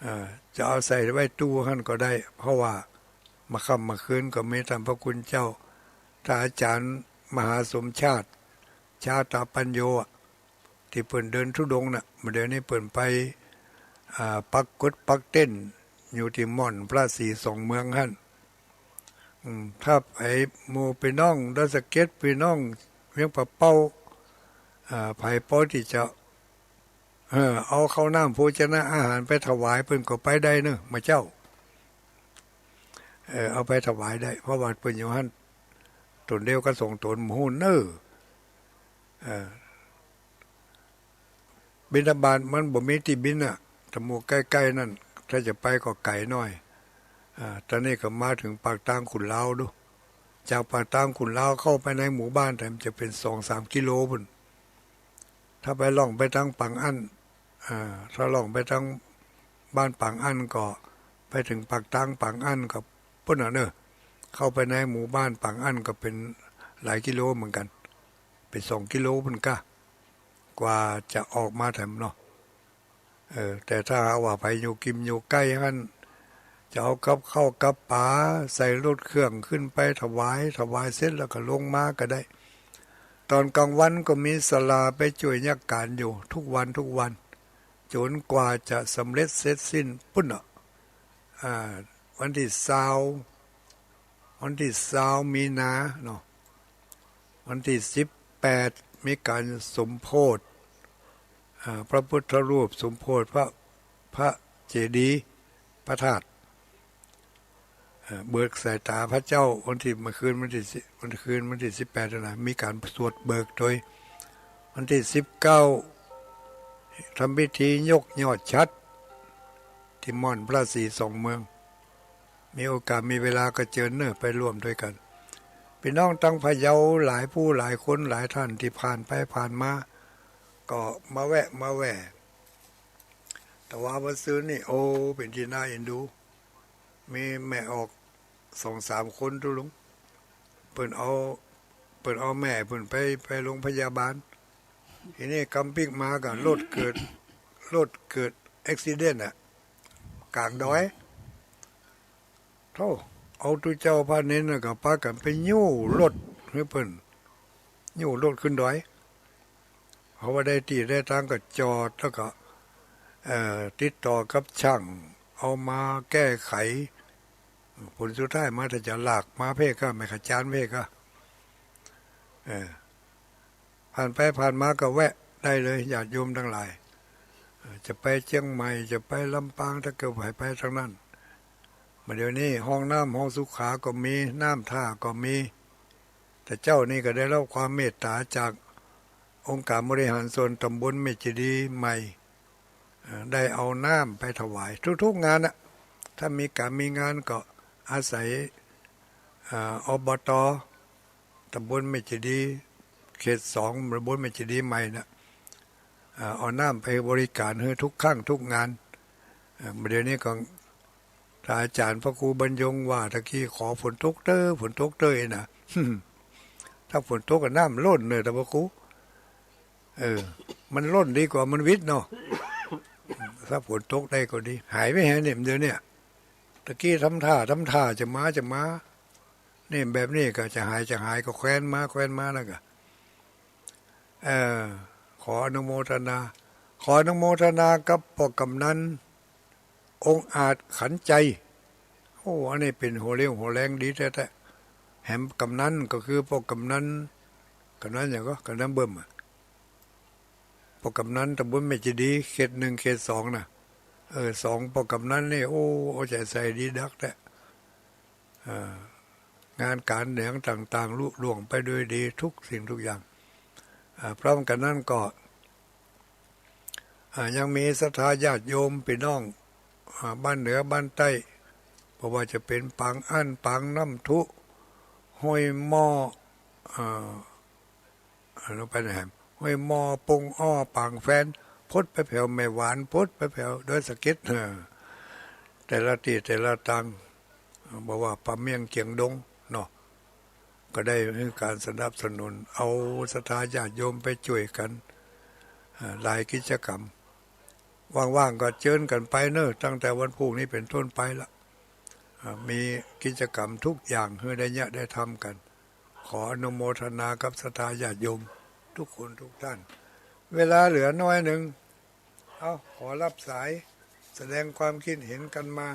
เอ่อ จะเอาใส่ไว้ตู้หั้นก็ได้ เพราะว่าเมื่อค่ำเมื่อคืนก็มีต้านพระคุณเจ้า ต้านอาจ๋ารย์มหาสมชาติ ชาตปัญโญอะ ตี้เปิ้นเดินธุดงค์น่ะ บ่าเดี่ยวนี้เปิ้นไป อ่า ปักกดปักเต็นท์อยู่ตี้ม่อนพระศรีสองเมืองหั้น อืม ถ้าไผหมู่ปี้น้องดอยสะเก็ด ปี้น้องเวียงป่าเป้า อ่า ไผปอตี้จะ เออ เอาข้าวน้ำโภชนะอาหารไปถวายเปิ้นก็ไปได้เนอะ เมื่อเจ๊า เออ เอาไปถวายได้ เพราะว่าเปิ้นอยู่หั้น ต๋นเดียวกับสองต๋น บ่ฮู้เนอะ เออ บิณฑบาตมันบ่มีตี้บิณน่ะ ถ้าหมู่ใก้ๆ นั้น ถ้าจะไปก็ไก๋หน้อย อ่า ต๋อนนี้ก็มาเถิงปากตางขุนลาวดู จากปากตางขุนลาวเข้าไปในหมู่บ้านแต่มันจะเป๋นสองสามกิโลปู้น ถ้าไปล่องไปตางปางอั้น อ่า ถ้าล่องไปตางบ้านปางอั้นก็ไปเถิงปากตางปางอั้นก็ปู้นน่ะเนอะ เข้าไปในหมู่บ้านปางอั้นก็เป๋นหลายกิโลเหมือนกั๋น เป๋นสองกิโลปู้นก้า กว่าจะออกมาแถมเนาะ เออ แต่ถ้าหากว่าไผอยู่กิมอยู่ใก้หั้น จะเอากับข้าวกับป๋าใส่รถเครื่องขึ้นไปถวาย ถวายเสร็จแล้วก็ลงมาก็ได้ ต๋อนก๋างวันก็มีศาลาไปจ้วยนักก๋านอยู่ กู้วันกู้วัน จ๋นกว่าจะสำเร็จเสร็จสิ้นปู๊นน่ะ อ่า วันตี้ซาว วันตี้ซาวมีนาเนาะ วันตี้สิบแปดมีก๋านสมโภช อ่า พระพุทธรูปสมโภช พระ พระเจดีย์ พระธาตุ เอ่อ เบิกสายต๋าพระเจ้า วันตี้ เมื่อคืนวันตี้สิบ เมื่อคืนวันตี้สิบแปดนั่นน่ะ มีก๋านสวดเบิกโตย วันตี้สิบเก้า ทำพิธียกยอดฉัตร ตี้ม่อนพระศรีสองเมือง มีโอกาสมีเวลาก็เจิญเน่อไปร่วมตวยกั๋น ปี้น้องตังพะเยาหลายผู้หลายคนหลายต้านตี้ผ่านไปผ่านมา ก็มาแวะมาแว่ แต่ว่าบ่าซืนนี่ โอ้ เป๋นตี้น่าเอ็นดู มีแม่ออกสองสามคนตุ๊ลุง เปิ้นเอา เปิ้นเอาแม่เปิ้นไป ไปโรงพยาบาล ทีนี้กำปิ๊กมาก็รถเกิด รถเกิดอุบัติเหตุอะ ก๋างดอย โธ่ เอาตุ๊เจ้าพระเณรน่ะก็ปากั๋นไปยู้รถหื้อเปิ้น ยู้รถขึ้นดอย เพราะว่าได้ตี้ได้ตางก็จอด แล้วก็ เอ่อ ติดต่อกับช่าง เอามาแก้ไข ผลสุดท้ายมาถ้าจะลากมาเพ่ก็ แม่ขจานเพ่ก็ เออ ผ่านไปผ่านมาก็แวะได้เลย ญาติโยมตังหลาย เอ่อ จะไปเจียงใหม่ จะไปลำปาง ถ้าเกิดใผไปตางนั้น บ่าเดี๋ยวนี้ห้องน้ำห้องสุขาก็มี น้ำท่าก็มี แต่เจ๊านี่ก็ได้รับความเมตต๋าจากองค์การบริหารส่วนต๋ำบลแม่เจดีย์ใหม่ เอ่อ ได้เอาน้ำไปถวายทุกๆ งานน่ะ ถ้ามีก๋านมีงานก็อาศัย เอ่อ อบต.ต๋ำบลแม่เจดีย์เขตสอง ต๋ำบลแม่เจดีย์ใหม่น่ะ เอ่อ เอาน้ำไปบริก๋านหื้อทุกครั้งทุกงาน เอ่อ บ่าเดี๋ยวนี้ก็ ถ้าอาจ๋ารย์พระครูบรรยงว่าตะกี้ ขอฝนตกเต๊อะ ฝนตกเต๊อะ เอ๊ะนะ ถ้าฝนตกก็น้ำล้นเลย ต้านพระครู เออ มันล้นดีกว่ามันวิดเนาะ ถ้าฝนตกได้ก็ดี หายไปแหะเนี่ย เดี๋ยวเนี้ย ตะกี้ทำท่า ทำท่าจะมา จะมา นี่แบบนี้ก็จะหาย จะหายก็แควนมา แควนมาแล้วก็ เอ่อ ขออนุโมทนา ขออนุโมทนากับป้อกำนัน องอาจขันใจ โอ้ อันนี้เป๋นหัวเรี่ยวหัวแรงดีแต๊ๆ แหมกำนันก็คือป้อกำนัน กำนันหยังก็ กำนันเบิ่มอะ ป้อกำนันต๋ำบลแม่เจดีย์เขตหนึ่งเขตสองน่ะ เออ สองป้อกำนันนี่ โอ้ เอาใจ๋ใส่ดีดักแต๊ เอ่อ งานก๋านแหนงต่างๆ ลุล่วงไปโดยดีทุกสิ่งทุกอย่าง อ่า พร้อมกั๋นนั้นก็ อ่า ยังมีศรัทธาญาติโยมปี้น้อง อ่า บ้านเหนือบ้านใต้ บ่ว่าจะเป๋นปางอั้น ปางน้ำทุ ห้วยหม้อ อ่า อ่า ลงไปไหนแหม ห้วยหม้อ ปงอ้อ ปางแฟน พดไปแผวแม่หวาน พดไปแผวดอยสะเก็ด เออ แต่ละตี้แต่ละตาง บ่ว่าป่าเมี่ยงเจียงดงเนาะ ก็ได้หื้อก๋านสนับสนุน เอาศรัทธาญาติโยมไปจ้วยกั๋น อ่า หลายกิจกรรม ว่างๆ ก็เจิญกั๋นไปเน่อ ตั้งแต่วันพูกนี้เป๋นต้นไปละ อ่า มีกิจกรรมทุกอย่างหื้อได้เยียะได้ทำกั๋น ขออนุโมทนากับศรัทธาญาติโยมทุกคนทุกต้าน เวลาเหลือน้อยนึ่ง เอ้า ขอฮับสาย แสดงความคิดเห็นกั๋นมา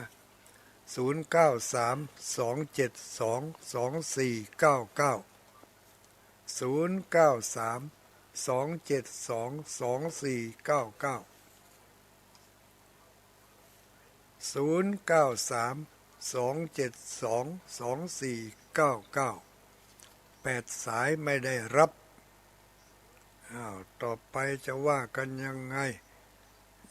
ศูนย์เก้าสาม สองเจ็ดสอง สองสี่เก้าเก้า ศูนย์เก้าสาม สองเจ็ดสอง สองสี่เก้าเก้า ศูนย์เก้าสาม สองเจ็ดสอง สองสี่เก้าเก้า แปดสายไม่ได้รับ อ้าว ต่อไปจะว่ากั๋นยังไง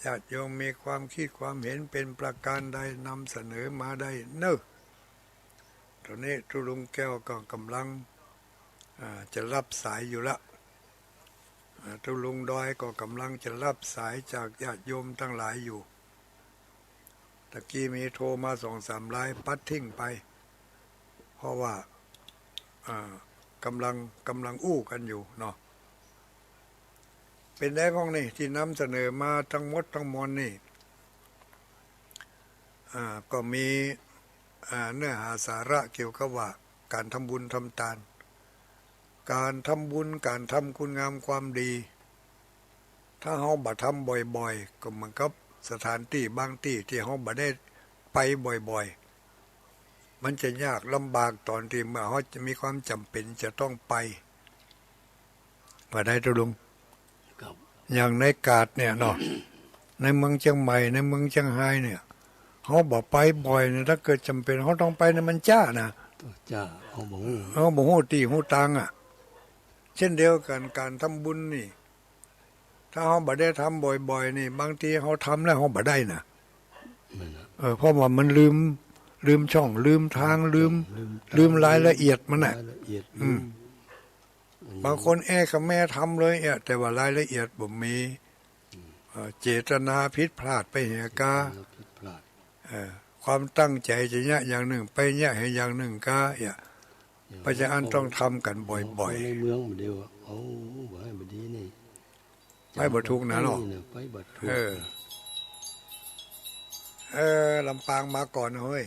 ญาติโยมมีความคิดความเห็นเป๋นประก๋านใด นำเสนอมาได้เน่อ ต๋อนนี้ตุ๊ลุงแก้วก็ก่ำลัง อ่า จะฮับสายอยู่ละ อ่า ตุ๊ลุงดอยก็ก่ำลังจะฮับสายจากญาติโยมตังหลายอยู่ ตะกี้มีโทรมาสองสามราย ปัดทิ้งไป เพราะว่า อ่า ก่ำลัง ก่ำลังอู้กั๋นอยู่เนาะ เป๋นใดพ่องนี่ ตี้นำเสนอมาตังหมดตังมวลนี่ อ่า ก็มี อ่า เนื้อหาสาระเกี่ยวกับว่าก๋านทำบุญทำตาน ก๋านทำบุญ ก๋านทำคุณงามความดี ถ้าเฮาบ่ทำบ่อยๆ ก็เหมือนกับสถานตี้บางตี้ตี้เฮาบ่ได้ไปบ่อยๆ มันจะยากลำบากต๋อนตี้เมื่อเฮาจะมีความจ๋ำเป๋นจะต้องไป ว่าได้เต๊าะลุง ครับ อย่างในกาดเนี่ยเนาะ ในเมืองเจียงใหม่ ในเมืองเจียงฮายเนี่ย เฮาบ่ไปบ่อยเนี่ย ถ้าเกิดจ๋ำเป๋นเฮาต้องไปเนี่ยมันจ๊านะ จ๊า เฮาบ่ฮู้ เฮาบ่ฮู้ตี้ฮู้ตางอะ เจ้นเดียวกั๋น ก๋านทำบุญนี่ ถ้าเฮาบ่ได้ทำบ่อยๆ นี่ บางทีเฮาทำแล้วเฮาบ่ได้นะ แม่นนะ เออ เพราะว่ามันลืม ลืมช่อง ลืมตาง ลืม ลืมตาง ลืมรายละเอียดมันน่ะ รายละเอียด อืม ลืม อืม บางคนแอ้กะแม่ทำเลยอะ แต่ว่ารายละเอียดบ่มี อืม เอ่อ เจตนาผิดพลาดไปเหียกา เจตนาผิดพลาด เอ่อ ความตั้งใจ๋จะเยียะอย่างนึ่ง ไปเยียะหื้ออย่างนึ่งกา เยียะ เพราะฉะนั้นต้องทำกั๋นบ่อยๆ ในเมืองบ่ดี เอา บ่ให้บ่ดีนี่ ไปบ่ถูกนะเนาะ ไปบ่ถูก เออ เออ ลำปางมาก่อนเฮ้ย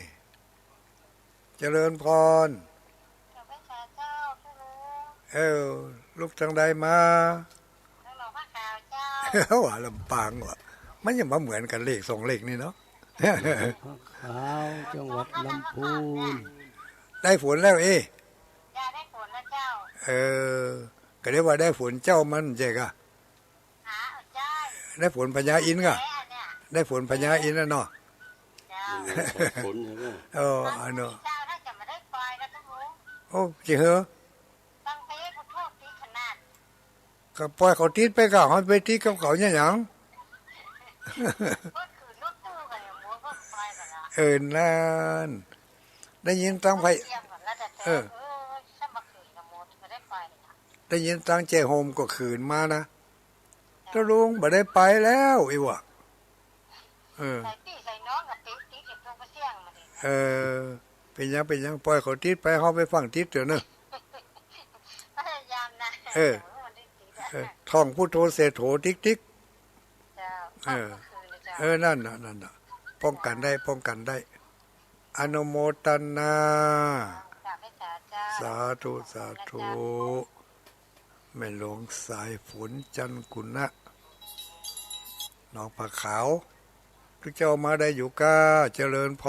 เจริญพร เจ้า เออ ลูกตางใดมา เจ้า ว่าลำปางว่ะ มันยังบ่เหมือนกั๋นเลขสองเลขนี่เนาะ พระขาว จังหวัดลำพูน ได้ฝนแล้วเอ้ จ้า ได้ฝนแล้วเจ้า เออ ก็เรียกว่าได้ฝนเจ้ามันใจ้กะ หา ใจ้ ได้ฝนพญาอินทร์กะ แหมเนี่ย ได้ฝนพญาอินทร์แล้วเนาะ เจ้า ฝนใจ้ะ เออ อันเนาะ เจ้า ถ้าจะบ่ได้ไปแล้วก็รู้ โอ้ จริงเหรอ ตั้งใจให้เขาโทษดีขนาด ก็ปล่อยเขาติดไปก่อน เฮาไปติดกับเขาเนี่ยหยัง เออ นั่น ได้ยินตางไผ เออ ได้ยินตางแจ้โฮมก็ขึงมานะ เจ้าลุงบ่ได้ไปแล้ว อี้วะ เออ ใส่ปี้ใส่น้องกับติด ติดอยู่ตรงกระเสี้ยงมาดิ เออ เป๋นหยัง เป๋นหยัง ปล่อยเขาติดไป เฮาไปฟังติดเถาะเนาะ พยายามนะ เออ เออ ท่องพุทโธเสโถติ๊กติ๊ก เจ้า เออ เออ นั่นน่ะ นั่นน่ะ ป้องกันได้ ป้องกันได้ อนุโมทนา สาธุ สาธุ แม่หลวงสายฝน จันทกุณะ หนองผาขาว ตุ๊เจ้ามาได้อยู่ก้า เจริญพ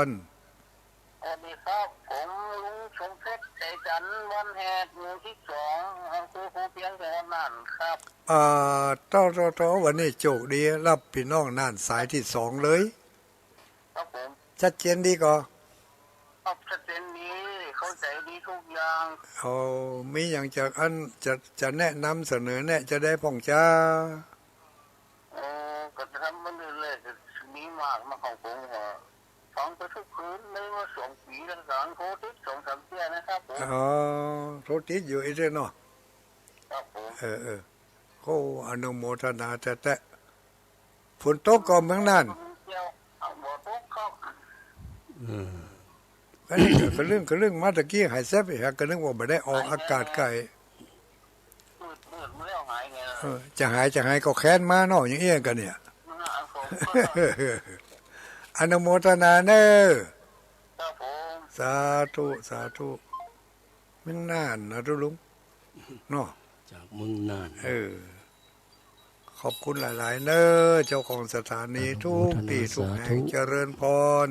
ร สวัสดีครับ ผมลุงสมเพชร ใจจันทร์ บ้านแฮด หมู่สิบสอง อำเภอภูเปียง จังหวัดน่านครับ อ่า เต้า เต้า เต้า วันนี้โจคดี ฮับปี้น้องน่านสายตี้สองเลย ครับผม ชัดเจนดีก่อ ครับ ชัดเจนดี เข้าใจ๋ดีทุกอย่าง โอ้ มีหยังจะอัน จะ จะแนะนำเสนอแนะจะใดพ่องจา โอ้ ก็จะทำมาเรื่อยๆ ก็ดีมากนะ ของผมก็ฟังไปทุกคืนเลย มาสองปี๋แล้ว ก็โทรติดสองสามเตื้อนะครับผม อ๋อ โทรติดอยู่อี้เตื้อเนาะ ครับผม เออ เออ โอ้ อนุโมทนาแต๊ๆ ฝนตกก่อเมืองน่าน บ่ตกครับ เออ อันนี้ก็กระลึ่งกระลึ่งมาตะกี้ หายแซบอีกฮะ ก็นึกว่าบ่ได้ออกอากาศไกล มืดๆ มาแล้วหายไง เออ จะหาย จะหายก็แค้นมาเนาะ อย่างเอี้ยกั๋นเนี่ย อนุโมทนาเน้อ ครับผม สาธุ สาธุ เมืองน่านนะตุ๊ลุง เนาะ จากเมืองน่าน เออ ขอบคุณหลายๆ เน้อ เจ้าของสถานี อนุโมทนา ทุกตี้ทุกแห่ง สาธุ เจริญพร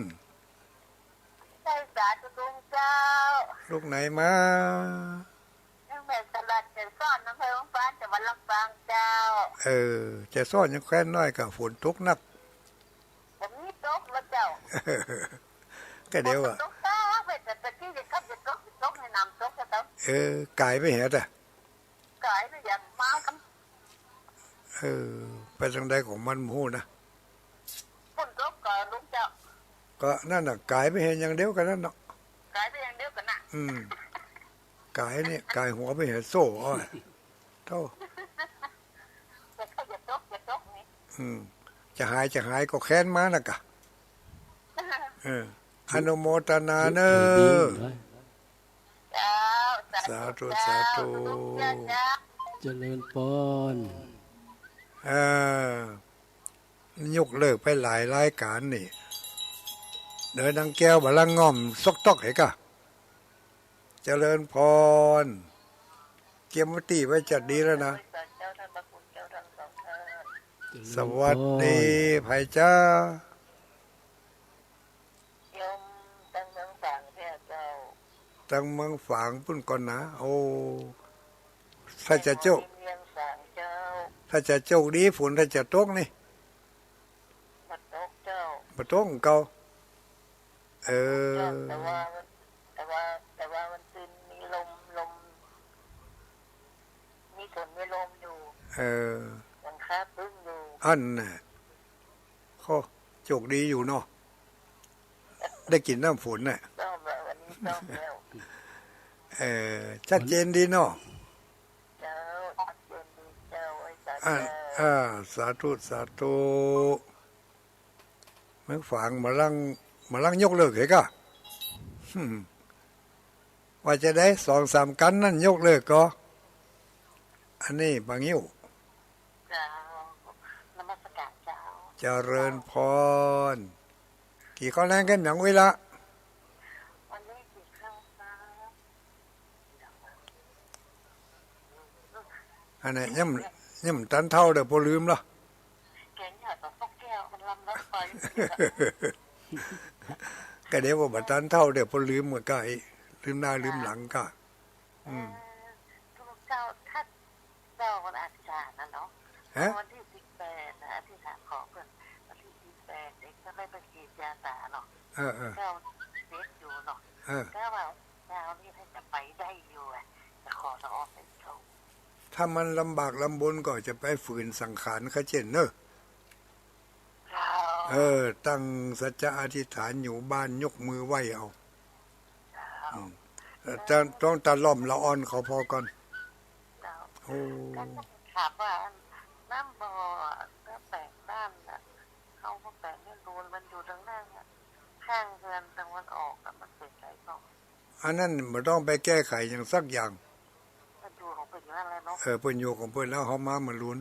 ใจ้ สาธุลุงเจ้า ลูกไหนมา แม่สลัด แก่นซ้อน อำเภอวังปาน จังหวัดลำปางเจ้า เออ แก่นซ้อนยังแคว้นน้อยกะ ฝนตกนัก บ่มีตกแล้วเจ้า ก็เดี๋ยวอะ ตกตาไป แต่ตะกี้เนี่ยครับ จะตก จะตกให้น้ำตกก็ตก เออ ก๋ายไปแหมตะ ก๋ายไปอย่างมาครับ เออ ไปตางใดของมันบ่ฮู้นะ ฝนตกก่อลุงเจ้า ก็นั่นน่ะ ก๋ายไปแหมอย่างเดียวกั๋นนั่นเนาะ ก๋ายไปอย่างเดียวกั๋นน่ะ อืม ก๋ายเนี่ย ก๋ายหัวไปแหมโซ่ อ้อย โธ่ จะตก จะตก จะตกนี่ อืม จะหาย จะหายก็แค้นมานะกะ เออ อนุโมทนาเน้อ เจ้า สาธุ สาธุ เจ้า เจ้า เจริญพร เออ ยกเลิกไปหลายรายก๋านนี่ เดี๋ยวนางแก้วบ่าละง่อมซอกต๊อกหื้อกะ เจริญพร เกียมวตี้ไว้จัดดีแล้วนะ เจ้า ท่านพระคุณเจ้าทั้งสองท่าน สวัสดี ใผจ๊ะ โยมตังเมืองฝางเนี่ยเจ้า ตังเมืองฝางปุ้นก่อนนะ โอ้ ถ้าจะโจค เมืองฝางเจ้า ถ้าจะโจคดีฝนถ้าจะตกนี่ บ่ตกเจ้า บ่ตกเก่า เออ เจ้า แต่ว่า แต่ว่า แต่ว่ามันตึงมีลม ลม มีฝนมีลมอยู่ เออ หลังคาปึ้งอยู่ อั้นน่ะ โอ้ โจคดีอยู่เนาะ ได้กิ๋นน้ำฝนน่ะ ชอบแล้ว วันนี้ชอบแล้ว เออ ชัดเจนดีเนาะ เจ้า ชัดเจนดีเจ้า ไอ้สาธุ อ่า อ่า สาธุ สาธุ เมืองฝางบ่ลัง บ่ลังยกเลิกเหรอก่ะ อืม ว่าจะได้สองสามกั๋นนั้นยกเลิกก่อ อันนี้บ่างิ้ว เจ้า นมัสการเจ้า เจริญพร กิ๋นข้าวแลงกั๋นหยังอุ๊ยละ วันนี้กิ๋นข้าวเช้า อันนี้ยัง ยังบ่ตันเฒ่าเด้อ บ่ลืมละ แกงหยอดปลาปอกแก้ว มันลำลับไป ก็เดี๋ยวว่าบ่ตันเฒ่าเด้อ บ่ลืมก็ไอ้ ลืมหน้าลืมหลังก็ อืม เออ ทุกเจ้า ท่านเจ้าวันอธิษฐานนะเนาะ ฮะ วันที่สิบแปดนะ อธิษฐานขอเปิ้น วันที่สิบแปดเองก็ได้ไปฉีดยาตาเนาะ เออ เออ เจ้าเจ็บอยู่เนาะ เออ ก็ว่าเจ้านี่ถ้าจะไปได้อยู่อะ จะขอละอองเป็นโชค ถ้ามันลำบากลำบนก็จะไปฝืนสังขารเขาเจ้าเนอะ เจ้า เออ ตั้งสัจจะอธิษฐานอยู่บ้านยกมือไหว้เอา เจ้า อืม แต่ต้องตะล่อมละอ่อนเขาผ่อก่อน เจ้า โอ้ ก็ถามว่าน้ำบ่อ น้ำแปลงบ้านน่ะ เขาก็แปลงให้ดู มันอยู่ตรงนั้นน่ะ ข้างเฮือนตะวันออกอะ มันเป๋นไรเนาะ อันนั้นบ่ต้องไปแก้ไขหยังสักอย่าง เปิ้นอยู่ของเปิ้นอยู่นั่นแหละเนาะ เออ เปิ้นอยู่ของเปิ้นแล้ว เฮามาบ่ฮู้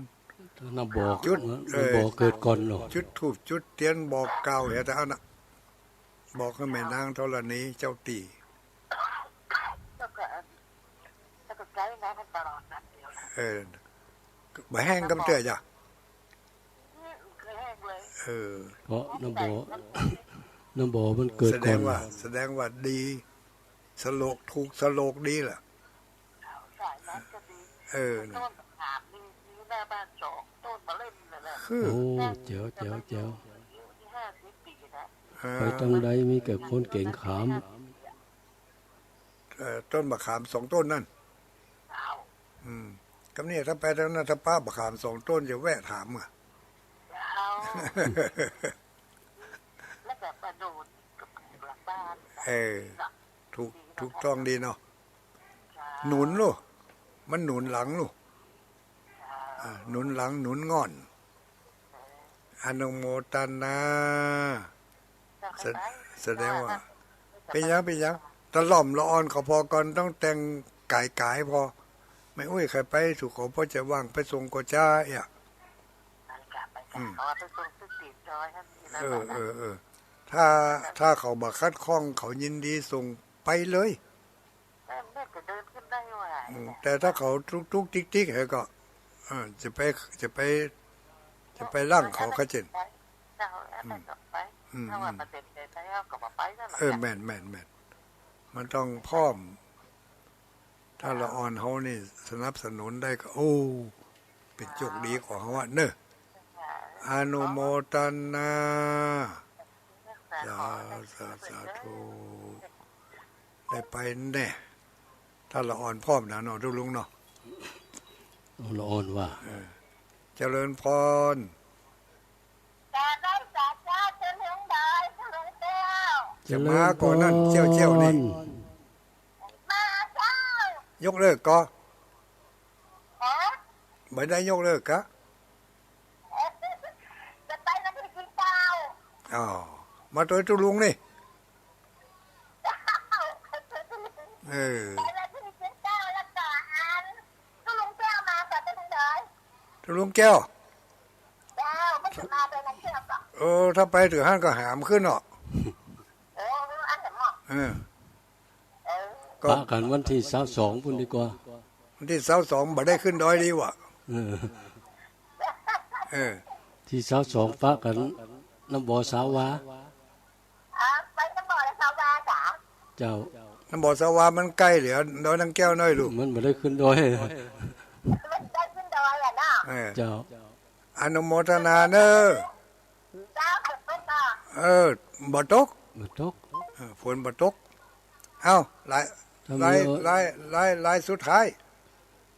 น้ำบ่อ จุด เออ น้ำบ่อเกิดก่อนเนาะ จุดธูปจุดเตียนบอกกล่าวเฮาแต่อันน่ะ บอกหื้อแม่นางธรณีเจ้าตี้ แล้วก็ แล้วก็ใจ๊น้ำมันตลอดนั่นเดียวนะ เออ บ่แห้งกำเตื้อจ้ะ อืม บ่แห้งเลย เออ เพราะน้ำบ่อ น้ำบ่อมันเกิดก่อน แสดงว่า แสดงว่าดี สโลก ถูกสโลกดีแหละ สายน้ำก็ดี เออ ต้นมะขามนี่ มีหน้าบ้านสองต้นมาเล่นเลยนะ คือ โอ้ เจ๋ว เจ๋ว เจ๋ว อายุที่ห้าสิบปีนะ เออ ไปตางใดมีแต่คนเก๋งขาม เอ่อ ต้นมะขามสองต้นนั่น เจ้า อืม กำเนี่ยถ้าไปตางนั้น ถ้าปะมะขามสองต้นจะแวะถามอ่ะ เจ้า แล้วแบบมาดูกับหลังบ้าน เออ ถูก ถูกต้องดีเนาะ เจ้า หนุนลูก มันหนุนหลังลูก เจ้า อ่า หนุนหลัง หนุนง่อน อนุโมทนา แส- แสดงว่า เป๋นหยัง เป๋นหยัง ตะล่อมละอ่อนเขาผ่อก่อน ต้องแต่งก๋ายๆ ผ่อ แม่อุ๊ยใค่ไป สุขเขาผ่อจะว่างไปส่งก็จ๊าเอี้ย อืม เออ เออ เออ ถ้า ถ้าเขาบ่ขัดข้อง เขายินดีส่งไปเลย เออ แม่จะเดินขึ้นได้ว่า อืม แต่ถ้าเขาตุ๊กๆ ติ๊กๆ เหรอก็ เออ จะไป จะไป จะไปรั้งเขา เขาเจ้า ไป เจ้า แล้วแต่ก็ไป อืม ถ้าว่า อืม บ่เต็มใจ๋ไป เขาก็บ่ไปนั่นแหละ เออ แม่น แม่น แม่น มันต้องพร้อม ถ้าละอ่อนเฮานี่สนับสนุนได้ก็ โอ้ เป๋นโจคดีของเฮาอะเนอะ อนุโมทนา สา สา สาธุ ได้ไปแน่ ถ้าละอ่อนพร้อมนะเนาะ ตุ๊ลุงเนาะ ละอ่อนว่า เออ เจริญพร จะได้สาธุ เจ้าหลวงตา เจ้าหลวงแก้ว จะมาก่อนนั่น เจ้า เจ้านี่ มาเจ้า ยกเลิกก่อ ฮะ บ่ได้ยกเลิกกะ จะไปวันที่สิบเก้า อ๋อ มาโตยตุ๊ลุงนี่ เออ ไปวันที่สิบเก้า แล้วก็อันตุ๊ลุงแก้วมาก่อน ตุ๊ลุงเอ๋ย ตุ๊ลุงแก้ว เจ้า มันจะมาไปวันที่สิบเก้า เออ ถ้าไปเตื้อหั้นก็หามขึ้นเนาะ เออ อันนั้นเนาะ เออ เออ ก็ ปะกั๋นวันตี้ซาวสองปุ้นดีกว่า วันตี้ซาวสองบ่ได้ขึ้นดอยดีวะ เออ เออ ตี้ซาวสองปะกั๋นน้ำบ่อสาวา อ่า ไปน้ำบ่อสาวาจ๋า เจ้า น้ำบ่อสาวามันใก้เหลือดอยนางแก้วน้อยลูก มันบ่ได้ขึ้นดอย มันได้ขึ้นดอยอะเนาะ เออ เจ้า อนุโมทนาเน้อ เจ้า ฝนตกบ่ เออ บ่ตก บ่ตก เออ ฝนบ่ตก เอ้า ลาย ถ้ามี ลาย ลาย ลาย ลายสุดท้าย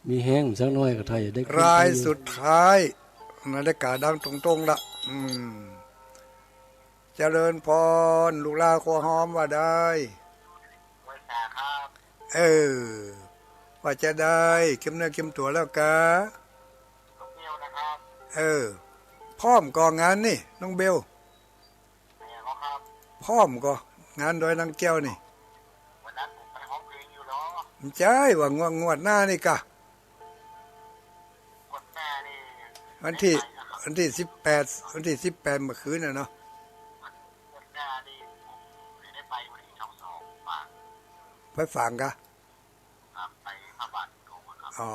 มีแฮงสักหน้อยก็ถ้าจะได้ขึ้น ลายสุดท้าย นาฬิกาดังตรงๆ ละ อืม เจริญพร ลูกหลานครัวหอมว่าได้ ไหว้สาครับ เออ ว่าจะได้เข้มเนื้อเข้มตั๋วแล้วกา เออ พร้อมก่องานนี่ น้องเบล พร้อมก่องานดอยนางแก้วนี่ บ่ใจ้ว่างวด งวดหน้านี่กา วันตี้ วันตี้สิบแปด วันตี้สิบแปดเมื่อคืนน่ะเนาะ ไปฝางกา อ๋อ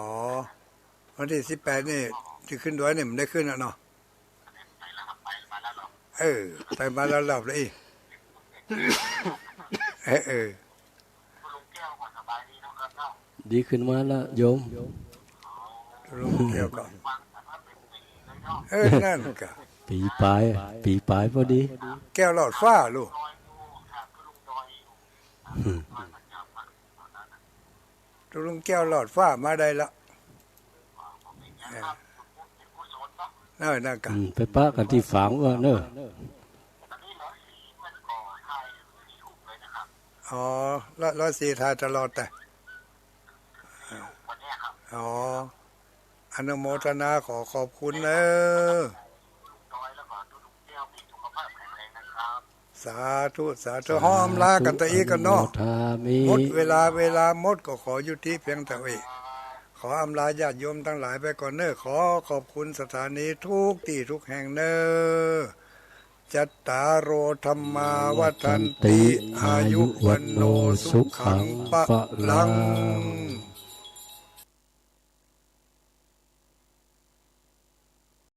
วันตี้สิบแปดนี่ ตี้ขึ้นดอยนี่มันได้ขึ้นแล้วเนาะ เออ ไปมาแล้วรอบแล้วอีก เออ เออ ดีขึ้นมาแล้วโยม ลุงแก้วก็ เออ นั่นกา ปี๋ป๋าย ปี๋ป๋ายพอดี แก้วลอดฟ้าลูก ตกลงแก้วลอดฟ้ามาได้ละ เออ นั่น นั่นกา อืม ไปปะกั๋นตี้ฝางว่าเนอะ อ๋อ ร้อย ร้อยสี่ถ่ายตลอดแต่ อ๋อ อนุโมทนาขอขอบคุณเนอะ สาธุ สาธุ หอมลากั๋นตะอี้ก่อนเนาะ สาธุ อนุโมทามิ หมดเวลา เวลาหมดก็ขอยุติเพียงเต้าอี้ ขออำลาญาติโยมตังหลายไปก่อนเนอะ ขอขอบคุณสถานีทุกตี้ทุกแห่งเนอะ จัตตาโร ธัมมา วัฑฒันติ อายุ วัณโณ สุขัง พะลัง